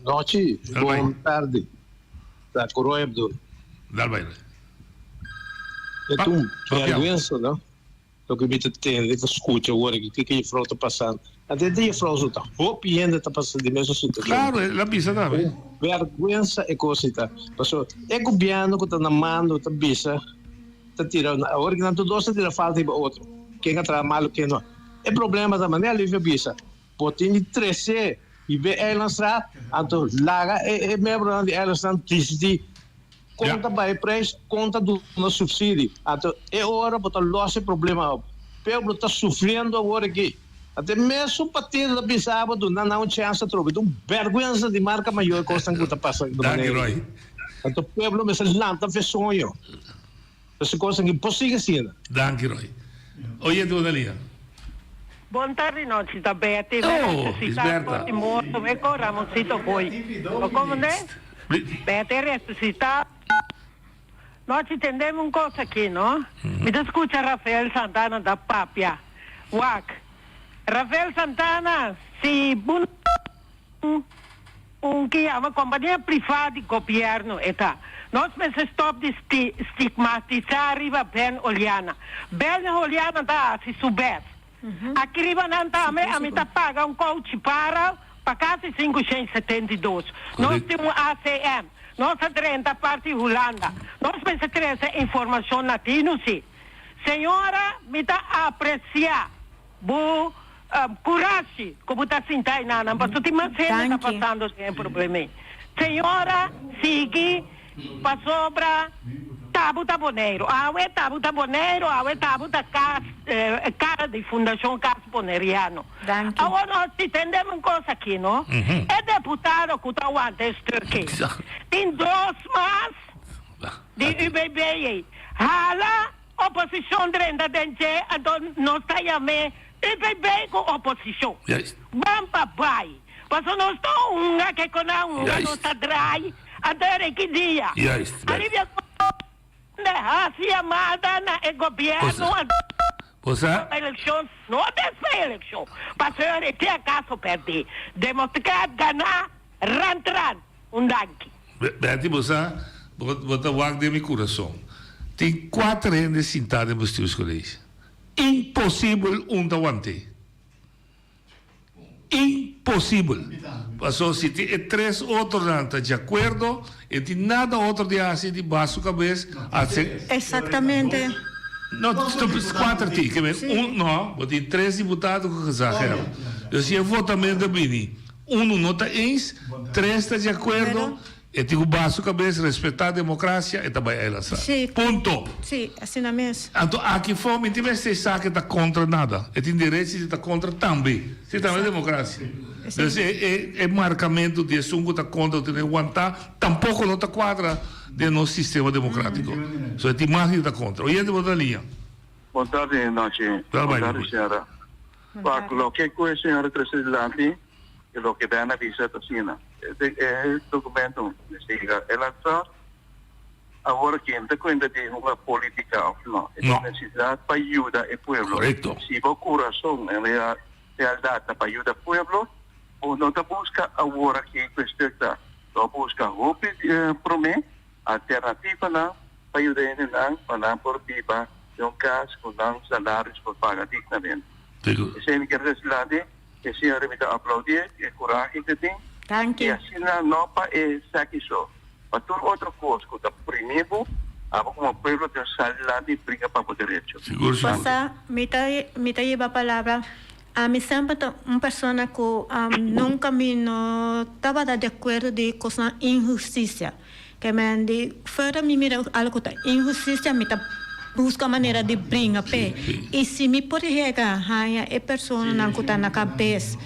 Nochi, bon tardi. Ta cu Roy Abdul. Dal bay. E un vergüenza, no? Loke mi ta tende, ta scucha awor aki, kiko juffrouw ta pasando. Antes di juffrouw so ta hopi hende ta pasa di mesun situacion. Claro, el a bisa tambe. Un vergüenza e cos ei ta. Pasobra e gobierno cu ta na mando ta bisa, ta tira, awor ki nan tur dos ta tira falta riba otro. Ken a traha malo, ken no. E problema ta manera Alivio a bisa, Bo tin di trece riba e eilandstraat, anto laga e e miembronan di eilandstraat disidi kon ta bai e prijs, kon ta duna subsidie. Anto e ora bo ta los e problema op. Pueblo ta sufriendo awor aki. Anto e mesun partido ta bisa bo duna nan un chance atrobe. Ta un berguensa di marca mayor cosnan cu ta pasa di Danki manera Roy. aki. Anto pueblo mester lanta fe soño. Esaki cosnan ki por sigui asina. Danki Roy. Oye tu Odalia. Bon tardi nochi ta Betty mi Oh, resucita Isberta. for di morto mi ko Ramoncito Boy bo komende Betty resucita nochi tendemi un cos aki no mi ta scucha Rafael Santana ta papia wak Rafael Santana si bo Un ki yama kompania privá di gobièrnu e ta. Nos mester stòp di stigmatisá riba Ben Oleana. Ben Oleana ta hasi su bèst. Aki riba nan tambe ami ta paga un kouchi para pa kasi 572. Nos tin un ACM. Nos a drenta parti Hulanda. Nos mester trese informashon na tinu si. Señora mi ta aprecia bo curashi cu bo ta sinta enanan pasobra tin mas hende ta pasando den e problema ey. Señora sigui pasobra tabu ta Boneiru. Awe tabu ta Boneiru, awe tabu ta cas cara di Fundacion Cas Boneriano. Awor nos si tendem un cos aki no. E deputado cu ta wanta e stuk ey tin dos mas di UBB ey. Hala oposicion drenta den dje anto nos ta yam'e UBB cu oposicion. Ban pa bay. Pasobra nos ta hunga ke con a hunga nos ta draai anto era ki dia. Alivia Manda hasi yamada na e gobierno Bosa. Eleccion no despues eleccion pasobra e tin acaso perdi democrat gana rant rant un danki. Betty bo sa bo ta wak den mi curason tin cuater hende sinta den bestuurscollege imposibel un ta wante. Imposibel. Paso si tin e tres otronan ta djakuerdo, e tin nada otro di hasi di baha su kabes, hasi. Exactamente. No, kuater tin, ke men un, no, bo tin tres diputado ku gezaghebber. Dus si e votamento a bini, unu no ta eens, tres ta djakuerdo, E tin ku baha su kabes, respetá demokrasia, e ta bai eilansa. Sí. Punto. Sí, asina mes. Anto aki for mi tin mester sa ku e ta kontra nada. E tin derechi di ta kontra tambe. Si tambe demokrasia. Dus e e e markamentu di esun ku ta kontra ku tene wantá tampoko no ta kuadra den nos sistema demokratiko. So e tin mas di ta kontra. Oyente bo ta liña. Bon tardi nochi. Bon tardi señora. Wak loke ku e señora trese dilanti. E loke Ben a bisa ta asina. E documento mester yega e lansa. Awor ken ta cuenta di hunga politica of no. E ta necesidad pa yuda e pueblo. Si bo curason en realidad ta pa yuda pueblo, bo no ta busca awor aki cu e stuk ta. Bo busca hopi prome alternativanan pa yuda hendenan pa nan por biba den un cas cu nan salarios por paga dignamente. Esey mi kier resilanti. E señora mi ta aplaudié e kurahe ku e tin. Danki. I asina no pa e saki so, pa tur otro kos ku ta primi bo, abo komo pueblo tin sali dilanti i bringa pa bo derecho. Sigur sigur. Pasá mi ta mi ta yeba palabra. Ami semper ta un persona ku nunka mi no tabata di akuerdo di kosnan inhustisia. Ke men di fuera mi mira algo ku ta inhustisia mi ta buska manera di bringa p'e. I si mi por yega haña e personanan ku ta na kabes,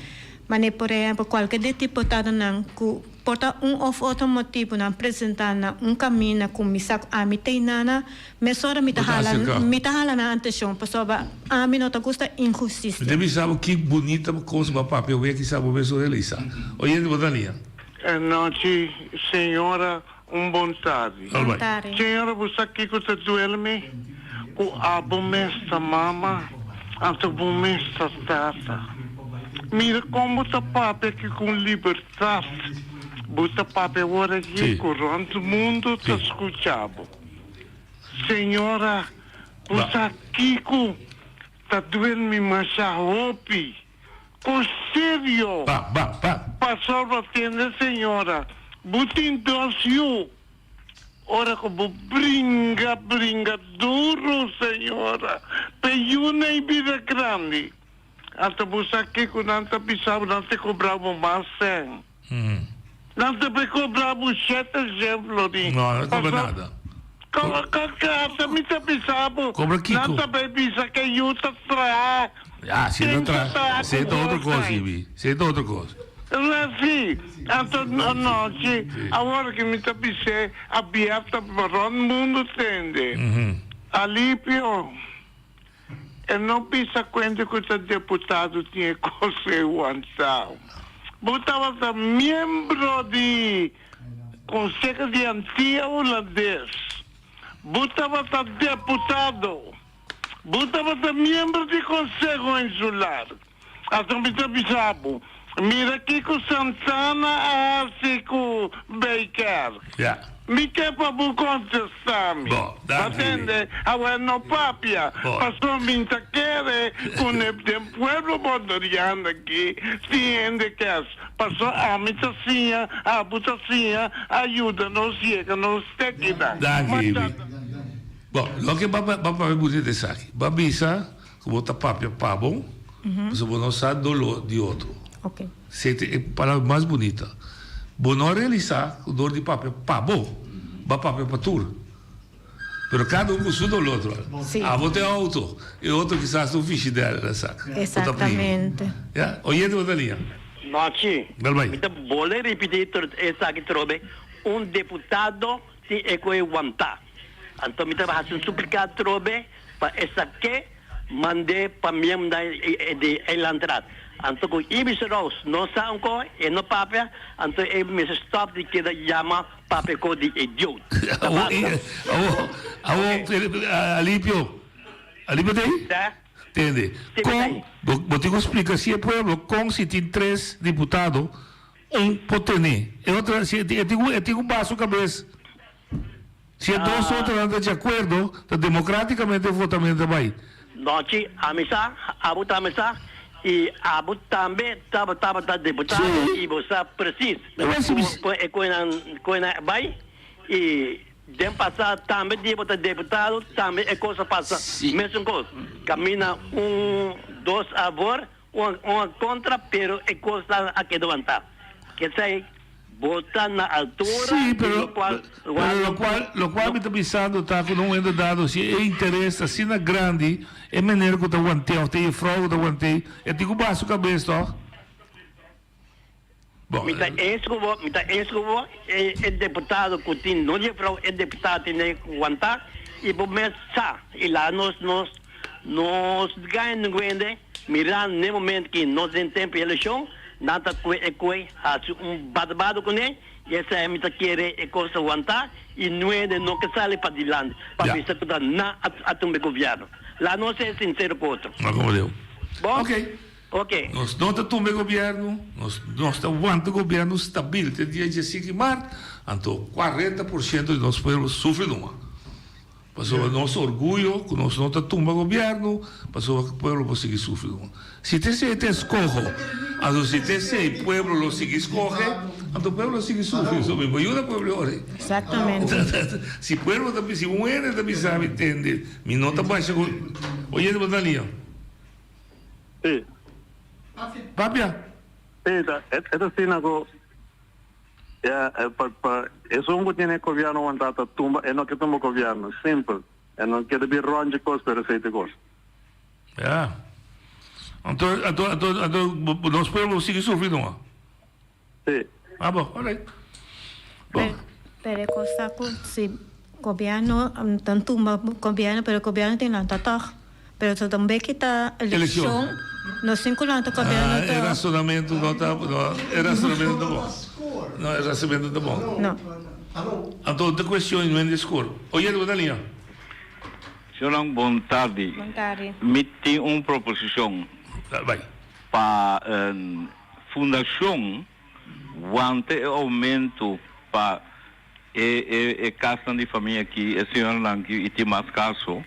manera por ehempel kualke di e diputadonan ku por ta un òf otro motibu nan presentá na un kaminda ku mi sa ku ami ta inana, mesora mi ta hala mi ta hala nan atenshon pasobra ami no ta gusta inhustisia. Mi ta bisa bo ki bunita kos bo a papia wea kisa bo mes no realisa. Oyente bo ta lia. Anochi señora un bon tardi. Bon tardi. Señora bo sa kico ta duel mi? Cu abo mes ta mama anto bo mes ta tata. Mira con bo ta papia aki con libertad. Bo ta papia awor aki cu rond mundo ta scucha bo. Señora bo sa kico ta duel mi masha hopi? Ku serio. Ba, ba, ba. Pasobra tende señora, bo tin dos yu. Ora ku bo bringa, bringa duru señora, p'e yunan i bira grandi. Anto bo sa kiko nan ta bisa bo, nan ta kobra bo mas sèn. Nan ta be kobra bo shete shen florin. No, nan ta kobra nada. Kaka, mi ta bisa bo. Kobra kiko? Nan ta be bisa ke yu ta traha. Ya, si e ta traha, si e ta otro kos, Ibi. Si e ta otro kos. Si, anto anochi, awor ki mi ta bis'é abierto pa rond mundu tende. Alipio, e no bisa kuenta ku ta deputado tin e kos ei wantá. Bo tabata miembro di Konseho di Antia Hulandes. Bo tabata deputado. Bo tabata miembro di Konseho Insular. Anto mi ta bisa bo, mira kiko Santana a hasi ku Bijkerk. Mi ke pa bo kontestá mi. Bo, Bo danki. tende? Awor no papia, Bo. pasobra mi ta kere. kere ku den pueblo Boneriano aki tin hende kes. Paso ami ta siña, abo ta siña, a yuda nos yega nos tekinan. Danki, Ibi. Bon, loke bo a papia bunita esaki. Bo a bisa ku bo ta papia pa bo, pasobra bo no sa doló di otro. Esei ta e palabra mas bunita. Bo no a realisá ku dor di papia pa bo, bo a papia pa tur. Pero kada un ku su doló otro. Abo ta e outo, e otro kisas ta un fishidèl el a saka. Exactamente. Ya, oyente bo ta liña. Nochi. Bel bai. Mi ta bolbe ripití esaki trobe, un deputado Tin e ku e wantá. Anto mi ta hasi un supliká atrobe pa esaki mand'é pa miembronan di eilandraad. Anto ku Ibis Roos no sa un ko, e no papia, anto e mester stòp di keda yama papia ko di idioot. Ta basta. Awo, awo, Alipio, Alipio ta ei? Sa. Tende, kon, bo tin ku splika si e pueblo kon si tin tres diputado Un por tene. E otro, si e tin ku, e tin ku baha su kabes. Si e dos otronan ta di akuerdo, ta demokratikamente e votamento ta bai. Nochi, ami sa, abo tambe sa, i abo tambe tabata diputado i bo sa presis kon e koenan a bai. I den pasa tambe di bo ta diputado, tambe e kos a pasa mesun kos. Kaminda un, dos abor, Un a contra pero e cosnan a keda wantá. Kesey bo ta na altura Sí, di pero, locual pero locual, locual mi ta bisando ta cu na un momento dado si e interes ta asina grandi, e meneer cu ta want'é of ta e juffrouw cu ta want'é, e tin cu baha su cabes toch? Bon, Mi ta eens cu bo, mi ta eens cu bo, e e deputado cu tin no juffrouw, e deputado tin e wantá y bo mes sa y laga nos nos nos gana ningun hende. Mira n'e moment ki nos den tempu di elekshon, nan ta kue e kue hasi un badabado kuné, i esei mi ta kere e kos ta wantá i nuende no ke sali padilanti pa bisa ku ta nan a tumba e gobièrnu. La nos ser sinsero ku otro. Ma komo deu. Bon? Ok. Ok. Nos no ta tumba e gobièrnu, nos nos ta wanta gobièrnu stabil te dia diesinco di mart, anto 40% di nos pueblo sufri numa. Pasobra nos orguyo ku nos no ta tumba gobièrnu, pasobra ku pueblo por sigui sufri un. Si ta esei ta eskoho, anto si ta esei pueblo lo sigui skohe, anto pueblo lo sigui sufri. So mi por yuda pueblo ora ei. Exactamente. Si pueblo ta si un hende ta bisa mi tende, mi no ta basha ku Oyente bo ta lia? Si. Papia. Si, ta e ta asina ku. Ya, pa pa esun ku tiene gobièrnu wantá ta tumba, e no ke tumba gobièrnu, simpel. E no ke debí rònt dje kos, pero esei ta e kos. Ya. Anto, anto, anto, anto nos pueblo lo sigui sufri numa? Si. Ah bo, alright. Bo. Pero e kos ta ku si gobièrnu ta tumba gobièrnu, pero gobièrnu tin lanta tòg. Pero ta tambe kita eleccion, no sin cu nan ta gobierno ta. Ah, e razonamento no ta, no, e razonamento ta bon. No, e razonamento ta bon. No. Anto ta cuestion no hende score. Oyente bo ta liña. Señornan bon tardi. Bon tardi. Mi tin un proposicion. Bai. Pa fundacion wanta e aumento pa E e e kasnan di famia aki, e señoranan aki i tin mas kaso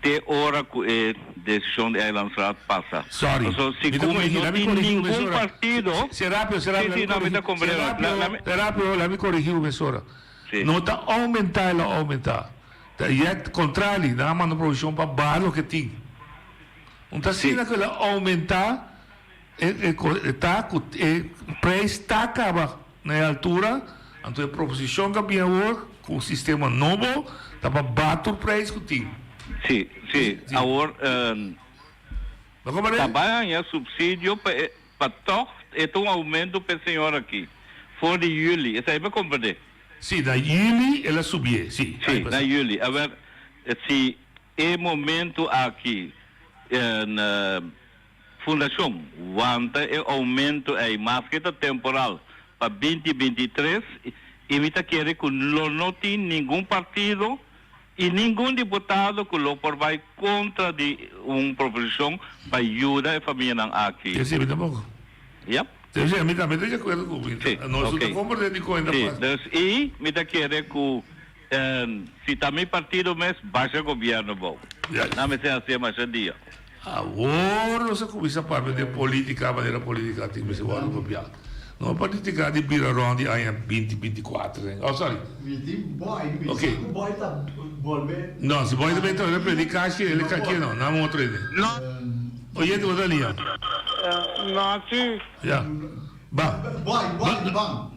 te ora ku e desishon di Eilandsraad pasa. Sorry. Pasobra si Mi ta ku mi korigí, no laat mi tin korigí un ningun mesora. partido. Se rápido, se Sí, rápido, sí, laat no, mi mi ta korigí. Se komprende. La, rápido, la mi. se rápido, laat mi korigí un mesora. Sí. No ta oumentá el a oumentá. Ta yet kontrali, nan a manda provishon pa baha loke tin. Un ta Sí. asina ku el a oumentá e e e ta ku e preis ta kaba. Na e altura, anto e proposishon ku a bin awor ku un sistema nobo ta pa baha tur preis ku tin. Sí, sí. Awor ta bai haña supsidio pa e pa tòg e ta un oumento pa e señor aki for di yüli. Esei mi a komprendé. Sí, na yüli el a subié, sí. Sí, na yüli. Awor, si e momento aki Fundashon wanta e oumento ei maske ta temporal pa binti 23 i mi ta kere ku lo no tin ningun partido i ningun diputado ku lo por bai kontra di un proposishon pa yuda e famianan aki. Esei mi tampoko. Yep. Esei mi tambe ta di akuerdo ku mi. Sí, Nos no ta oké. komprende di kon e ta Sí, pasa. dus i mi ta kere ku. Si ta mi partido mes, basha gobierno bou. Nan mester hacié masha dia. Awor nos a cuminsa papia den politica manera politica tin mester wordo papia. No politica di bira rond di aña binti binti kuater den. Oh sorry. Mi tin boy, mi Ok. sa cu boy ta bolbe. No, si boy ta bay traha predica ashi el ka kier no, nan otro hende. Oyente bo ta lia. No si. Ya. Ba. Boy, boy, ban.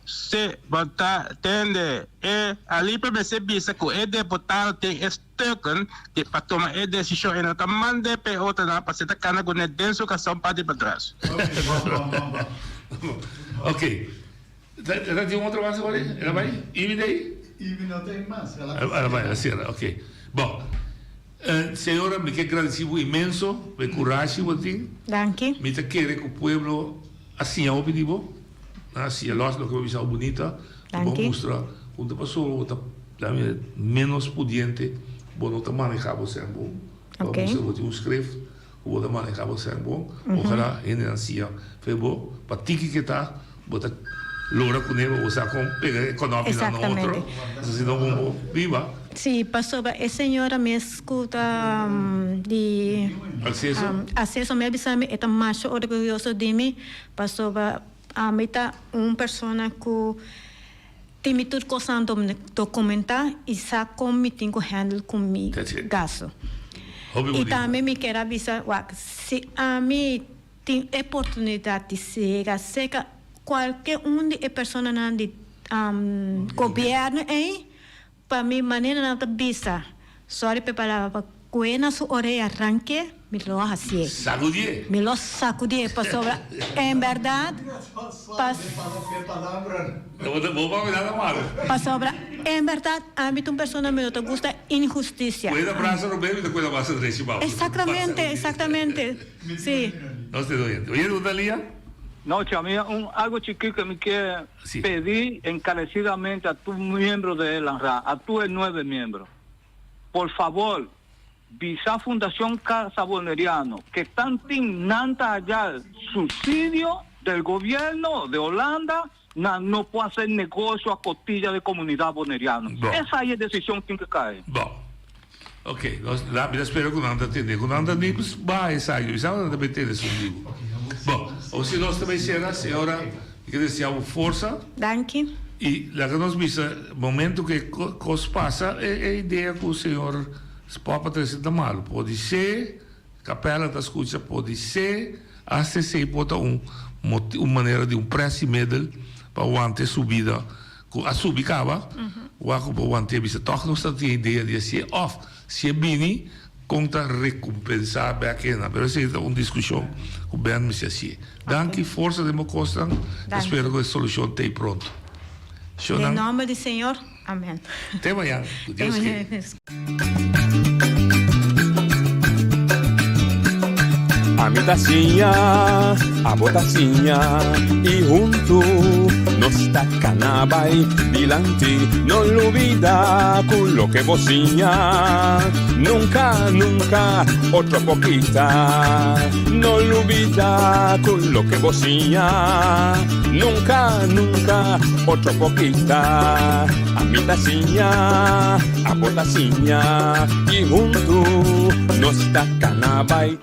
Si, bo ta tende. E Alipe mester bisa ku e deputado tin e stukken di pa tuma e desishon e no ta mand'é pa e otronan pa si ta kana kuné den su kason parti patras. Ok. Ta tin un otro mas awor? El a bai? Ivy ta ei? Ivy no ta ei mas. El a bai, el a sera. Ok. Bon. Señora, mi ke gradisí bo inmenso pa e kurashi bo tin. Danki. Mi ta kere ku pueblo a siña hopi di bo. Nan a siña lòs loke bo bisa bo bunita. Ku bo mustra ku ta pasobra bo ta ménos pudiente, bo no ta manehá bo sèn bon. Bo a mustra bo tin un skref ku bo ta manehá bo sèn bon. Ojalá hendenan siña fe bo pa tiki ke ta bo ta logra kuné pa bo sa kon pega e kònòpinan na otro. Asina bo por biba. Sí, pasobra e señora mes ku ta di Akseso? Akseso mi a bisa mi e ta masha orguyoso di mi Pasobra ami ta un persona ku tin mi tur kosnan dokumentá i sa kon mi tin ku handle ku mi gastu. I tambe mi kier a bisa wak, si ami tin e oportunidat di sega serka kualke un di e personanan di gobièrnu ei, Pa mi manera nan ta bisa, sorry p'e palabra, pa kue na su orea ranke, mi lo hasié. Sakudié. Mi lo sakudié, pasobra en bèrdat, pas. Bo papia nada malo. Pasobra en bèrdat ami ta un persona mi no ta gusta inhustisia. Kue na brasa Rubén, mi ta kue na brasa drechi bou. Exactamente, exactamente, si. Nos te doy. Oye, Natalia. No, cha, mi un algo chikito que mi kier Pedí encarecidamente a tur miembro de Elanra, a tur e nuebe miembro, por favor, bisa Fundacion Casa Boneriano que tan tin nan ta haya subsidio del gobierno de Holanda, nan no por hacer negocio a costilla de comunidad boneriano. Esai e decision tin que cae. Bon. Ok, nos la mi ta spera ku nan ta tende. Ku nan ta ni baha esaki, mi sa ku nan ta bay tende esun dibo. Bon, osi nos ta bay sera, señora, mi ke desea bo forsa. Danki. I laga nos bisa, momento ku e kos pasa, e e idea ku señor Spop a trese ta malu. Podisé Capella ta skucha, podisé hasta esei por ta un un manera di un pressiemiddel pa wanta e subida Ku a subi kaba, wak ku por want'é bisa tòg nos ta tin idea di hasié òf si e bini kon ta rekompensá bèk hende. Pero esei ta un diskushon ku Ben mester hasié. Danki, forsa den bo kosnan. Ta spera ku e solushon t'ei pronto. Den Shownan. nòmber di Señor, amèn. Te mañana, ku Dios ke. Ami ta siña, abo ta siña y huntu nos ta cana bay dilanti. No lubida cu loke bo siña nunca, nunca otro por kita. No lubida cu loke bo siña nunca, nunca otro por kita. Ami ta siña, abo ta siña y huntu nos ta cana bay.